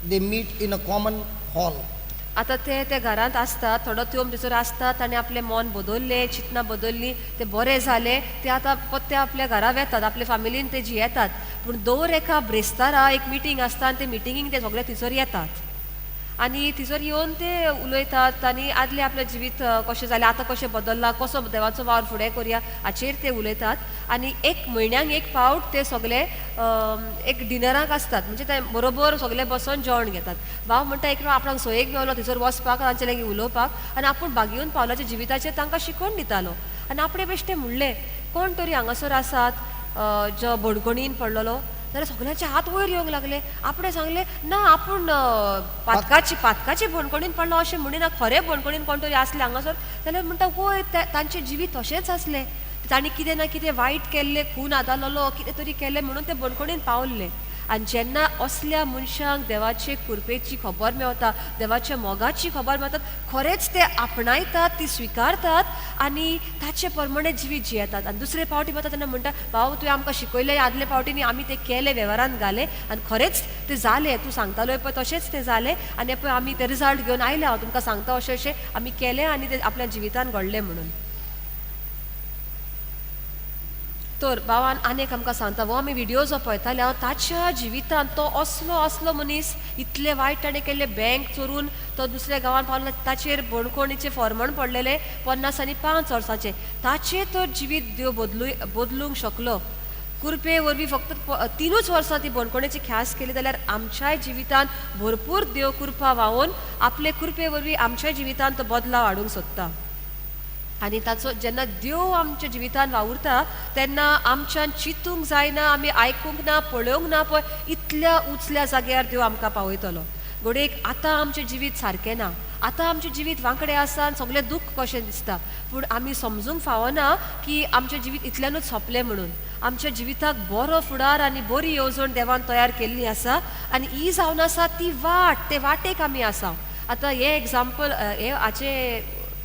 they meet in a common hall. आतां ते त्या घरांत आसता, थोडो तेंप थंयसर आसता, ताणें आपलें मन बदल्लें, चिंतना बदल्ली, ते बरे जाले, ते आतां परते आपल्या घरा वेतात, आपल्या फामिलीन ते जियेतात. पूण दर एका ब्रेस्तारा एक मिटींग आसता आनी ते मिटिंगेक ते सगळे थंयसर येतात आनी थंयसर येवन ते उलयतात आनी आदलें आपलें जिवीत कशें जालें, आतां कशें बदल्लां, कसो देवाचो वावर फुडें करुया हाचेर ते उलयतात. आनी एक म्हयन्याक एक फावट ते सगळे एक डिनराक आसतात, म्हणजे ते बरोबर सगळे बसोन जेवण घेतात. भाव म्हणटा एक आपणाक सोयेक मेवलो थंयसर वचपाक, तांचे लागीं उलोवपाक आनी आपूण बागेवन पावलाच्या जिविताचेर तांकां शिकोवन दितालो. आनी आपणें बेश्टें म्हणलें कोण तरी हांगासर आसात जो बणकणीन पडलेलो, जाल्यार सगळ्यांचे हात वयर येवंक लागले. आपणें सांगलें ना आपूण पातकाची बणकणीन पडलो अशें म्हणिना, खरें बणकणीन कोण तरी आसले हांगासर जाल्यार म्हणटा वय तांचें जिवीत तशेंच आसलें, तांणी कितें ना कितें वायट केल्लें, खून आदारलेलो, कितें तरी केलें म्हणून ते बणकणीन पावल्ले. आनी जेन्ना असल्या मनशांक देवाचे कृपेची खबर मेवता, देवाच्या मोगाची खबर मेवता, खरेंच ते आपणायतात, ती स्विकारतात आनी ताचे प्रमाणे जिवीत जियेतात. आनी दुसरे फावटी वता तेन्ना म्हणटा भाव तुवें आमकां शिकयलें आदले फावटींनी, आमी तें केलें, वेव्हारान घालें आनी खरेंच तें जालें, तूं सांगतालो पळय तशेंच तें जालें आनी पळय आमी तें रिजल्ट घेवन आयले, हांव तुमकां सांगता अशें अशें आमी केलें आनी तें आपल्या जिवितान घडलें म्हणून. तर बाबान आनीक आमकां सांगता हो आमी विडियो जो पळयताले हांव ताच्या जिवितांत तो असलो असलो मनीस इतले वायट ताणें केल्ले, बँक चोरून तो दुसऱ्या गांवांत पावलो, ताचेर बणकोणीचें फॉर्मण पडलेलें 50 आनी 5 वर्सांचें, ताचें तर जिवीत देव बदलूंक शकलो. कुरपे वरवीं फक्त 3 वर्सां ती बणकोणीची ख्यास केली जाल्यार आमच्याय जिवितांत भरपूर देव कृपा व्हांवोवन आपले कुरपे वरवीं आमच्या जिवितांत तो बदलाव हाडूंक सोदता. आनी ताचो जेन्ना देव आमच्या जिवितान वावुरता तेन्ना आमच्यान चिंतूंक जायना, आमी आयकूंक ना, पळोवंक ना, पळय इतल्या उचल्या जाग्यार देव आमकां पावयतलो. घडयेक आतां आमचें जिवीत सारकें ना, आतां आमचें जिवीत वांकडें आसा आनी सगळें दुख्ख कशें दिसता, पूण आमी समजूंक फावना की आमचें जिवीत इतल्यानूच सोंपलें म्हणून. आमच्या जिविताक बरो फुडार आनी बरी येवजण देवान तयार केल्ली आसा आनी ही जावन आसा ती वाट, ते वाटेक आमी आसा. आतां हें एग्जाम्पल हें हाचें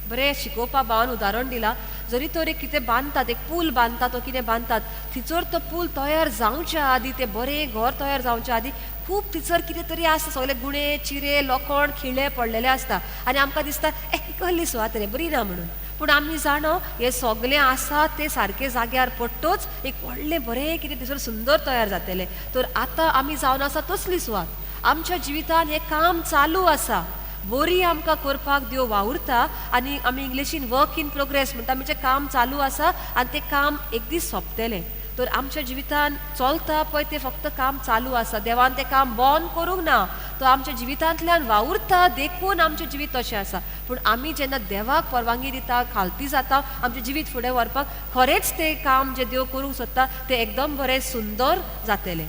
बरें शिकोवपा भावान उदाहरण दिलां. जरी तर एक कितें बांदतात, एक पूल बांदतात वो कितें बांदतात, थंयसर तो पूल तयार जावच्या आदी, तें बरें घर तयार जावच्या आदी खूब थंयसर कितें तरी आसता, सगळे गुणे चिरे लोखण खिळे पडलेले आसता आनी आमकां दिसता ए कसली सुवात रे, बरी ना म्हणून. पूण आमी जाणो हें सगळें आसा तें सारकें जाग्यार पडटच एक व्हडलें बरें कितें थंयसर सुंदर तयार जातलें. तर आतां आमी जावन आसा तसली सुवात, आमच्या जिवितान हें काम चालू आसा, बरी आमकां करपाक देव वावुरता आनी आमी इंग्लिशीन वर्क इन प्रोग्रेस म्हणटा, म्हणजे काम चालू आसा आनी तें काम एक दीस सोंपतलें. तर आमच्या जिवितान चलता पळय तें फक्त काम चालू आसा, देवान तें काम बंद करूंक ना, तो आमच्या जिवितांतल्यान वावुरता देखून आमचें जिवीत तशें आसा. पूण आमी जेन्ना देवाक परवानगी दिता, खालती जाता, आमचें जिवीत फुडें व्हरपाक खरेंच तें काम जें देव करूंक सोदता तें एकदम बरें सुंदर जातलें.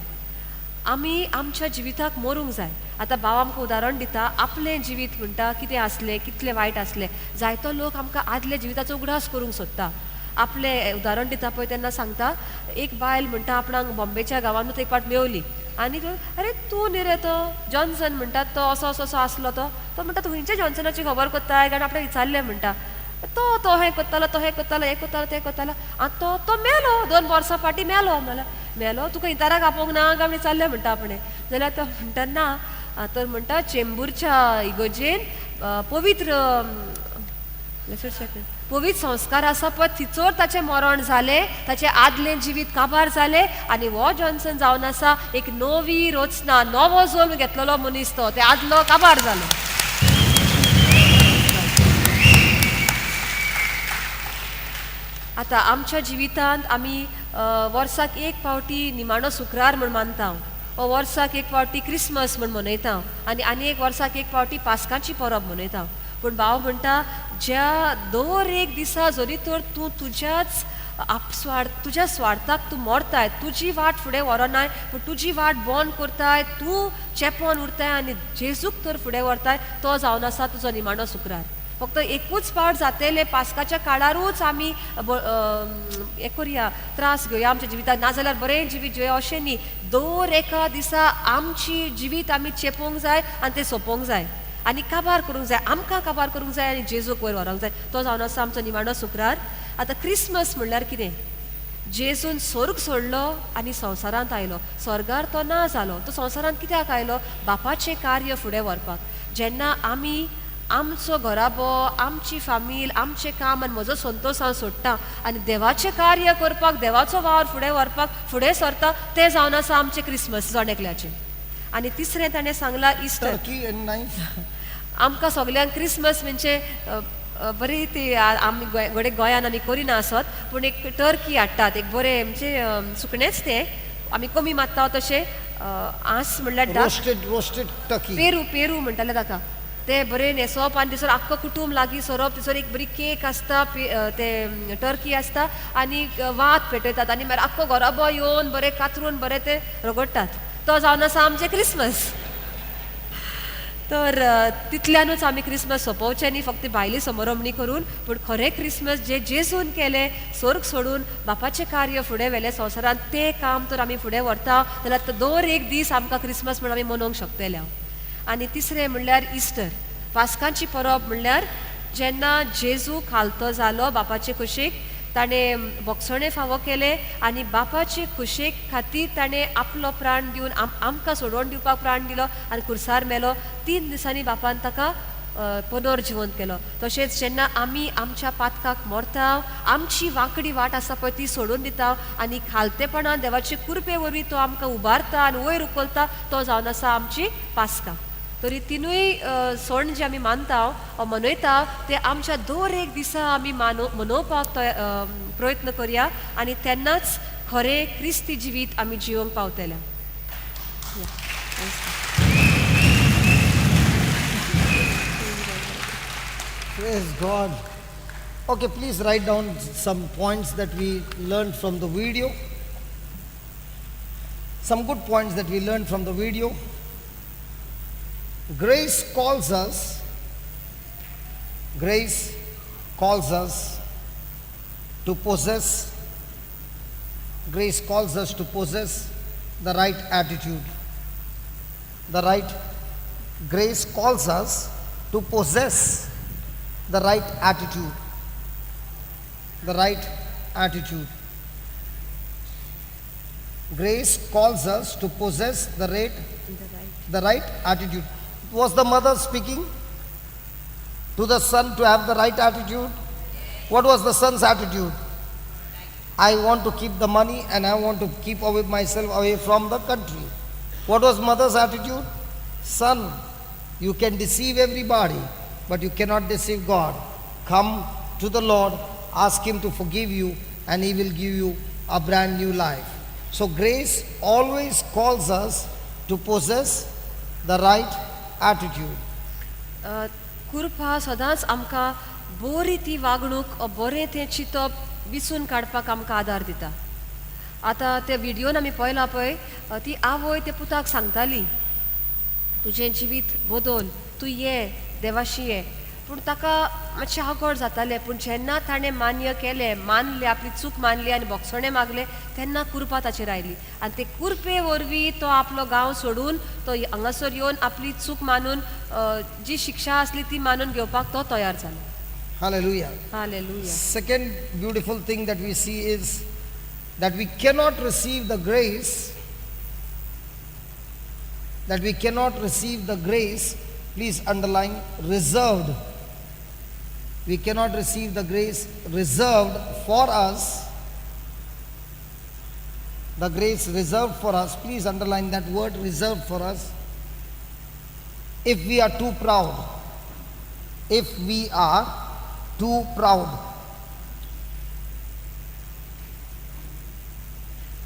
आमी आमच्या जिविताक मरूंक जाय. आतां भाव आमकां उदाहरण दिता, आपलें जिवीत म्हणटा कितें आसलें, कितलें वायट आसलें. जायतो लोक आमकां आदल्या जिविताचो उगडास करूंक सोदता. आपलें उदाहरण दिता पळय तेन्ना सांगता, एक बायल म्हणटा आपणाक बॉम्बेच्या गांवानूच एक फावट मेवली आनी अरे तूं न्ही रे तो जॉन्सन म्हणटा, तो असो असो असो आसलो, तो तो म्हणटा तूं खंयच्या जॉन्सनाची खबर कोत्ताय कारण आपणें विचारलें म्हणटा, तो तो हें कोत्तालो, तो हें कोत्तालो, हें कोत्तालो, तें कोत्तालो, आनी तो तो मेलो, 2 वर्सां फाटीं मेलो. म्हणल्यार मेलो तुका इंताराक आपोवंक ना काय विचारलें म्हणटा आपणें, जाल्यार तो म्हणटा ना. तर म्हणटा चेंबूरच्या इगोजेन पवित्र पवित्र संस्कार आसा पळय थिचोर ताचें मरण जालें, ताचें आदलें जिवीत काबार जालें आनी हो जॉन्सन जावन आसा एक नवी रचना, नवो जल्म घेतलेलो मनीस, तो ते आदलो काबार जालो. आतां आमच्या जिवितांत आमी वर्साक एक फावटी निमाणो शुक्रार म्हूण मानता, वो वर्साक एक फावटी क्रिसमस म्हूण मनयता आनी आनी एक वर्साक एक फावटी पास्काची परब मनयता. पूण भाव म्हणटा ज्या दर एक दिसा जरी तर तूं तुज्याच तुज्या स्वार्थाक तूं मरताय, तुजी वाट फुडें व्हरनाय, पूण तुजी वाट बंद करताय, तूं चेपोन उरताय आनी जेजूक तर फुडें व्हरताय, तो जावन आसा तुजो निमाणो शुक्रार. फक्त एकूच पावट जातलें पास्काच्या काळारूच आमी हें करुया, त्रास घेवया आमच्या जिवितांत, नाजाल्यार बरें जिवीत जिवया अशें न्ही. दर एका दिसा आमची जिवीत आमी चेपोवंक जाय आनी तें सोंपोवंक जाय आनी काबार करूंक जाय, आमकां काबार करूंक जाय आनी जेजूक वयर व्हरोंक जाय. तो जावन आसा आमचो निमाणो शुक्रार. आतां क्रिसमस म्हणल्यार कितें? जेजून स्वर्ग सोडलो आनी संवसारांत आयलो. स्वर्गार तो ना जालो, तो संवसारांत कित्याक आयलो? बापाचें कार्य फुडें व्हरपाक. जेन्ना आमी आमचो घराबो, आमची फामील, आमचें काम आनी म्हजो संतोश हांव सोडटा आनी देवाचें कार्य करपाक, देवाचो वावर फुडें व्हरपाक फुडें सरता, तें जावन आसा आमचें क्रिसमस जण एकल्याचें. आनी तिसरें ताणें सांगलां इस्टर. आमकां सगल्यांक क्रिसमस म्हणजे बरी ती आमी घडये गोंयान आमी करिना आसत, पूण एक टर्की हाडटात, एक बरें म्हणजे सुकणेंच तें आमी कमी मारता तशें आंस म्हणल्यार रोस्टेड टर्की, पेरू पेरू म्हणटाले ताका, ते बरें न्हेसप आनी थंयसर आख्खो कुटूंब लागीं सरप, थंयसर एक बरी केक आसता, ते टर्की आसता आनी वात पेटयतात आनी मागीर आख्खो घराबो येवन बरें कातरून बरें ते रगडटात. तो जावन आसा आमचें क्रिसमस. तर तितल्यानूच आमी क्रिसमस सोंपोवचें न्ही फक्त भायली समारंभणी करून, पूण खरें क्रिसमस जें जेजून केलें, स्वर्ग सोडून बापाचें कार्य फुडें व्हेलें संवसारांत, तें काम तर आमी फुडें व्हरता जाल्यार दर एक दीस आमकां क्रिसमस म्हूण आमी मनोवंक शकतले. आनी तिसरें म्हणल्यार इस्टर, पास्कांची परब म्हणल्यार जेन्ना जेजू खालतो जालो बापाचे खुशेक, ताणें बोगसणें फावो केलें आनी बापाचे खुशेक खातीर ताणें आपलो प्राण दिवन आमकां सोडोवन दिवपाक प्राण दिलो आनी खुर्सार मेलो. 3 दिसांनी बापान ताका पुनर्जिवंत केलो. तशेंच जेन्ना आमी आमच्या पातकाक मरता, आमची वांकडी वाट आसा पळय ती सोडून दिता आनी खालतेपणान देवाचे कृपे वरवीं तो आमकां उबारता आनी वयर उखलता, तो जावन आसा आमची पास्का. तरी तिनूय सण जे आमी मानता वा मनयता ते आमच्या दर एक दिसा आमी मनोवपाक प्रयत्न करया आनी तेन्नाच खरें क्रिस्ती जिवीत आमी जिवंक पावतले. Praise God. Okay, please write down some points that we learned from the video. Some good points that we learned from the video. Grace calls us, grace calls us to possess, grace calls us to possess the right attitude. The right, grace calls us to possess the right attitude. The right attitude. Grace calls us to possess the right attitude. Was the mother speaking to the son to have the right attitude? What was the son's attitude? I want to keep the money and I want to keep away myself away from the country. What was mother's attitude? Son, you can deceive everybody, but you cannot deceive God. Come to the Lord, ask Him to forgive you, and He will give you a brand new life. So, grace always calls us to possess the right attitude. कृपा सदांच आमकां बरी ती वागणूक ओ बरें तें चिंतप विचून काडपाक आमकां आदार दिता. आतां त्या विडियोन आमी पळयला पळय, ती आवय त्या पुताक सांगताली, तुजें जिवीत बदल, तूं ये देवाशी ये. पूण ताका मातशें अवघड जातालें. पूण जेन्ना ताणें मान्य केलें, मानलें, आपली चूक मानली आनी भोगसणें मागलें, तेन्ना कृपा ताचेर आयली आनी ते कृपे वरवीं तो आपलो गांव सोडून तो हांगासर येवन आपली चूक मानून, जी शिक्षा आसली ती मानून घेवपाक तो तयार जालो. Hallelujah. Hallelujah. Second beautiful thing that we see is that we cannot receive the grace, that we cannot receive the grace, please underline reserved. We cannot receive the grace reserved for us. The grace reserved for us, please underline that word reserved for us. If we are too proud, if we are too proud.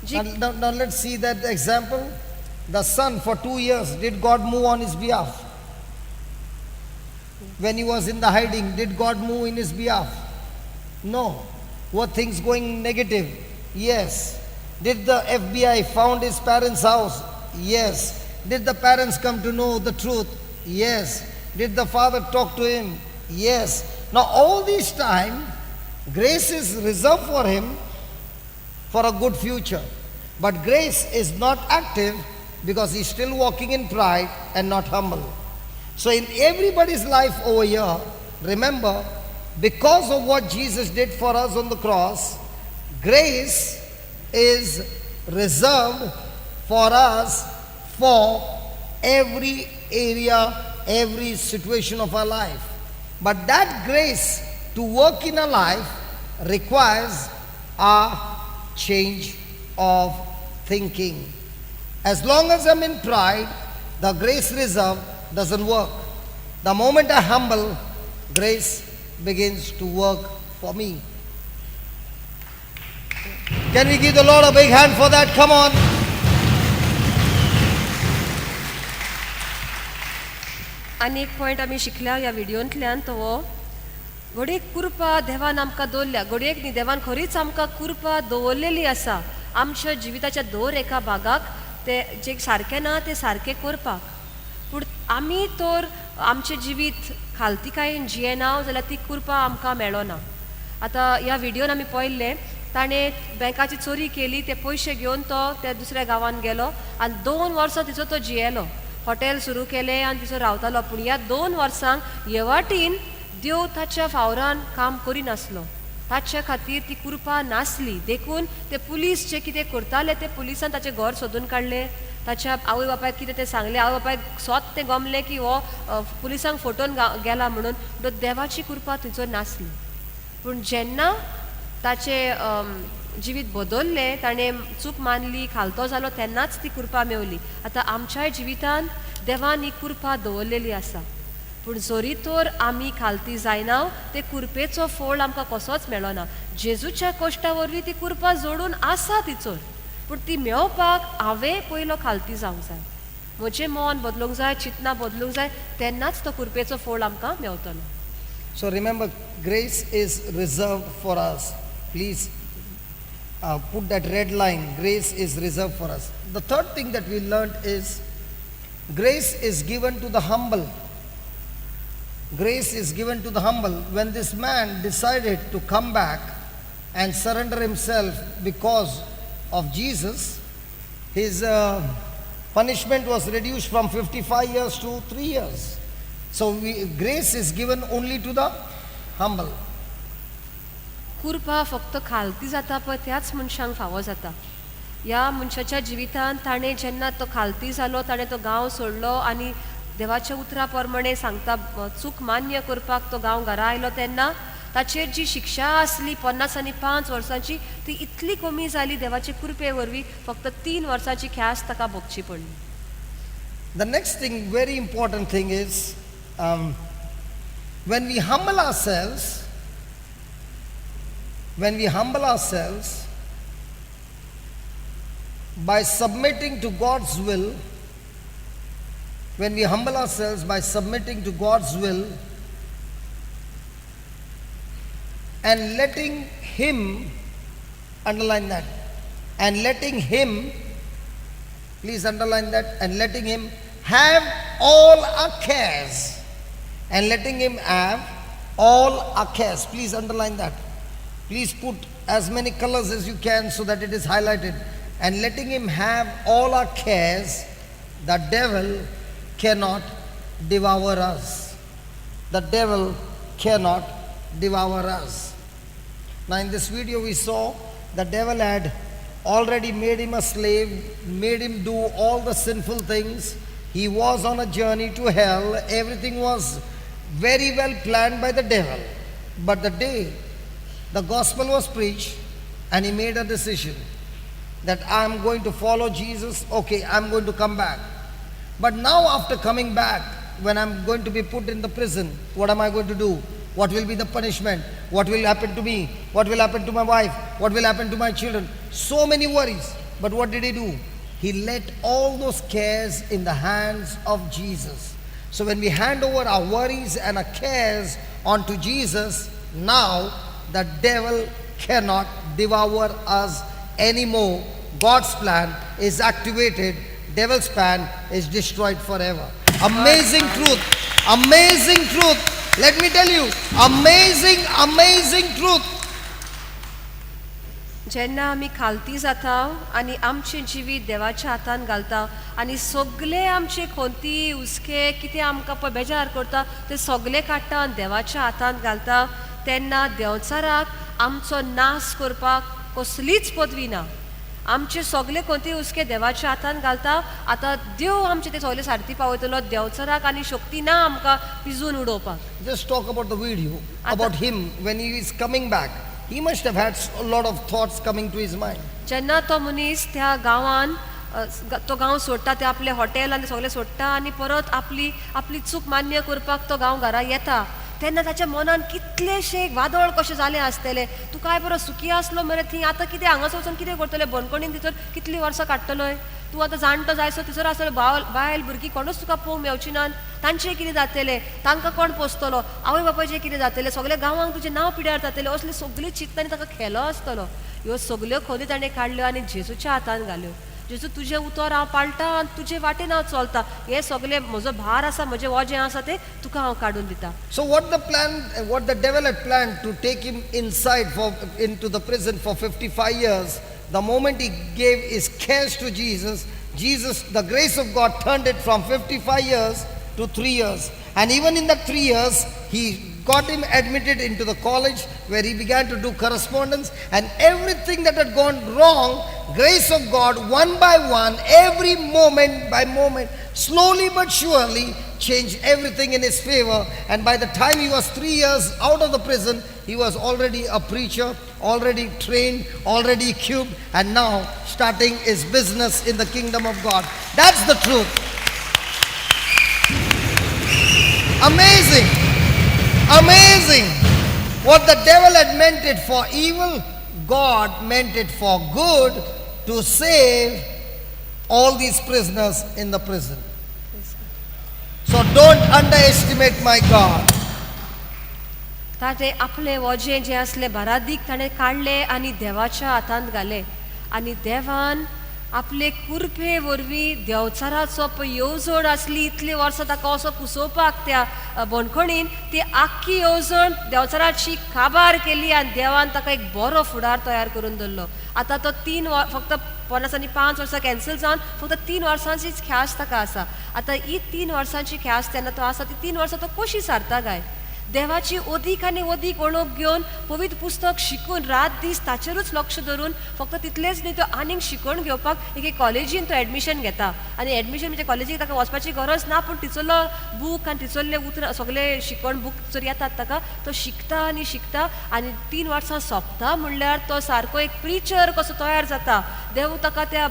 Ji Now let's see that example. The son, for 2 years, did God move on his behalf? When he was in the hiding, did God move in his behalf? No. Were things going negative? Yes. Did the FBI found his parents' house? Yes. Did the parents come to know the truth? Yes. Did the father talk to him? Yes. Now all this time, grace is reserved for him for a good future. But grace is not active because he's still walking in pride and not humble. So, in everybody's life over here, remember, because of what Jesus did for us on the cross, grace is reserved for us for every area, every situation of our life. But that grace to work in our life requires a change of thinking. As long as I'm in pride, the grace reserve doesn't work. The moment I humble, grace begins to work for me. Can we give the Lord a big hand for that? Come on. आनी एक point आमी शिकल्या ह्या व्हिडियोंतल्यान, तो हो घडये कृपा देवान आमकां दवरल्या, घडयेक न्ही, देवान खरीच आमकां कृपा दवरलेली आसा आमच्या जिविताच्या दर एका भागाक, ते जे सारकें ना तें सारकें करपाक. पूण आमी तर आमचें जिवीत खालतीकायेन जियेना जाल्यार ती कृपा आमकां मेळना. आतां ह्या व्हिडियोन आमी पळयल्लें, ताणें बँकाची चोरी केली, ते पयशे घेवन तो त्या दुसऱ्या गांवान गेलो आनी 2 वर्सां तिचो तो जियेलो, हॉटेल सुरू केलें आनी तिचो रावतालो. पूण ह्या 2 वर्सांक येवाटीन देव ताच्या फावरान काम करिनासलो. ताच्या खातीर ती कृपा नासली. देखून ते पुलीस जे कितें करताले, ते पुलिसान ताचें घर सोदून काडलें, ताच्या आवय बापायक कितें तें सांगलें, आवय बापायक सोत तें गमलें की हो पुलिसांक फटोवन गेला म्हणून. म्हणटकच देवाची कृपा थंयसर नासली. पूण जेन्ना ताचें जिवीत बदललें, ताणें चूक मानली, खालतो जालो, तेन्नाच ती कृपा मेवली. आतां आमच्याय जिवितांत देवान ही कृपा दवरलेली आसा, पूण जरी तर आमी खालती जायना, ते कृपेचो फोळ आमकां कसोच मेळना. जेजूच्या कश्टा वरवीं ती कृपा जोडून आसा तिचोर, पूण ती मेळोवपाक हांवें पयलो खालती जावंक जाय, म्हजें मन बदलूंक जाय, चिंतना बदलूंक जाय, तेन्नाच तो कृपेचो फोळ आमकां मेवतलो. So remember, grace is reserved for us. Please put that red line. Grace is reserved for us. The third thing that we learned is Grace is given to the humble. Grace is given to the humble. When this man decided to come back and surrender himself because of Jesus, his punishment was reduced from 55 years to 3 years. So grace is given only to the humble. कृपा फक्त खालती जाता पळय त्याच मनशांक फावो जाता. ह्या मनशाच्या जिवितांत ताणें जेन्ना तो खालती जालो, ताणें तो गांव सोडलो आनी देवाच्या उतरा प्रमाणे सांगता चूक मान्य करपाक तो गांव घरा आयलो तेन्ना ताचेर जी शिक्षा आसली 55 वर्सांची ती इतली कमी जाली देवाचे कृपे वरवीं फक्त 3 वर्सांची ख्यास्त ताका भोगची पडली. The next thing, very important thing is, when we humble ourselves, when we humble ourselves by submitting to God's will, when we humble ourselves by submitting to God's will and letting Him, underline that, and letting Him, please underline that, and letting Him have all our cares, and letting Him have all our cares. Please underline that. Please put as many colors as you can so that it is highlighted. And letting Him have all our cares, the devil cannot devour us. The devil cannot devour us. Now in this video we saw the devil had already made him a slave, made him do all the sinful things. He was on a journey to hell. Everything was very well planned by the devil. But the day the gospel was preached and he made a decision that I am going to follow Jesus, okay, I am going to come back. But now after coming back, when I am going to be put in the prison, what am I going to do? What will be the punishment? What will happen to me? What will happen to my wife? What will happen to my children? So many worries. But what did he do? He let all those cares in the hands of Jesus. So when we hand over our worries and our cares onto Jesus, now the devil cannot devour us anymore. God's plan is activated. Devil's plan is destroyed forever. Amazing truth. Amazing truth. Let me tell you, amazing, amazing truth. जेन्ना आमी खालती जाता आनी आमचें जिवीत देवाच्या हातान घालता आनी सगळे आमचे खोंती हुस्के कितें आमकां पळय बेजार करता ते सगळे काडटा आनी देवाच्या हातान घालता तेन्ना देंवचाराक आमचो नाश करपाक कसलीच पदवी ना. आमचे सगळे खोंती हुस्के देवाच्या हातान घालता. आतां देव आमचे ते सगळे सारती पावयतलो. देंवचाराक आनी शक्ती ना आमकां पिजून उडोवपाक. Just talk about the video, about him when he is coming back. He must have had a lot of thoughts coming to his mind. जेन्ना तो मनीस त्या गांवान तो गांव सोडटा, ते आपले हॉटेल आनी सगळें सोडटा आनी परत आपली आपली चूक मान्य करपाक तो गांव घरा येता तेन्ना ताच्या मनान कितलेशे वादळ कशें जालें आसतलें. तूं काय बरो सुखी आसलो मरे थंय, आतां कितें हांगासर वचून कितें करतलें, बंदखणीन भितर कितलीं वर्सां काडटलोय तूं, आतां जाणटो जायसो थंयसर आसतलो, बायल भुरगीं कोणूच तुका पळोवंक मेवची नात, तांचें कितें जातलें, तांकां कोण पोसतलो, आवय बापायचें कितें जातलें, सगल्या गांवांक तुजें नांव पिड्यार जातलें, असली सगळीं चिंतनांनी ताका खेलो आसतलो. ह्यो सगल्यो खोली ताणें काडल्यो आनी जेजूच्या हातान घाल्यो. जेजू तुजें उतर हांव पाळटा आनी तुजे वाटेन हांव चलता, हें सगळें म्हजो भार आसा, म्हजें वजें आसा तें तुका हांव काडून दिता. So what the plan, what the devil had planned to take him inside into the prison for 55 years, the moment he gave his cares to Jesus, Jesus, the grace of God turned it from 55 years to 3 years. And even in that 3 years, he got him admitted into the college where he began to do correspondence, and everything that had gone wrong, grace of God, one by one, every moment by moment, slowly but surely changed everything in his favor. And by the time he was 3 years out of the prison, he was already a preacher, already trained, already equipped, and now starting his business in the kingdom of God. That's the truth. Amazing. Amazing. What the devil had meant it for evil, God meant it for good to save all these prisoners in the prison. So don't underestimate my God. ताणें आपलें वजें जें आसलें बारादीक ताणें काडलें आनी देवाच्या हातांत घालें आनी देवान आपले कुरपे वरवीं देंवचाराचो पळय येवजण आसली इतली वर्सां ताका असो कुसोवपाक त्या बंदखणीन ती आख्खी येवजण देंवचाराची काबार केली आनी देवान ताका एक बरो फुडार तयार करून दवरलो. आतां तो तीन फक्त 50 आनी 5 वर्सां कॅन्सल जावन फक्त 3 वर्सांचीच ख्यास्त ताका आसा. आतां ही 3 वर्सांची ख्यास्त तेन्ना तो आसा ती 3 वर्सां तो कशी सारता काय? देवाची अदीक आनी अदीक ओळख घेवन पवित्र पुस्तक शिकून रात दीस ताचेरूच लक्ष धरून फक्त तितलेंच न्ही तो आनीक शिकवण घेवपाक एके कॉलेजीन तो एडमिशन घेता आनी एडमिशन म्हणजे कॉलेजीक ताका वचपाची गरज ना पूण तिचोलो बूक आनी तिचोले उतरां सगळे शिकवण बूक जर येतात ताका तो शिकता आनी शिकता आनी 3 वर्सां सोंपता म्हणल्यार तो सारको एक प्रिचर कसो तयार जाता. देव ताका त्या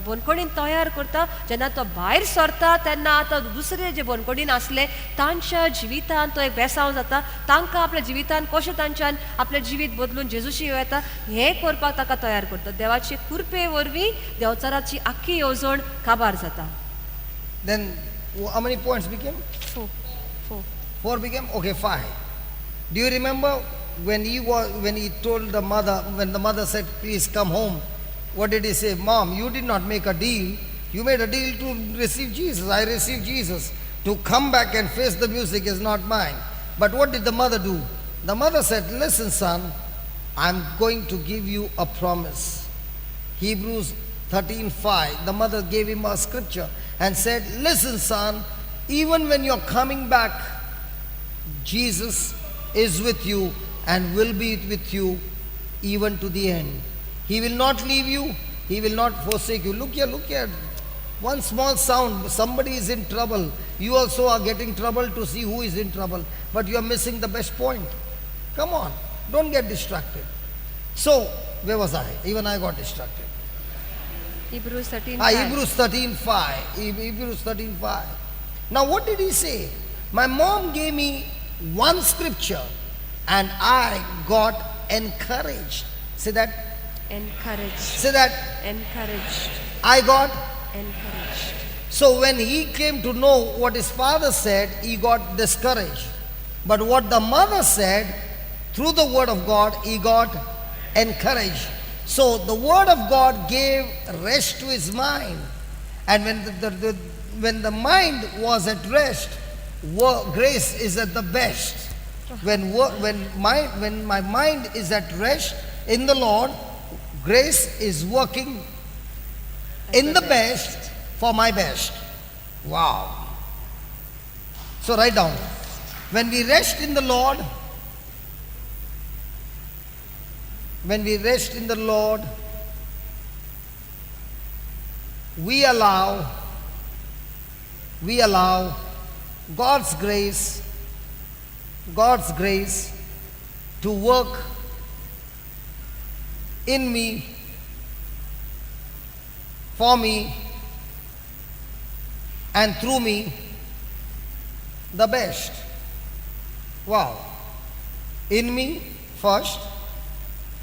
बंदखणीन तयार करता. जेन्ना तो भायर सरता तेन्ना आतां दुसरे जे बंदखणीन आसले तांच्या जिवितान तो एक बेसांव जाता. तांकां आपल्या जिवितान कशें तांच्यान आपलें जिवीत बदलून जेजूशी येवं येता हें करपाक ताका तयार करता. देवाचे कृपे वरवीं देंवचाराची आख्खी येवजण काबार जाता. Then how many points became? 4. 4. 4 became? Okay, 5. Do you remember when he told the mother, when the mother said, please come home, what did he say? Mom, you did not make a deal. You made a deal to receive Jesus. I received Jesus. To come back and face the music is not mine. But what did the mother do? The mother said, listen, son, I'm going to give you a promise. Hebrews 13:5. The mother gave him a scripture and said, listen, son, even when you're coming back, Jesus is with you and will be with you even to the end. He will not leave you. He will not forsake you. Look here, look here. One small sound, somebody is in trouble. You also are getting trouble to see who is in trouble. But you are missing the best point. Come on, don't get distracted. So, where was I? Even I got distracted. Hebrews 13:5. Hebrews 13:5. Hebrews 13:5. Now what did he say? My mom gave me one scripture and I got encouraged. Say that. Encouraged. Say that. Encouraged. I got encouraged. So when he came to know what his father said, he got discouraged. But what the mother said, through the word of God, he got encouraged. So the word of God gave rest to his mind. And when the mind was at rest, grace is at the best. When my mind is at rest in the Lord, grace is working in the best for my best. Wow. So write down. When we rest in the Lord, when we rest in the Lord, we allow God's grace to work in me, for me, and through me the best. Wow. In me first,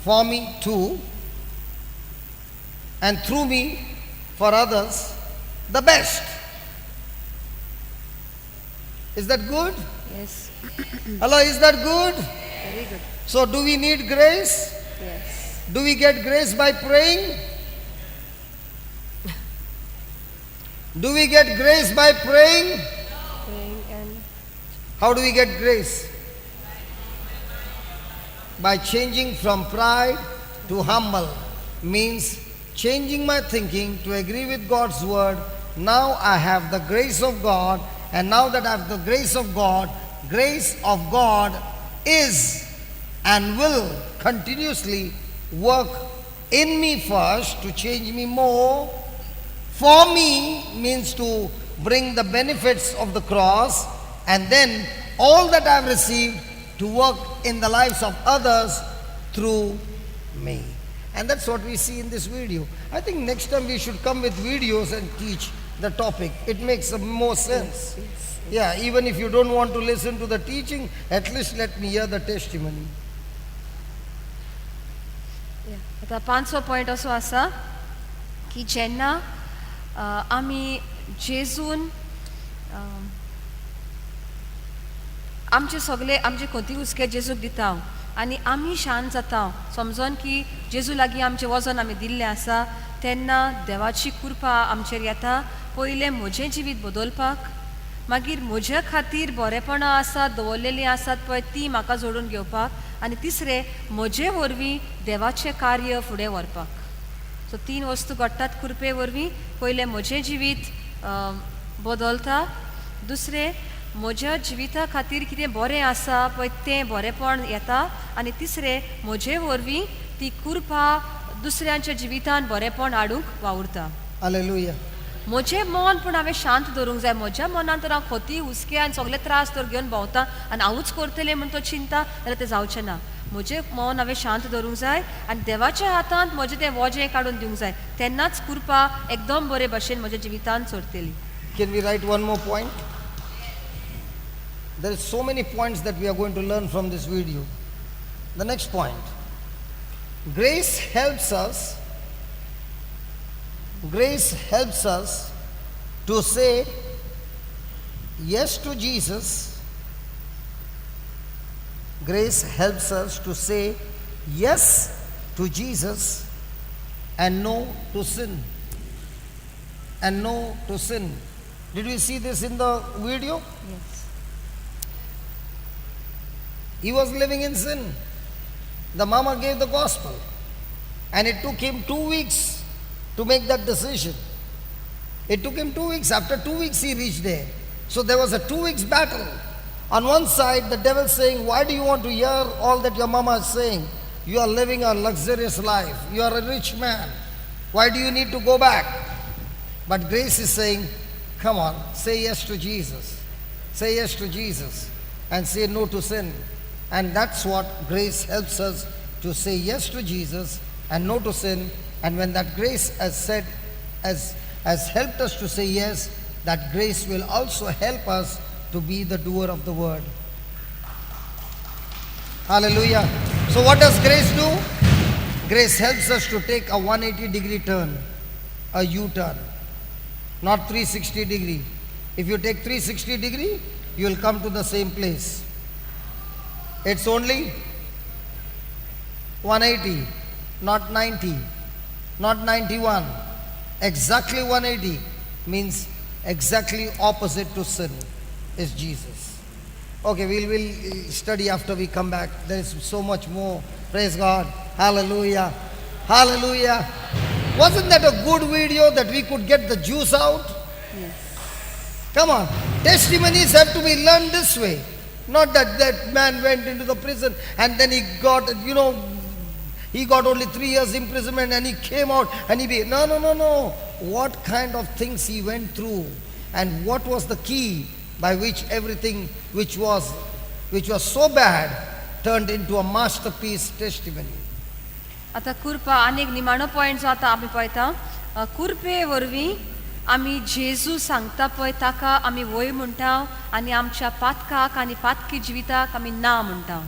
for me too, and through me for others the best. Is that good? Yes. Hello, is that good? Very good. So do we need grace? Yes. Do we get grace by praying? Do we get grace by praying? Praying and how do we get grace? By changing from pride to humble. Means changing my thinking to agree with God's word. Now I have the grace of God, and now that I have the grace of God is and will continuously work in me first to change me more. For me means to bring the benefits of the cross, and then all that I have received to work in the lives of others through me. And that's what we see in this video. I think next time we should come with videos and teach the topic. It makes more sense. Yes. Yeah, even if you don't want to listen to the teaching, at least let me hear the testimony. Yeah. आता 5 point असो आसा की जेन्ना आमी जेजून आमचे सगळे आमचे कोती हुस्के जेजूक दिता आनी आमी शांत जाता समजोन की जेजू लागीं आमचें वजन आमी दिल्लें आसा, तेन्ना देवाची कृपा आमचेर येता. पयलें म्हजें जिवीत बदलपाक, मागीर म्हज्या खातीर बरेपणां आसात दवरलेलीं आसात पळय ती म्हाका जोडून घेवपाक, आनी तिसरें म्हजे वरवीं देवाचें कार्य फुडें व्हरपाक. सो तीन वस्तू घडटात कृपे वरवीं. पयलें म्हजें जिवीत बदलता, दुसरें म्हज्या जिविता खातीर कितें बरें आसा पळय तें बरेंपण येता, आनी तिसरें म्हजे वरवीं ती कृपा दुसऱ्यांच्या जिवितान बरेंपण हाडूंक वावुरता. Hallelujah. म्हजें मन पूण हांवें शांत दवरूंक जाय. म्हज्या मनान तर हांव खोती हुस्के आनी सगळे त्रास तर घेवन भोंवता आनी हांवूच करतलें म्हूण तो चिंता जाल्यार तें जावचें ना. म्हजें मन हांवें शांत दवरूंक जाय आनी देवाच्या हातांत म्हजें तें वजें काडून दिवंक जाय, तेन्नाच कृपा एकदम बरे भशेन म्हज्या जिवितान चरतली. Can we write one more point? There is so many points that we are going to learn from this video. The next point. Grace helps us. Grace helps us to say yes to Jesus. Grace helps us to say yes to Jesus and no to sin. And no to sin. Did we see this in the video? Yes. He was living in sin. The mama gave the gospel. And it took him 2 weeks to make that decision. It took him 2 weeks. After 2 weeks, he reached there. So there was a 2 weeks battle. On one side, the devil saying, why do you want to hear all that your mama is saying? You are living a luxurious life. You are a rich man. Why do you need to go back? But grace is saying, come on, say yes to Jesus. Say yes to Jesus and say no to sin. And that's what grace helps us to say yes to Jesus and no to sin. And when that grace has said, has helped us to say yes, that grace will also help us to be the doer of the word. Hallelujah. So what does grace do? Grace helps us to take a 180 degree turn, a U-turn, not 360 degree. If you take 360 degree, you will come to the same place. It's only 180, not 90, not 91. Exactly 180 means exactly opposite to sin is Jesus. Okay, we'll study after we come back. There is so much more. Praise God. Hallelujah. Hallelujah. Wasn't that a good video that we could get the juice out? Yes. Come on. Testimonies have to be learned this way. Not that that man went into the prison and then he got, you know, he got only 3 years imprisonment and he came out and he be... No, no, no, no. What kind of things he went through and what was the key by which everything which was so bad turned into a masterpiece testimony. आता कृपा आनी एक निमाणो point जो आतां आमी पळयता, कृपे वरवीं आमी जेजू सांगता पळय ताका आमी वय म्हणटा आनी आमच्या पातकाक आनी पातकी जिविताक आमी ना म्हणटा.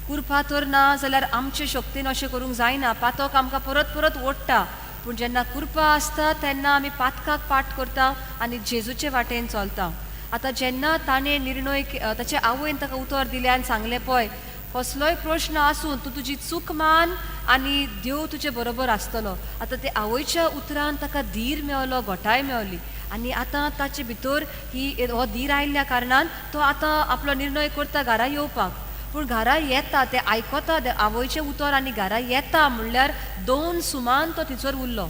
कृपा तर ना जाल्यार आमचे शक्तीन अशें करूंक जायना. पातक आमकां परत परत ओडटा, पूण जेन्ना कृपा आसता तेन्ना आमी पातकाक पाठ करता आनी जेजूचे वाटेन चलता. आतां जेन्ना ताणें निर्णय ताचे आवयन ताका उतर दिलें आनी सांगलें पळय कसलोय प्रश्न आसूं तूं तुजी चूक मान आनी देव तुजे बरोबर आसतलो. आतां ते आवयच्या उतरान ताका धीर मेवलो, घटाय मेवली आनी आतां ताचे भितर ही हो धीर आयिल्ल्या कारणान तो आतां आपलो निर्णय करता घरा येवपाक. पूण घरा येता ते आयकता आवयचें उतर आनी घरा येता म्हणल्यार 2 सुमान तो थंयसर उरलो.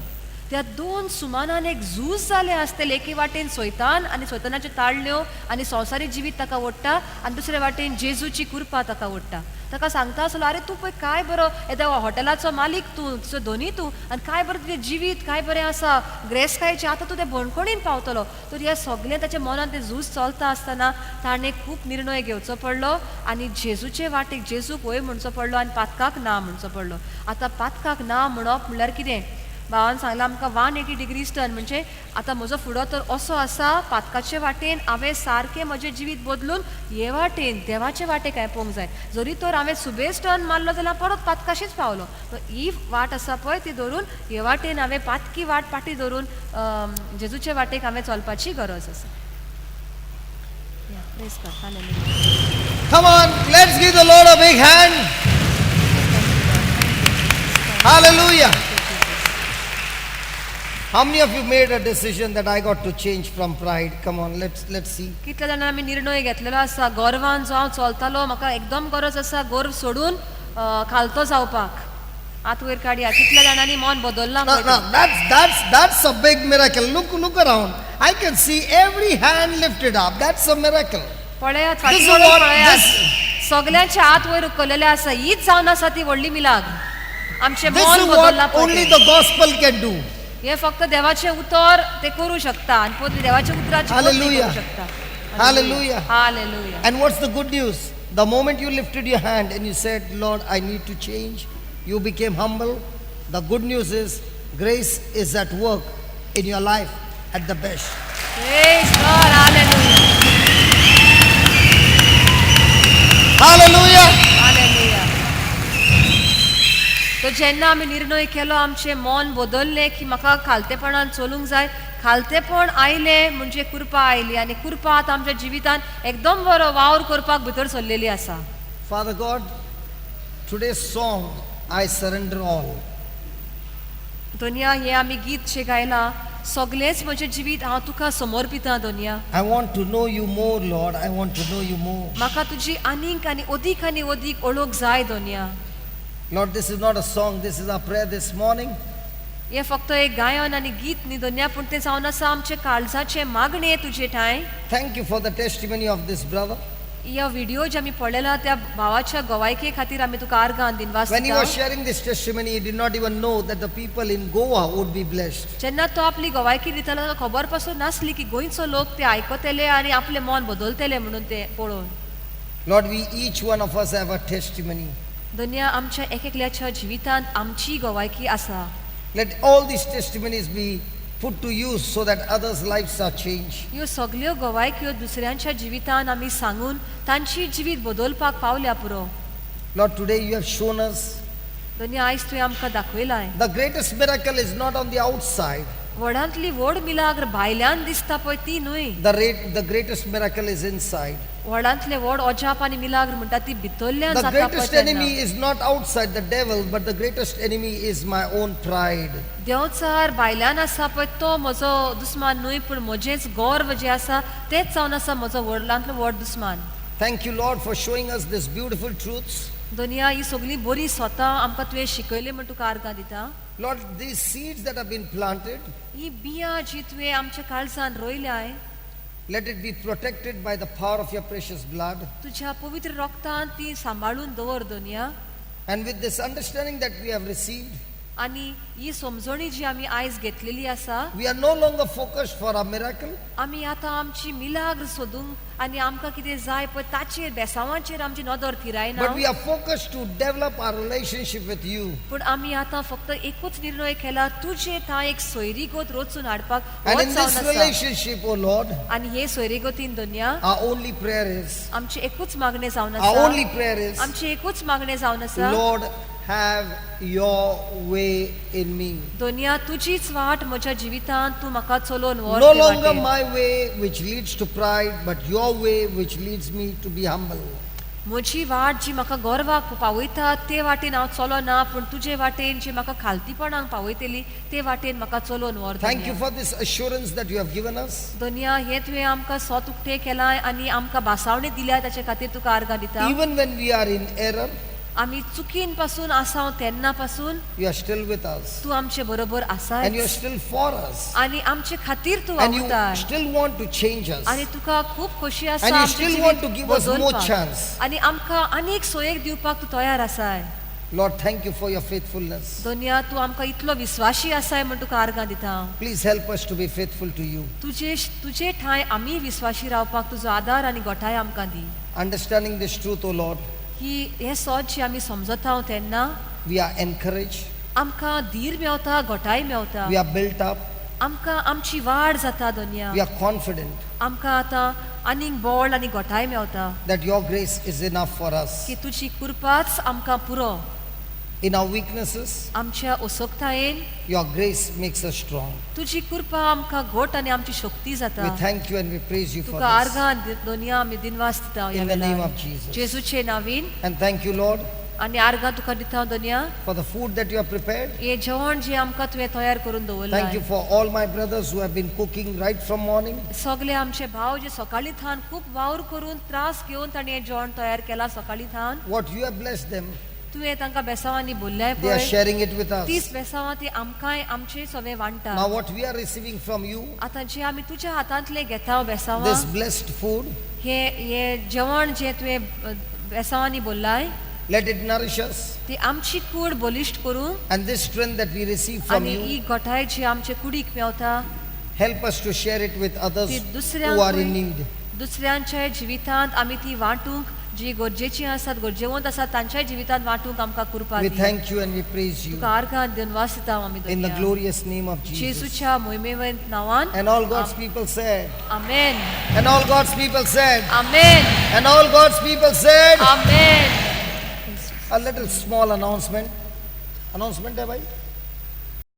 त्या 2 सुमानान एक झूज जालें आसतलें. एके वाटेन सैतान आनी सैतानाच्यो ताळण्यो आनी संवसारी जिवीत ताका ओडटा आनी दुसरे वाटेन जेजूची कृपा ताका ओडटा. ताका सांगता आसलो, आरे तूं पळय काय बरो येता हॉटेलाचो मालीक तूं, तुजो धनी तूं, आनी काय बरें तुजें जिवीत काय बरें आसा, ग्रेसकायचें, आतां तूं तें बणखणीन पावतलो. तर ह्या सगळें ताच्या मनान तें झूज चलता आसतना ताणें खूब निर्णय घेवचो पडलो आनी जेजूचे वाटेक जेजूक वय म्हणचो पडलो आनी पातकाक ना म्हणचो पडलो. आतां पातकाक ना म्हणप म्हणल्यार कितें? भावान सांगलां आमकां 180 डिग्रीज टर्न, म्हणजे आतां म्हजो फुडो तर असो आसा पातकाचे वाटेन हांवें सारकें म्हजें जिवीत बदलून हे वाटेन देवाचे वाटेक हांवें पळोवंक जाय. जरी तर हांवें सुबेज टर्न मारलो जाल्यार परत पातकाशीच पावलो. ही वाट आसा पळय ती धरून हे वाटेन हांवें पातकी वाट पाटी धरून जेजूचे वाटेक हांवें चलपाची गरज आसा. Praise God. Hallelujah. Come on, let's give the Lord a big hand. Hallelujah. How many of you made a decision that I got to change from pride? Come on, let's see. कितल्या जाणांनी आमी निर्णय घेतलेलो आसा गर्वान जो हांव चलतालो म्हाका एकदम गरज आसा गर्व सोडून खालतो जावपाक हात वयर काडया कितल्या जाणांनी मन बदललां Now, पळय now that's a big miracle. Look around. I can see every hand lifted up. That's a miracle. पळयात This फाटीं is वळून what पळयात this- सगल्यांचे हात वयर उखललेले आसा हीच जावन आसा ती व्हडली मिलाग आमचें This मन is बदललां what only पळय the gospel can do. हें फक्त देवाचें उतर ते करूं शकता आनी पयलीं देवाच्या उतराची पद्दत Hallelujah. करूं शकता. Hallelujah. Hallelujah. And what's the good news? The moment you lifted your hand and you said, "Lord, I need to change," you became humble. The good news is grace is at work in your life at the best. Praise God. Hallelujah. Hallelujah. Hallelujah. तो जेन्ना आमी निर्णय केलो आमचें मन बदललें की म्हाका खालतेपणान चलूंक जाय खालतेपण आयलें म्हणजे कृपा आयली आनी कृपा आतां आमच्या जिवितांत एकदम बरो वावर करपाक भितर सरलेली आसा. Father God, today's song, "I Surrender All." दोनया हें आमी गीत शें गायलां सगळेंच म्हजें जिवीत हांव तुका समर्पितां दोनया. I want to know you more, Lord. I want to know you more. म्हाका तुजी आनीक आनी अदीक ओळख जाय दोनया. Lord, this is not a song, this is our prayer this morning. हें फक्त एक गायन आनी गीत न्ही दोनया पूण तें जावन आसा आमचें काळजाचें मागणें तुजे ठांय. Thank you for the testimony of this brother. ह्या व्हिडिओ जे आमी पळयला त्या भावाच्या गवायके खातीर आमी तुका आर्गां दिनवास When he दिता. was sharing this testimony, he did not even know that the people in Goa would be blessed. जेन्ना तो आपली गवायकी दितालो ताका खबर पासून नासली की गोंयचो लोक ते आयकतले आनी आपलें मन बदलतले म्हणून ते पळोवन. Lord, we each one of us have a testimony. दोनया आमच्या एक एकल्याच्या जिवितांत आमची गवायकी आसा. Let all these testimonies be put to use so that others' lives are changed. ह्यो सगल्यो गवायक्यो दुसऱ्यांच्या जिवितांत आमी सांगून तांची जिवीत बदलपाक पावल्या पुरो. Lord, today you have shown us दोनया आयज तुवें आमकां दाखयलाय the greatest miracle is not on the outside. व्हडांतली व्हड मिलाग्र भायल्यान दिसता पळय ती न्हय. The greatest miracle is inside. व्हडांतले व्हड अजाप आनी मिलाग्र म्हणटा ती भितरल्यान The जाता पळय greatest तेन्ना. enemy is not outside the devil, but the greatest enemy is my own pride. देंवचार भायल्यान आसा पळय तो म्हजो दुस्मान न्हय पूण म्हजेंच गर्व जें आसा तेंच जावन आसा म्हजो व्हडलांतलो व्हड दुस्मान. Thank you, Lord, for showing us these beautiful truths. दोनया ही सगळीं बरीं स्वता आमकां तुवें शिकयली म्हण तुका आर्गां दिता. Lord, these seeds that have been planted, ही बियां जी तुवें आमच्या काळजान रोयल्याय let it be protected by the power of your precious blood. तुज्या पवित्र रोगतान ती सांबाळून दवर दोनया. And with this understanding that we have received, आनी ही समजणी जी आमी आयज घेतलेली आसा we are no longer focused for our miracle, आमी आतां आमची मिलाग्र सोदूंक आनी आमकां कितें जाय पळय ताचेर बेसांवाचेर आमची नदर थिरायना but we are focused to develop our relationship with you. पूण आमी आतां फक्त एकूच निर्णय केला तुजे थंय एक सोयरीगत रचून हाडपाक And होच in जावन this आसा. relationship, O Lord, आनी हे सोयरीगतीन दोनया our only prayer is, आमचें एकूच मागणें जावन our आसा only prayer is, आमचें एकूच मागणें जावन आसा Lord, have your way in me. दोनया तुजीच वाट म्हज्या जिवितांत तूं म्हाका चलोवन व्हर No ते longer वाटेर. my way which leads to pride, but your way which leads me to be humble. म्हजी वाट जी म्हाका गर्वाक पावयता ते वाटेन हांव चलो ना पूण तुजे वाटेन जी म्हाका खालतीपणाक पावयतली ते वाटेन म्हाका चलोवन व्हर Thank you दोनया. for this assurance that you have given us. दोनया हें तुवें आमकां सोत उक्तें केलां आनी आमकां भासावणी दिल्या ताचे खातीर तुका आर्गां दिता. Even when we are in error, आमी चुकीन पासून आसाव तेन्ना पासून you are still with us. तूं आमचे बरोबर आसाय And you are still for us. आनी आमचे खातीर तूं And you वावुरताय still want to change us. आनी तुका खूब खोशी आसा And you आमचें still जिवीत want to give us more बदलपाक. chance. आनी आमकां आनीक सोयेक दिवपाक तूं तयार आसाय. Lord, thank you for your faithfulness. दोनया तूं आमकां इतलो विस्वाशी आसाय म्हण तुका आर्गां दिता हांव. Please help us to be faithful to you. तुजे तुजे ठांय आमी विस्वाशी रावपाक तुजो आदार आनी गोठाय आमकां दी. Understanding this truth, O Lord, ही हें सोद जी आमी समजता तेन्ना we are encouraged, आमकां धीर मेवता गोठाय मेवता we are built up, आमकां आमची वाड जाता दोनया. we are confident आमकां आतां आनीक बळ आनी गोठाय मेवता that your grace is enough for us. की तुजी कृपाच आमकां पुरो. In our weaknesses, आमच्या असोकतायेन your grace makes us strong. तुजी कृपा आमकां घट आनी आमची शक्ती जाता. We thank you and we praise you for तुका this. आर्गां दोनया आमी दिनवास दिता ह्या In the name वेळार. of Jesus. जेजूचे नावीन. And thank you, Lord. आनी आर्गां तुका दिता हांव धनया for the food that you have prepared. हें जेवण जें आमकां तुवें तयार करून दवरलां Thank you for all my brothers who have been cooking right from morning. सगळे आमचे भाव जे सकाळी थावन खूब वावर करून त्रास घेवन तांणी हें जेवण तयार केलां सकाळी थावन What you have blessed them, तुवें तांकां बेसांवांनी बोल्ल्याय they are पळय sharing it with us. तीच बेसांवां ती आमकांय आमचे सवे वांट्टा Now, what we are receiving from you, आतां जे आमी तुज्या हातांतले घेता बेसांवां this blessed food, हे हे जेवण जें तुवें बेसांवांनी बोल्लाय let it nourish us. ती आमची कूड बलिश्ट करूं And this strength that we receive from आनी you, ही घटाय जी आमचे कुडीक मेवता help us to share it with others ती who are in दुसऱ्यांकूय need. दुसऱ्यांच्या जिवितांत आमी ती वांटूंक जी गरजेची आसात गरजेवंत आसात तांच्याय जिवितांत वांटूंक आमकां कृपा We the. Thank you and we praise you तुका आर्गां धन्यवाद दिता आमी in the धन्या. Glorious name of Jesus. जेजूच्या मोहिमेवंत नांवान And all God's people said, amen and all God's people said, amen and all God's people said, amen a little small announcement. Announcement hai bhai?